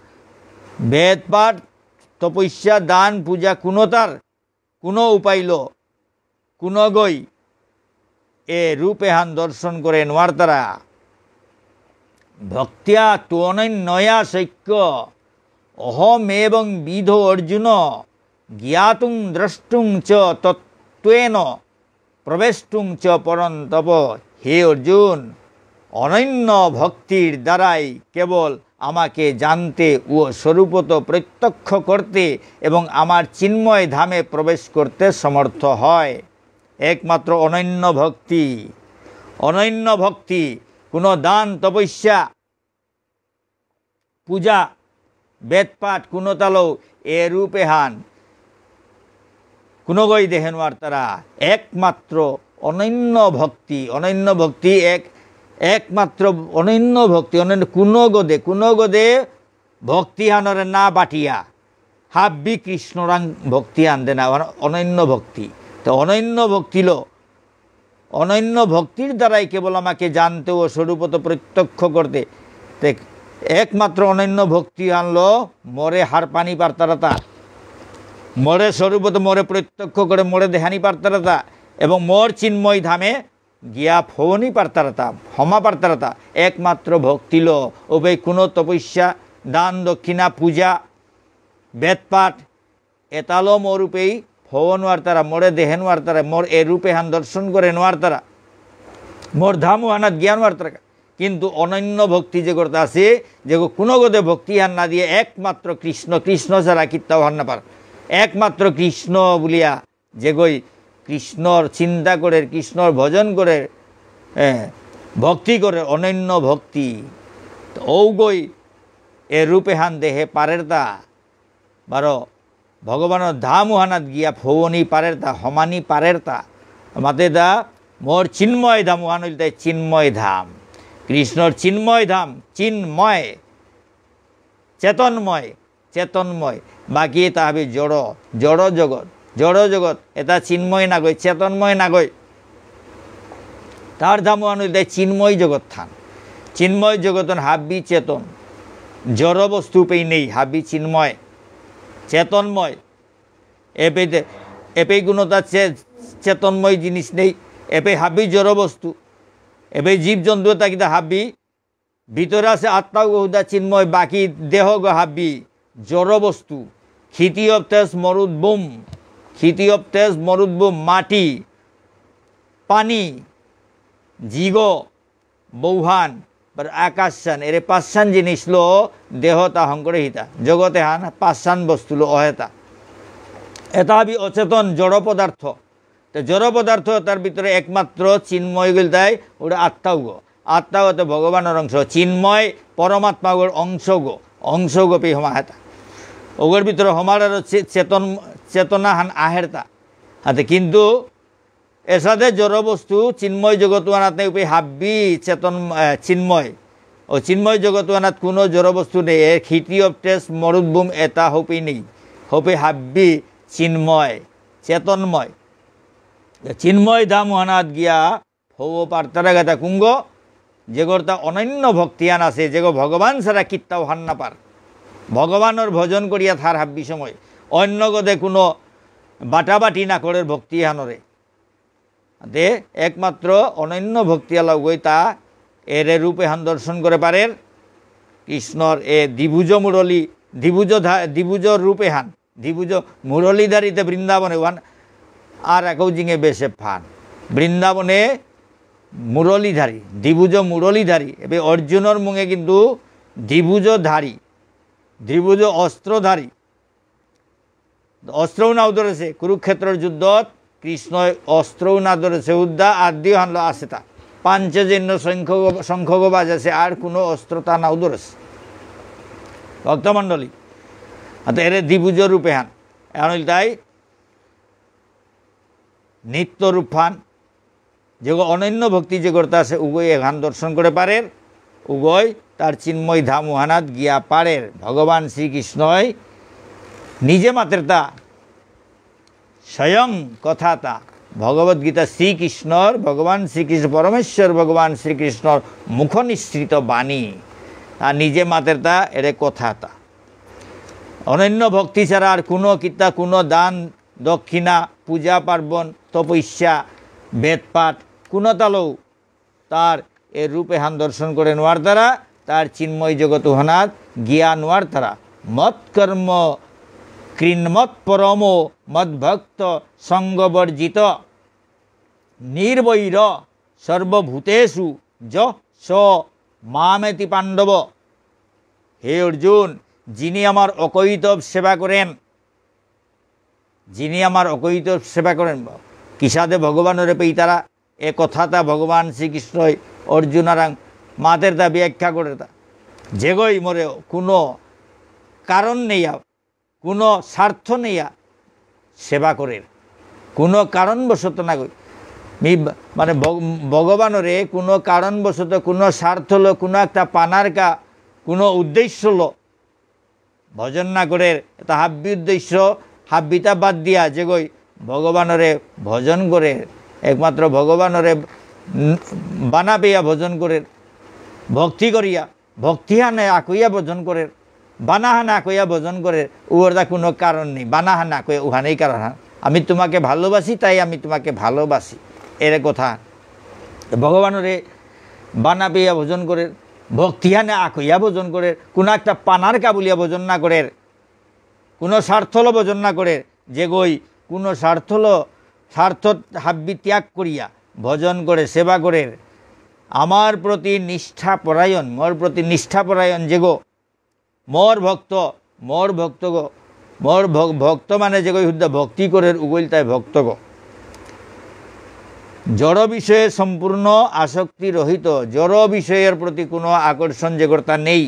বেদপাঠ, তপস্যা, দান, পূজা কুনতার, কুনো উপায়লো, কুনগই এ রূপ এহান দর্শন করে নোয়ারতারা। ভক্ত্যা ত্বনন্যয়া শক্য অহমেবং বিধো অর্জুন জ্ঞাতুং দ্রষ্টুং চ তত্ত্বেন প্রবেষ্টুং চ পরন্তপ। হে অর্জুন, অনন্য ভক্তির দ্বারাই কেবল আমাকে জানতে ও স্বরূপত প্রত্যক্ষ করতে এবং আমার চিন্ময় ধামে প্রবেশ করতে সমর্থ হয়। একমাত্র অনন্য ভক্তি, অনন্য ভক্তি, কোনো দান, তপস্যা, পূজা, বেদপাঠ কুনতালো এ রূপ এহান কুনগই দেহে নোয়ারতারা। একমাত্র অনন্য ভক্তি, অনন্য ভক্তি এক, একমাত্র অনন্য ভক্তি, অনন্য কুনগদে, কুনগদে ভক্তিহানরে না বাটিয়া হাব্বি কৃষ্ণরাং ভক্তিহান দেনা অন-, অনন্য ভক্তি। তো অনন্য ভক্তিলো অনন্য ভক্তির দ্বারাই কেবল আমাকে জানতে ও স্বরূপত প্রত্যক্ষ করতে। তে একমাত্র অনন্য ভক্তিহানলো মোরে হারপানি পারতারাতা, মোরে স্বরূপত মোরে প্রত্যক্ষ করে মোরে দেহানি পারতারাতা এবং মোর চিন্ময় ধামে গিয়া ফৌনি পারতারাতা, হমা পারতারাতা। একমাত্র ভক্তিলো, ওবে কোনো তপস্যা, দান, দক্ষিণা, পূজা, বেদপাঠ, এতালো মোর উপেই ফৌ নোয়ারতারা, মোরে দেহে নোয়ারতারা, মোর এ রূপ এহান দর্শন করে নোয়ারতারা, মোর ধাম ওহানাত গিয়া নোয়ারতারা। কিন্তু অনন্য ভক্তি যেগরতা আছে, যেগো কুনগদে ভক্তিহান না দিয়ে একমাত্র কৃষ্ণ, কৃষ্ণ ছাড়া কিত্তাও হান না পার। একমাত্র কৃষ্ণ বুলিয়া যেগই কৃষ্ণর চিন্তা করের, কৃষ্ণর ভজন করের, এ, ভক্তি করের, অনন্য ভক্তি। তো ঔগই এ রূপ এহান দেহে পারেরতা, বারো ভগবানর ধাম উহানাত গিয়া ফৌনি পারেরতা, হমানি পারেরতা। মাতেরতা মোর চিন্ময় ধাম উহান ইলতাই চিন্ময় ধাম। কৃষ্ণর চিন্ময় ধাম, চিন্ময়, চেতনময়, চেতনময়। বাকি এতা হাবি জড়, জড় জগৎ, জড় জগৎ। এতা চিন্ময় নাগই, চেতনময় নাগই। তার ধাম উহান ইলতাই চিন্ময় জগৎ থান। চিন্ময় জগতন হাবি চেতন। জড় বস্তু পেই নেই, হাবি চিন্ময়, চেতনময়। এপেইতে, এপেই কুনতা চে-, চেতনময় জিনিস নেই। এপেই হাবি জড় বস্তু। এপেই জীবজন্তু এতা কিতা হাবি ভিতরে আছে আত্মাগ হুদা চিন্ময়, বাকি দেহগ হাবি জড় বস্তু। ক্ষিতি অপ তেজ মরুৎ ব্যোম, ক্ষিতি অপ তেজ মরুৎ ব্যোম, মাটি, পানি, জিগ, বৌহান, বারো আকাশহান, এরে পাঁচহান জিনিসলো দেহতা হঙকরেসিতা। জগত এহান পাঁচহান বস্তুলো অহেতা। এতা হাবি অচেতন জড় পদার্থ। তো জড় পদার্থ তার ভিতরে একমাত্র চিন্ময়গ ইলতাই ওরে আত্মাগ। আত্মাগ তো ভগবানর অংশ। চিন্ময় পরমাত্মাগর অংশগ, অংশগ পেই হমাহেতা। ওগর ভিতরে হমার আরো চে-, চেতন, চেতনাহান আহেরতা। হাতে কিন্তু এসাদে জড় বস্তু চিন্ময় জগত উহানাত নেই, উপেই হাব্বি চেতন, এ, চিন্ময়। ও চিন্ময় জগত উহানাত কোনো জড় বস্তু নেই। এ ক্ষিতি অপ তেজ মরুৎ ব্যোম এতা হপেই নেই। হপেই হাব্বি চিন্ময়, চেতনময়। চিন্ময় ধাম উহানাত গিয়া ফৌ পারতারাগাতা কুঙগ, যেগরতা অনন্য ভক্তিহান আছে, যেগ ভগবান ছাড়া কিত্তাও হান না পার। ভগবানর ভজন করিয়া থার হাব্বি সময়। অন্যগদে কোনো বাটাবাটি না করের ভক্তিহানরে। দে একমাত্র অনন্য ভক্তি আলাগই তা এরে রূপ এহান দর্শন করে পারের। কৃষ্ণর এ দ্বিভুজ মুরলী, দ্বিভুজ ধা-, দ্বিভুজ রূপ এহান, দ্বিভুজ মুরলীধারীতে বৃন্দাবনে ওহান আর একৌ জিঙে বেশে ফান। বৃন্দাবনে মুরলীধারী, দ্বিভুজ মুরলীধারী। এবে অর্জুনর মুঙে কিন্তু দ্বিভুজধারী, দ্বিভুজ অস্ত্রধারী। অস্ত্রও নাও ধরেছে। কুরুক্ষেত্রর যুদ্ধত কৃষ্ণই অস্ত্রও না ধরেছে, উদ্দা আদিও হানলো আছে তা। পাঞ্চজন্য শঙ্খগ, শঙ্খগ বাজাছে, আর কোনো অস্ত্র তা নাও ধরেছে। ভক্তমণ্ডলী, অর্থাৎ এরে দ্বিভুজ রূপ এহান। এহান ইলতাই নিত্য রূপহান, যেগো অনন্য ভক্তি যে করতে আছে, উগই এহান দর্শন করে পারের, উগই তার চিন্ময় ধাম উহানাত গিয়া পারের। ভগবান শ্রীকৃষ্ণই নিজে মাতেরতা, স্বয়ং কথাতা, ভগবদ্গীতা শ্রীকৃষ্ণর, ভগবান শ্রীকৃষ্ণ, পরমেশ্বর ভগবান শ্রীকৃষ্ণর মুখ নিঃসৃত বাণী। আর নিজে মাতেরতা এরে কথাতা। অনন্য ভক্তি ছাড়া আর কোনো কিতা, কোনো দান, দক্ষিণা, পূজা পার্বণ, তপস্যা, বেদপাঠ, কোনো তালেও তার এ রূপ এহান দর্শন করে নোয়ারতারা, তার চিন্ময় জগত উহানাত গিয়া নোয়ারতারা। মৎকর্ম কৃন্মৎ পরম মদ্ভক্ত সঙ্গবর্জিত নির্বৈর সর্বভূতেষু য স মামেতি পাণ্ডব। হে অর্জুন, যিনি আমার অকৈতব সেবা করেন, যিনি আমার অকৈতব সেবা করেন, কিসাদে ভগবানরে পেইতারা, এ কথাতা ভগবান শ্রীকৃষ্ণই অর্জুনরাং মাতেরতা, ব্যাখ্যা করেরতা। যেগই মোরে কোনো কারণ নেইয়া, কোনো স্বার্থ নেইয়া সেবা করের, কোনো কারণবশত না গই। মি, মানে ভগ-, ভগবানরে কোনো কারণবশত, কোনো স্বার্থ লো, কোনো একটা পানার কা, কোনো উদ্দেশ্য লো, ভজন না করের, এটা হাব্বি উদ্দেশ্য, হাব্বিতা বাদ দিয়া যেগই ভগবানরে ভজন করের, একমাত্র ভগবানরে, উম, বানা পেয়া ভজন করের, ভক্তি করিয়া, ভক্তিহানে আকইয়া ভজন করের, বানাহানে আকইয়া ভজন করের, উহারতা কোনো কারণ নেই, বানাহানে আকইয়া উহানেই কারণ হান। আমি তোমাকে ভালোবাসি, তাই আমি তোমাকে ভালোবাসি, এরে কথা। ভগবানরে বানা পেয়া ভজন করের, ভক্তিহানে আকইয়া ভজন করের, কোনো একটা পানার কা বুলিয়া ভজন না করের, কোনো স্বার্থলো ভজন না করের, যেগই কোনো স্বার্থলো, স্বার্থ হাব্বি ত্যাগ করিয়া ভজন করে, সেবা করের, আমার প্রতি নিষ্ঠাপরায়ণ, মোর প্রতি নিষ্ঠাপরায়ণ যেগো, মোর ভক্ত, মোর ভক্তগো, মোর ভক-, ভক্ত মানে যেগই হুদ্দা ভক্তি করের উগইলতাই ভক্তগো। জড় বিষয়ে সম্পূর্ণ আসক্তি রহিত, জড় বিষয়ের প্রতি কোনো আকর্ষণ যেগরতা নেই,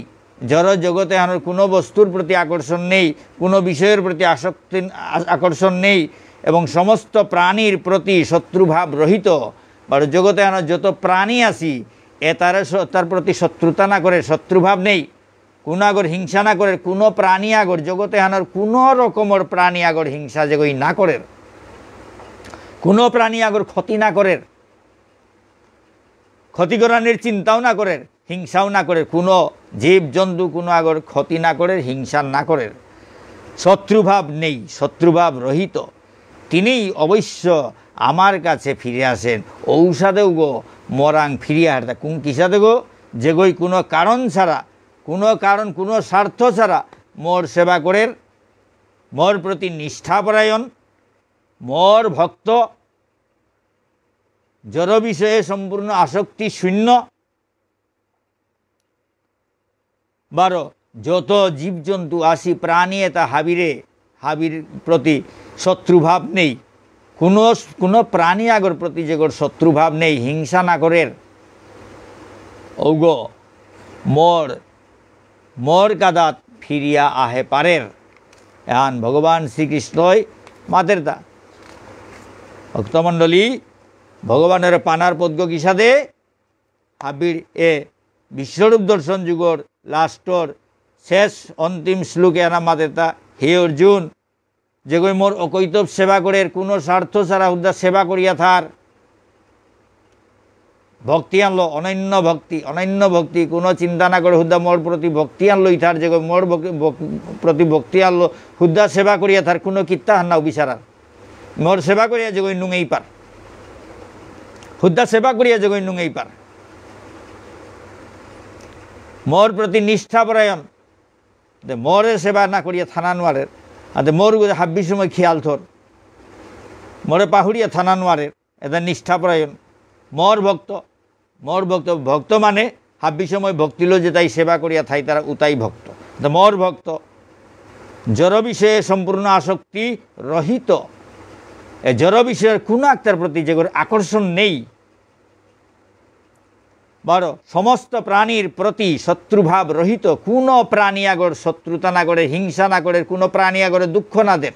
জড় জগত এহানর কোনো বস্তুর প্রতি আকর্ষণ নেই, কোনো বিষয়ের প্রতি আসক্তি, আ-, আকর্ষণ নেই, এবং সমস্ত প্রাণীর প্রতি শত্রুভাব রহিত, বা জগত এহানর যত প্রাণী আছি, এ তার স-, তার প্রতি শত্রুতা না করে, শত্রুভাব নেই, কোনো আগর হিংসা না করের, কোনো প্রাণী আগর, জগত এহানর কোনো রকমর প্রাণী আগর হিংসা যেগই না করের, কোনো প্রাণী আগর ক্ষতি না করের, ক্ষতি করানির চিন্তাও না করের, হিংসাও না করের, কোনো জীব জন্তু কোনো আগর ক্ষতি না করের, হিংসা না করের, শত্রুভাব নেই, শত্রুভাব রহিত, তিনিই অবশ্য আমার কাছে ফিরে আসেন। ঔসাদে উগো মোরাং ফিরিয়া হারতা। কোন কিসাদে গো? যেগই কোনো কারণ ছাড়া, কোনো কারণ, কোনো স্বার্থ ছাড়া মোর সেবা করের, মোর প্রতি নিষ্ঠাপরায়ণ, মোর ভক্ত, জড় বিষয়ে সম্পূর্ণ আসক্তি শূন্য। বারো, যত জীবজন্তু আসি, প্রাণী এতা হাবিরে, হাবির প্রতি শত্রুভাব নেই, কোনো, কোনো প্রাণী আগর প্রতি যেগর শত্রুভাব নেই, হিংসা না করের, ঔগো মোর, মোর কাদাত ফিরিয়া আহে পারের। এহান ভগবান শ্রীকৃষ্ণই মাতেরতা। ভক্তমণ্ডলী, ভগবানর পানার পদ্ম কিসাদে হাবির এ বিশ্বরূপ দর্শন যুগর লাস্টর শেষ অন্তিম শ্লোকে আনা মাতেতা, হে অর্জুন, যেগই মোর অকৈতব সেবা করের, কোনো স্বার্থ ছাড়া হুদ্দা সেবা করিয়া থার। ভক্তি আনলো, অনন্য ভক্তি, অনন্য ভক্তি, কোনো চিন্তা না করে হুদ্দা মোর প্রতি ভক্তি আনলো ইথার, যেগই মোর ভক-, ভক-, প্রতি ভক্তি আনলো, হুদ্দা সেবা করিয়া থার, কোনো কিত্তা হান নাও বিচারার। মোর সেবা করিয়া যেগই নুঙেই পার। হুদ্দা সেবা করিয়া যেগই নুঙেই পার। মোর প্রতি নিষ্ঠাপরায়ণ। দে মোরে সেবা না করিয়া থানা নোয়ারের। আদে মোর গজে হাব্বি সময় খেয়াল থর। মোরে পাহুরিয়া থানা নোয়ারের। এটা নিষ্ঠাপরায়ণ। মোর ভক্ত। মোর ভক্ত, ভক্ত মানে হাব্বি সময় ভক্তিলো যেতাই সেবা করিয়া থাইতারা উতাই ভক্ত। তো মোর ভক্ত, জড় বিষয়ে সম্পূর্ণ আসক্তি রহিত। এ জড় বিষয়ের কোনো একটার প্রতি যেগর আকর্ষণ নেই। বারো, সমস্ত প্রাণীর প্রতি শত্রুভাব রহিত, কোনো প্রাণী আগর শত্রুতা না করে, হিংসা না করে, কোনো প্রাণী আগরে দুঃখ না দের।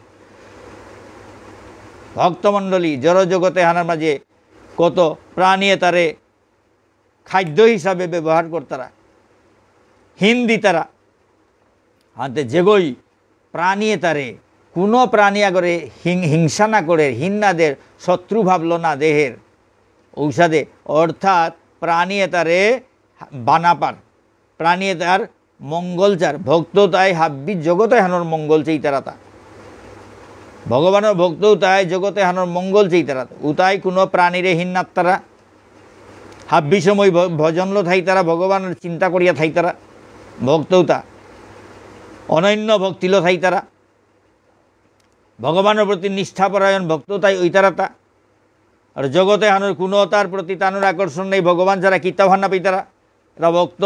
ভক্তমণ্ডলী, জড় জগত এহানর মাঝে কত প্রাণী এতারে খাদ্য হিসাবে ব্যবহার করতারা, হিন দিতারা। হাতে যেগই প্রাণী এতারে, কোনো প্রাণী আগরে হিং-, হিংসা না করে, হিন না দের, শত্রু ভাবলো না দেহের, ঔসাদে, অর্থাৎ প্রাণী এতারে বানাপার, প্রাণী এতার মঙ্গল চার, ভক্ত তাই হাব্বি জগত এহানর মঙ্গল চেইতারাতা। ভগবানর ভক্ত তাই জগত এহানর মঙ্গল চেইতারাতা। উতাই কোনো প্রাণীরে হিন নাত্তারা। হাব্বি সময় ভ-, ভজনলো থাইতারা, ভগবানর চিন্তা করিয়া থাইতারা। ভক্ত উতা। অনন্য ভক্তিলো থাইতারা। ভগবানর প্রতি নিষ্ঠাপরায়ণ ভক্ত তাই ওইতারাতা। আর জগত এহানর কোনো তার প্রতি তানুর আকর্ষণ নেই, ভগবান ছাড়া কিতাও হান না পেইতারা। এরা ভক্ত।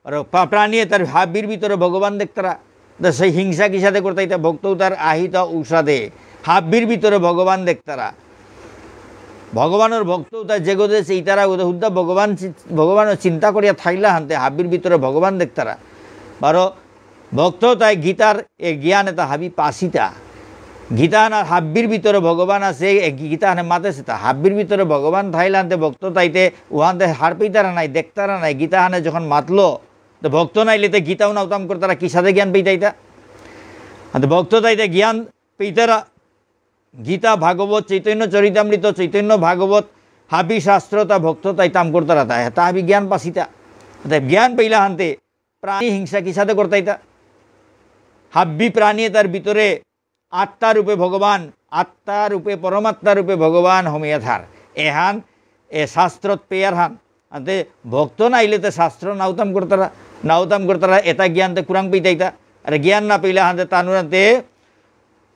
আর পা-, প্রাণী তার হাব্বির ভিতরে ভগবান দেখতারা। তা সেই হিংসা কিসাদে করতাইতা? ভক্ত তার আহিতা ঔসাদে। হাব্বির ভিতরে ভগবান দেখতারা। ভগবানর ভক্ত তার যেগদে চেইতারা, ওদে হুদ্দা ভগবান চি-, ভগবানর চিন্তা করিয়া থাইলা হানতে হাব্বির ভিতরে ভগবান দেখতারা। বারো ভক্ত তাই গীতার এ জ্ঞান এতা হাবি পাসিতা। গীতা না হাব্বির ভিতরে ভগবান আছে, এ গীতা হানে মাতেসিতা। হাব্বির ভিতরে ভগবান থাইলান্তে ভক্ত তাইতে উহান্তে হার পেইতারা নাই, দেখতারা নাই। গীতা হানে যখন মাতলো, তো ভক্ত নাইলে তে গীতাও নাউতাম করতারা, কিসাদে জ্ঞান পেইতাইতা? আর ভক্ত তাইতে জ্ঞান পেইতারা। গীতা, ভাগবত, চৈতন্য চরিতামৃত, চৈতন্য ভাগবত, হাবি শাস্ত্র তা ভক্ত তাই তাম করতারা তা, তা হাবি জ্ঞান পাসিতা। তা জ্ঞান পেইলা হানতে প্রাণী হিংসা কিসাদে করতাইতা? হাব্বি প্রাণী তার ভিতরে আত্মা রূপে ভগবান, আত্মা রূপে পরমাত্মা রূপে ভগবান হমিয়া থার। এহান এ শাস্ত্রত পেয়ার হান। আনতে ভক্ত নাইলে তে শাস্ত্র নাউতাম করতারা, নাউতাম করতারা, এতা জ্ঞান তে কুরাং পেইতাইতা। আর জ্ঞান না পেইলা হানতে তানুরান্তে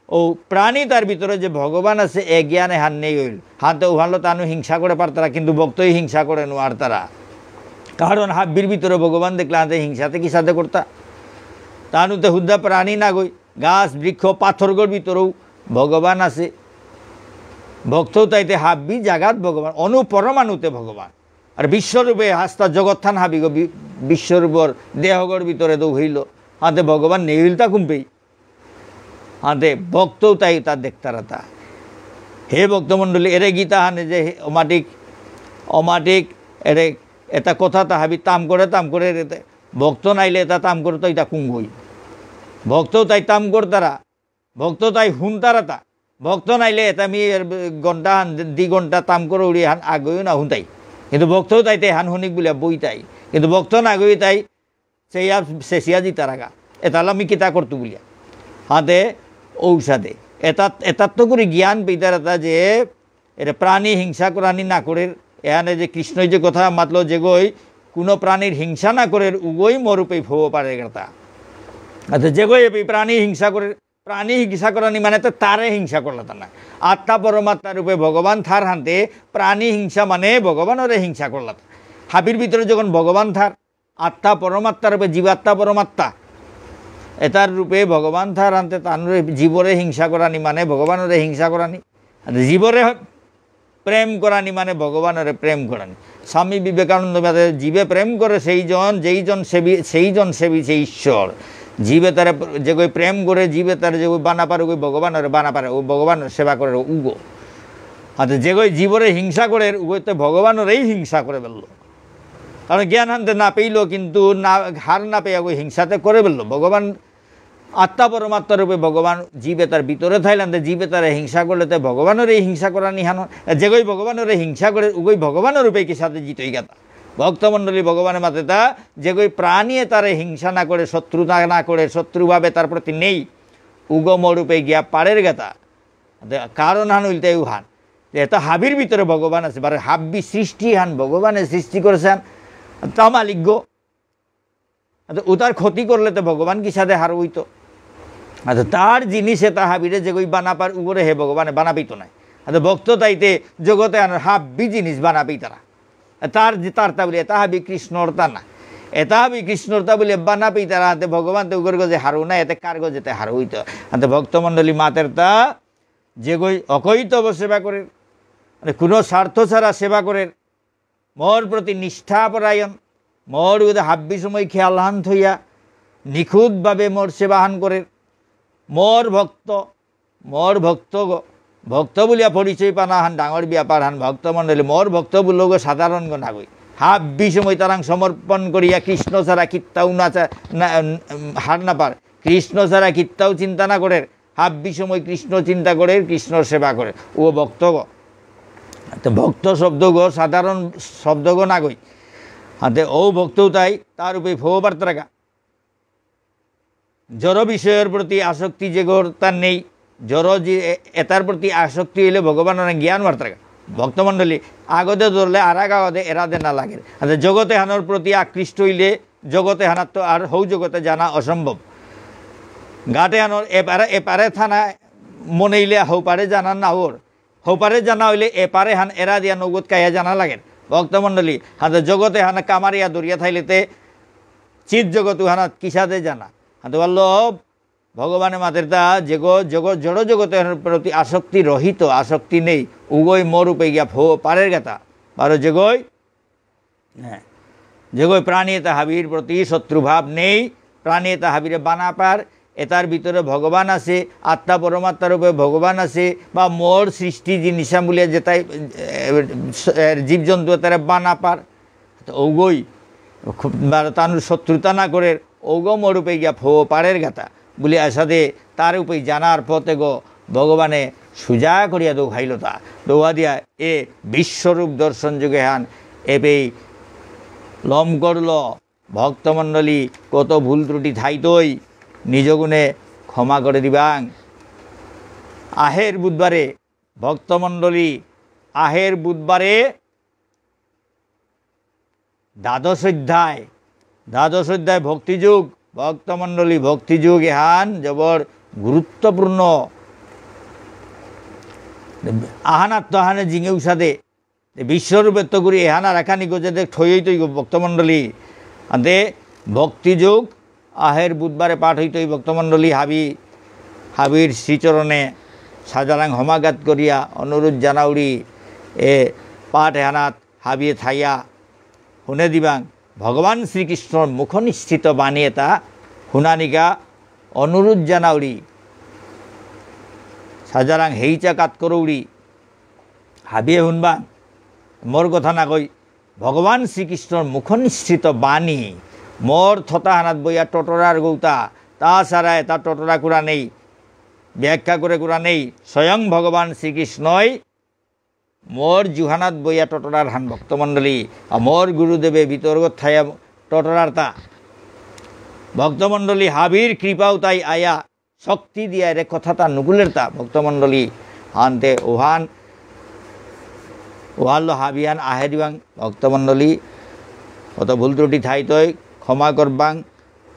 ও প্রাণী তার ভিতরে যে ভগবান আছে, এ জ্ঞান এহান নেই হইল। হাতে উহানলো তানু হিংসা করে পারতারা, কিন্তু ভক্তই হিংসা করে নোয়ারতারা। কারণ হাব্বির ভিতরে ভগবান দেখলে হাতে হিংসাতে কিসাদে করতা? তানুতে হুদ্দা প্রাণী না গই, গাছ, বৃক্ষ, পাথরগর ভিতরেও ভগবান আছে। ভক্ত তাইতে হাব্বি জাগাত ভগবান, অনু পরমাণুতে ভগবান। আর বিশ্বরূপে হাস্তা জগৎ থান হাবিগ বি-, বিশ্বরূপর দেহগর ভিতরে তো হইল। হাতে ভগবান নেইল তা কুম্পেই। আদে ভক্ত তাই তা দেখতারা তা। হে ভক্তমণ্ডলী, এরে গীতা হানে যে হে অমাটিক, অমাটিক, এরে এতা কথা তা হাবি তাম করে, তাম করে, এরে তে-, ভক্ত নাইলে এতা তাম করে তো এতা কুঙ্গই। ভক্ত তাই তাম করতারা, ভক্ত তাই হুনতারা তা। ভক্ত নাইলে এতা মি এর ঘন্টা হান, দি ঘন্টা তাম করে উড়ি হান আগেও না হুনতাই। কিন্তু ভক্ত তাই তে হান হুনিক বুলিয়া বই তাই। কিন্তু ভক্ত না গই তাই চেয়া সেচিয়া জিতারাগা। এতালা মি কিতা করতু বুলিয়া। হাতে ঔসাদে। এতাত, এতাত্ত করে জ্ঞান পেইতারাতা যে এরে প্রাণী হিংসা করানি না করে, এহানে যে কৃষ্ণই যে কথা মাতলো যেগই কোনো প্রাণীর হিংসা না করে উগই মরুপে ভব পারে গেতা। আচ্ছা, যেগই এপি প্রাণী হিংসা করে, প্রাণী হিংসা করানি মানে তো তারে হিংসা করলা তা না। আত্মা পরমাত্মা রূপে ভগবান থার হানতে প্রাণী হিংসা মানে ভগবানরে হিংসা করলা তা। হাবির ভিতরে যখন ভগবান থার, আত্মা পরমাত্মা রূপে জীবাত্মা পরমাত্মা। এতার রূপে ভগবান থার আনতে তানুরে জীবরে হিংসা করানি মানে ভগবানরে হিংসা করানি। আর জীবরে প্রেম করানি মানে ভগবানরে প্রেম করানি। স্বামী বিবেকানন্দ মাতে, "জীবে প্রেম করে সেই জন, যেই জন সেবী, সেই জন সেবিছে ঈশ্বর।" জীবে তারে যেগই প্রেম করে, জীবে তারে যেগই বানা পারে, ওই ভগবানরে বানা পারে, ও ভগবানর সেবা করে উগো। আর যেগই জীবরে হিংসা করে, উগোতে ভগবানরেই হিংসা করে বেললো। কারণ জ্ঞান হানতে না পেইল, কিন্তু না, হার না পেয়ে ওই হিংসাতে করে বেললো। ভগবান আত্মা পরমাত্মা রূপে ভগবান জীবে তার ভিতরে থাইলান্তে জীবে তারে হিংসা করলে তে ভগবানরে হিংসা করানি হানো। যেগই ভগবানরে হিংসা করে, উগই ভগবান রূপে কিসাদে জিতই গাতা। ভক্তমণ্ডলী, ভগবানের মাতে তা, যেগই প্রাণী তারে হিংসা না করে, শত্রুতা না করে, শত্রুভাবে তার প্রতি নেই, উগম রূপে গিয়া পারের গাতা। দে-, কারণ হান হইলতে উহান। যে এতা হাবির ভিতরে ভগবান আছে, বারো হাব্বি সৃষ্টি হান ভগবানে সৃষ্টি করেছেন, তা মালিক গো। আচ্ছা, উতার ক্ষতি করলে তো ভগবান কিসাদে হার হইতো? আচ্ছা, তার জিনিস এতা হাবিরে যেগই বানা পার, উগরে হে ভগবানে বানা পিত নাই। আচ্ছা, ভক্ত তাইতে জগতে আনার হাব্বি জিনিস বানা পিতারা। তার যে তার তা বলে, এতা হাবি কৃষ্ণর তা না। এতা হাবি কৃষ্ণর তা বলে বানা পিতারা, আতে ভগবান তো উগর গজে হারু না, এতে কার গজেতে হারু হইতো? আতে ভক্তমণ্ডলী মাতের তা, যেগই অকৈতব সেবা করে, মানে কোনো স্বার্থ ছাড়া সেবা করে, মোর প্রতি নিষ্ঠাপরায়ণ, মোর উদে হাব্বি সময় খেয়ালহান থইয়া নিখুঁতভাবে মোর সেবাহান করে, মোর ভক্ত, মোর ভক্তগ, ভক্ত বুলিয়া পরিচয় পানা হান ডাঙর ব্যাপার হান। ভক্তমণ্ডলী, মোর ভক্ত বুলগ সাধারণ গ নাগই। হাব্বি সময় তারাং সমর্পণ করিয়া কৃষ্ণ ছাড়া কিত্তাও না চা-, না, উম, হার না পার। কৃষ্ণ ছাড়া কিত্তাও চিন্তা না করের। হাব্বি সময় কৃষ্ণ চিন্তা করের, কৃষ্ণর সেবা করের। ও ভক্তগ। তো ভক্ত শব্দগ সাধারণ শব্দগ নাগই। হাতে ও ভক্ত তাই তার উপরে ফো বার্তারাগা। জড় বিষয়র প্রতি আসক্তি যেগর তার নেই, জড় যে, এ-, এতার প্রতি আসক্তি হইলে ভগবানর জ্ঞান বার্তারাগা। ভক্তমণ্ডলী, আগতে ধরলে আর আগ আগতে এরা দেনা লাগে। আচ্ছা, জগতে হানোর প্রতি আকৃষ্ট হইলে জগতে হানার তো আর হৌ জগতে জানা অসম্ভব। গাটে হানোর এপারে, এপারে থানা মনে হইলে হৌ পারে জানা না ওর। হৌপারে জানা হইলে এপারে হান এরা দিয়া নগদ কাইয়া জানা লাগে। ভক্তমণ্ডলী, হাতে জগতে হানা কামারিয়া দরিয়া থাইলেতে চিত জগত হানা কিসাদে জানা। হাতে বলল, ভগবানে মাতের তা জগ-, জগ-, জড় জগতের প্রতি আসক্তি রহিত, আসক্তি নেই। উগই মোর উপে গিয়া ফো পারের গাতা। বারো জগই, হ্যাঁ, জগই প্রাণী এতা হাবির প্রতি শত্রুভাব নেই, প্রাণী এতা হাবিরে বানা পার, এতার ভিতরে ভগবান আছে, আত্মা পরমাত্মার উপরে ভগবান আছে, বা মোর সৃষ্টি জিনিসা বুলিয়া যেতাই, এ, এ, জীবজন্তু এতারে বানা পার। তো ওগই খুব, বা তানুর শত্রুতা না করে, ওগো মোর উপে গিয়া ফো পারের গাতা। বুলি আসাদে তার উপে জানার পথে গো ভগবানে সুজা করিয়া দৌহাইল তা। দৌহা দিয়া এ বিশ্বরূপ দর্শন যোগে হান এপেই লম করল। ভক্তমণ্ডলী, কত ভুল ত্রুটি থাইতই, নিজ গুণে ক্ষমা করে দিবাং। আহের বুধবারে, ভক্তমণ্ডলী, আহের বুধবারে দ্বাদশ অধ্যায়, দ্বাদশ অধ্যায় ভক্তিযোগ, ভক্তমণ্ডলী, ভক্তিযোগ এহান জবর গুরুত্বপূর্ণ। আহানাত তো আহানে জিঙে উসাদে, বিশ্বরূপেত্ত করি এহান আর একানি গজে দেখ থই হইতই গো ভক্তমণ্ডলী। আদে ভক্তিযোগ আহের বুধবারে পাঠ হইতই ভক্তমণ্ডলী। হাবি, হাবির শ্রীচরণে সাজারাং হমাগাত করিয়া অনুরোধ জানাউরি এ পাঠ এহানাত হাবিয়ে থাইয়া হুনে দিবাং। ভগবান শ্রীকৃষ্ণর মুখনিঃসৃত বাণী এতা হুনানিকা অনুরোধ জানাউরি। সাজারাং হেইচা কাত করৌরি। হাবিয়ে হুনবাং। মোর কথা না কই, ভগবান শ্রীকৃষ্ণর মুখনিঃসৃত বাণী, মোর থতাহানাত বইয়া টটরার গৌতা, তা ছাড়া এতা টটরা কুরা নেই, ব্যাখ্যা করে কুরা নেই। স্বয়ং ভগবান শ্রীকৃষ্ণই মোর জুহানাত বইয়া টটরার হান ভক্তমণ্ডলী, আর মোর গুরুদেবে বিতর্ক থায়া টটরার তা। ভক্তমণ্ডলী হাবির কৃপাও তাই আয়া শক্তি দিয়া রে কথাটা নুকুলের তা ভক্তমণ্ডলী। আনতে ওহান, ওহানলো হাবিয়ান আহে দিবাং ভক্তমণ্ডলী। অত ভুল ত্রুটি থাইতই ক্ষমা করবাং,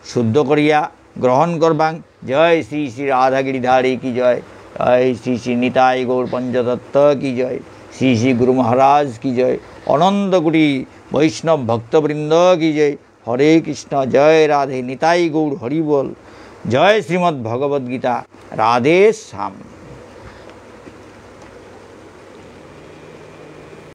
শুদ্ধ করিয়া গ্রহণ করবাং। জয় শ্রী শ্রী রাধা গিরিধারী কি জয়, জয় শ্রী শ্রী নিতাই গৌর পঞ্চতত্ত্ব কি জয়, শ্রী শ্রী গুরু মহারাজ কি জয়, অনন্ত কোটি বৈষ্ণব ভক্তবৃন্দ কি জয়। হরে কৃষ্ণ, জয় রাধে, নিতাই গৌর হরি বল। জয় শ্রীমদ্ ভগবদ্ গীতা। রাধে শ্যাম।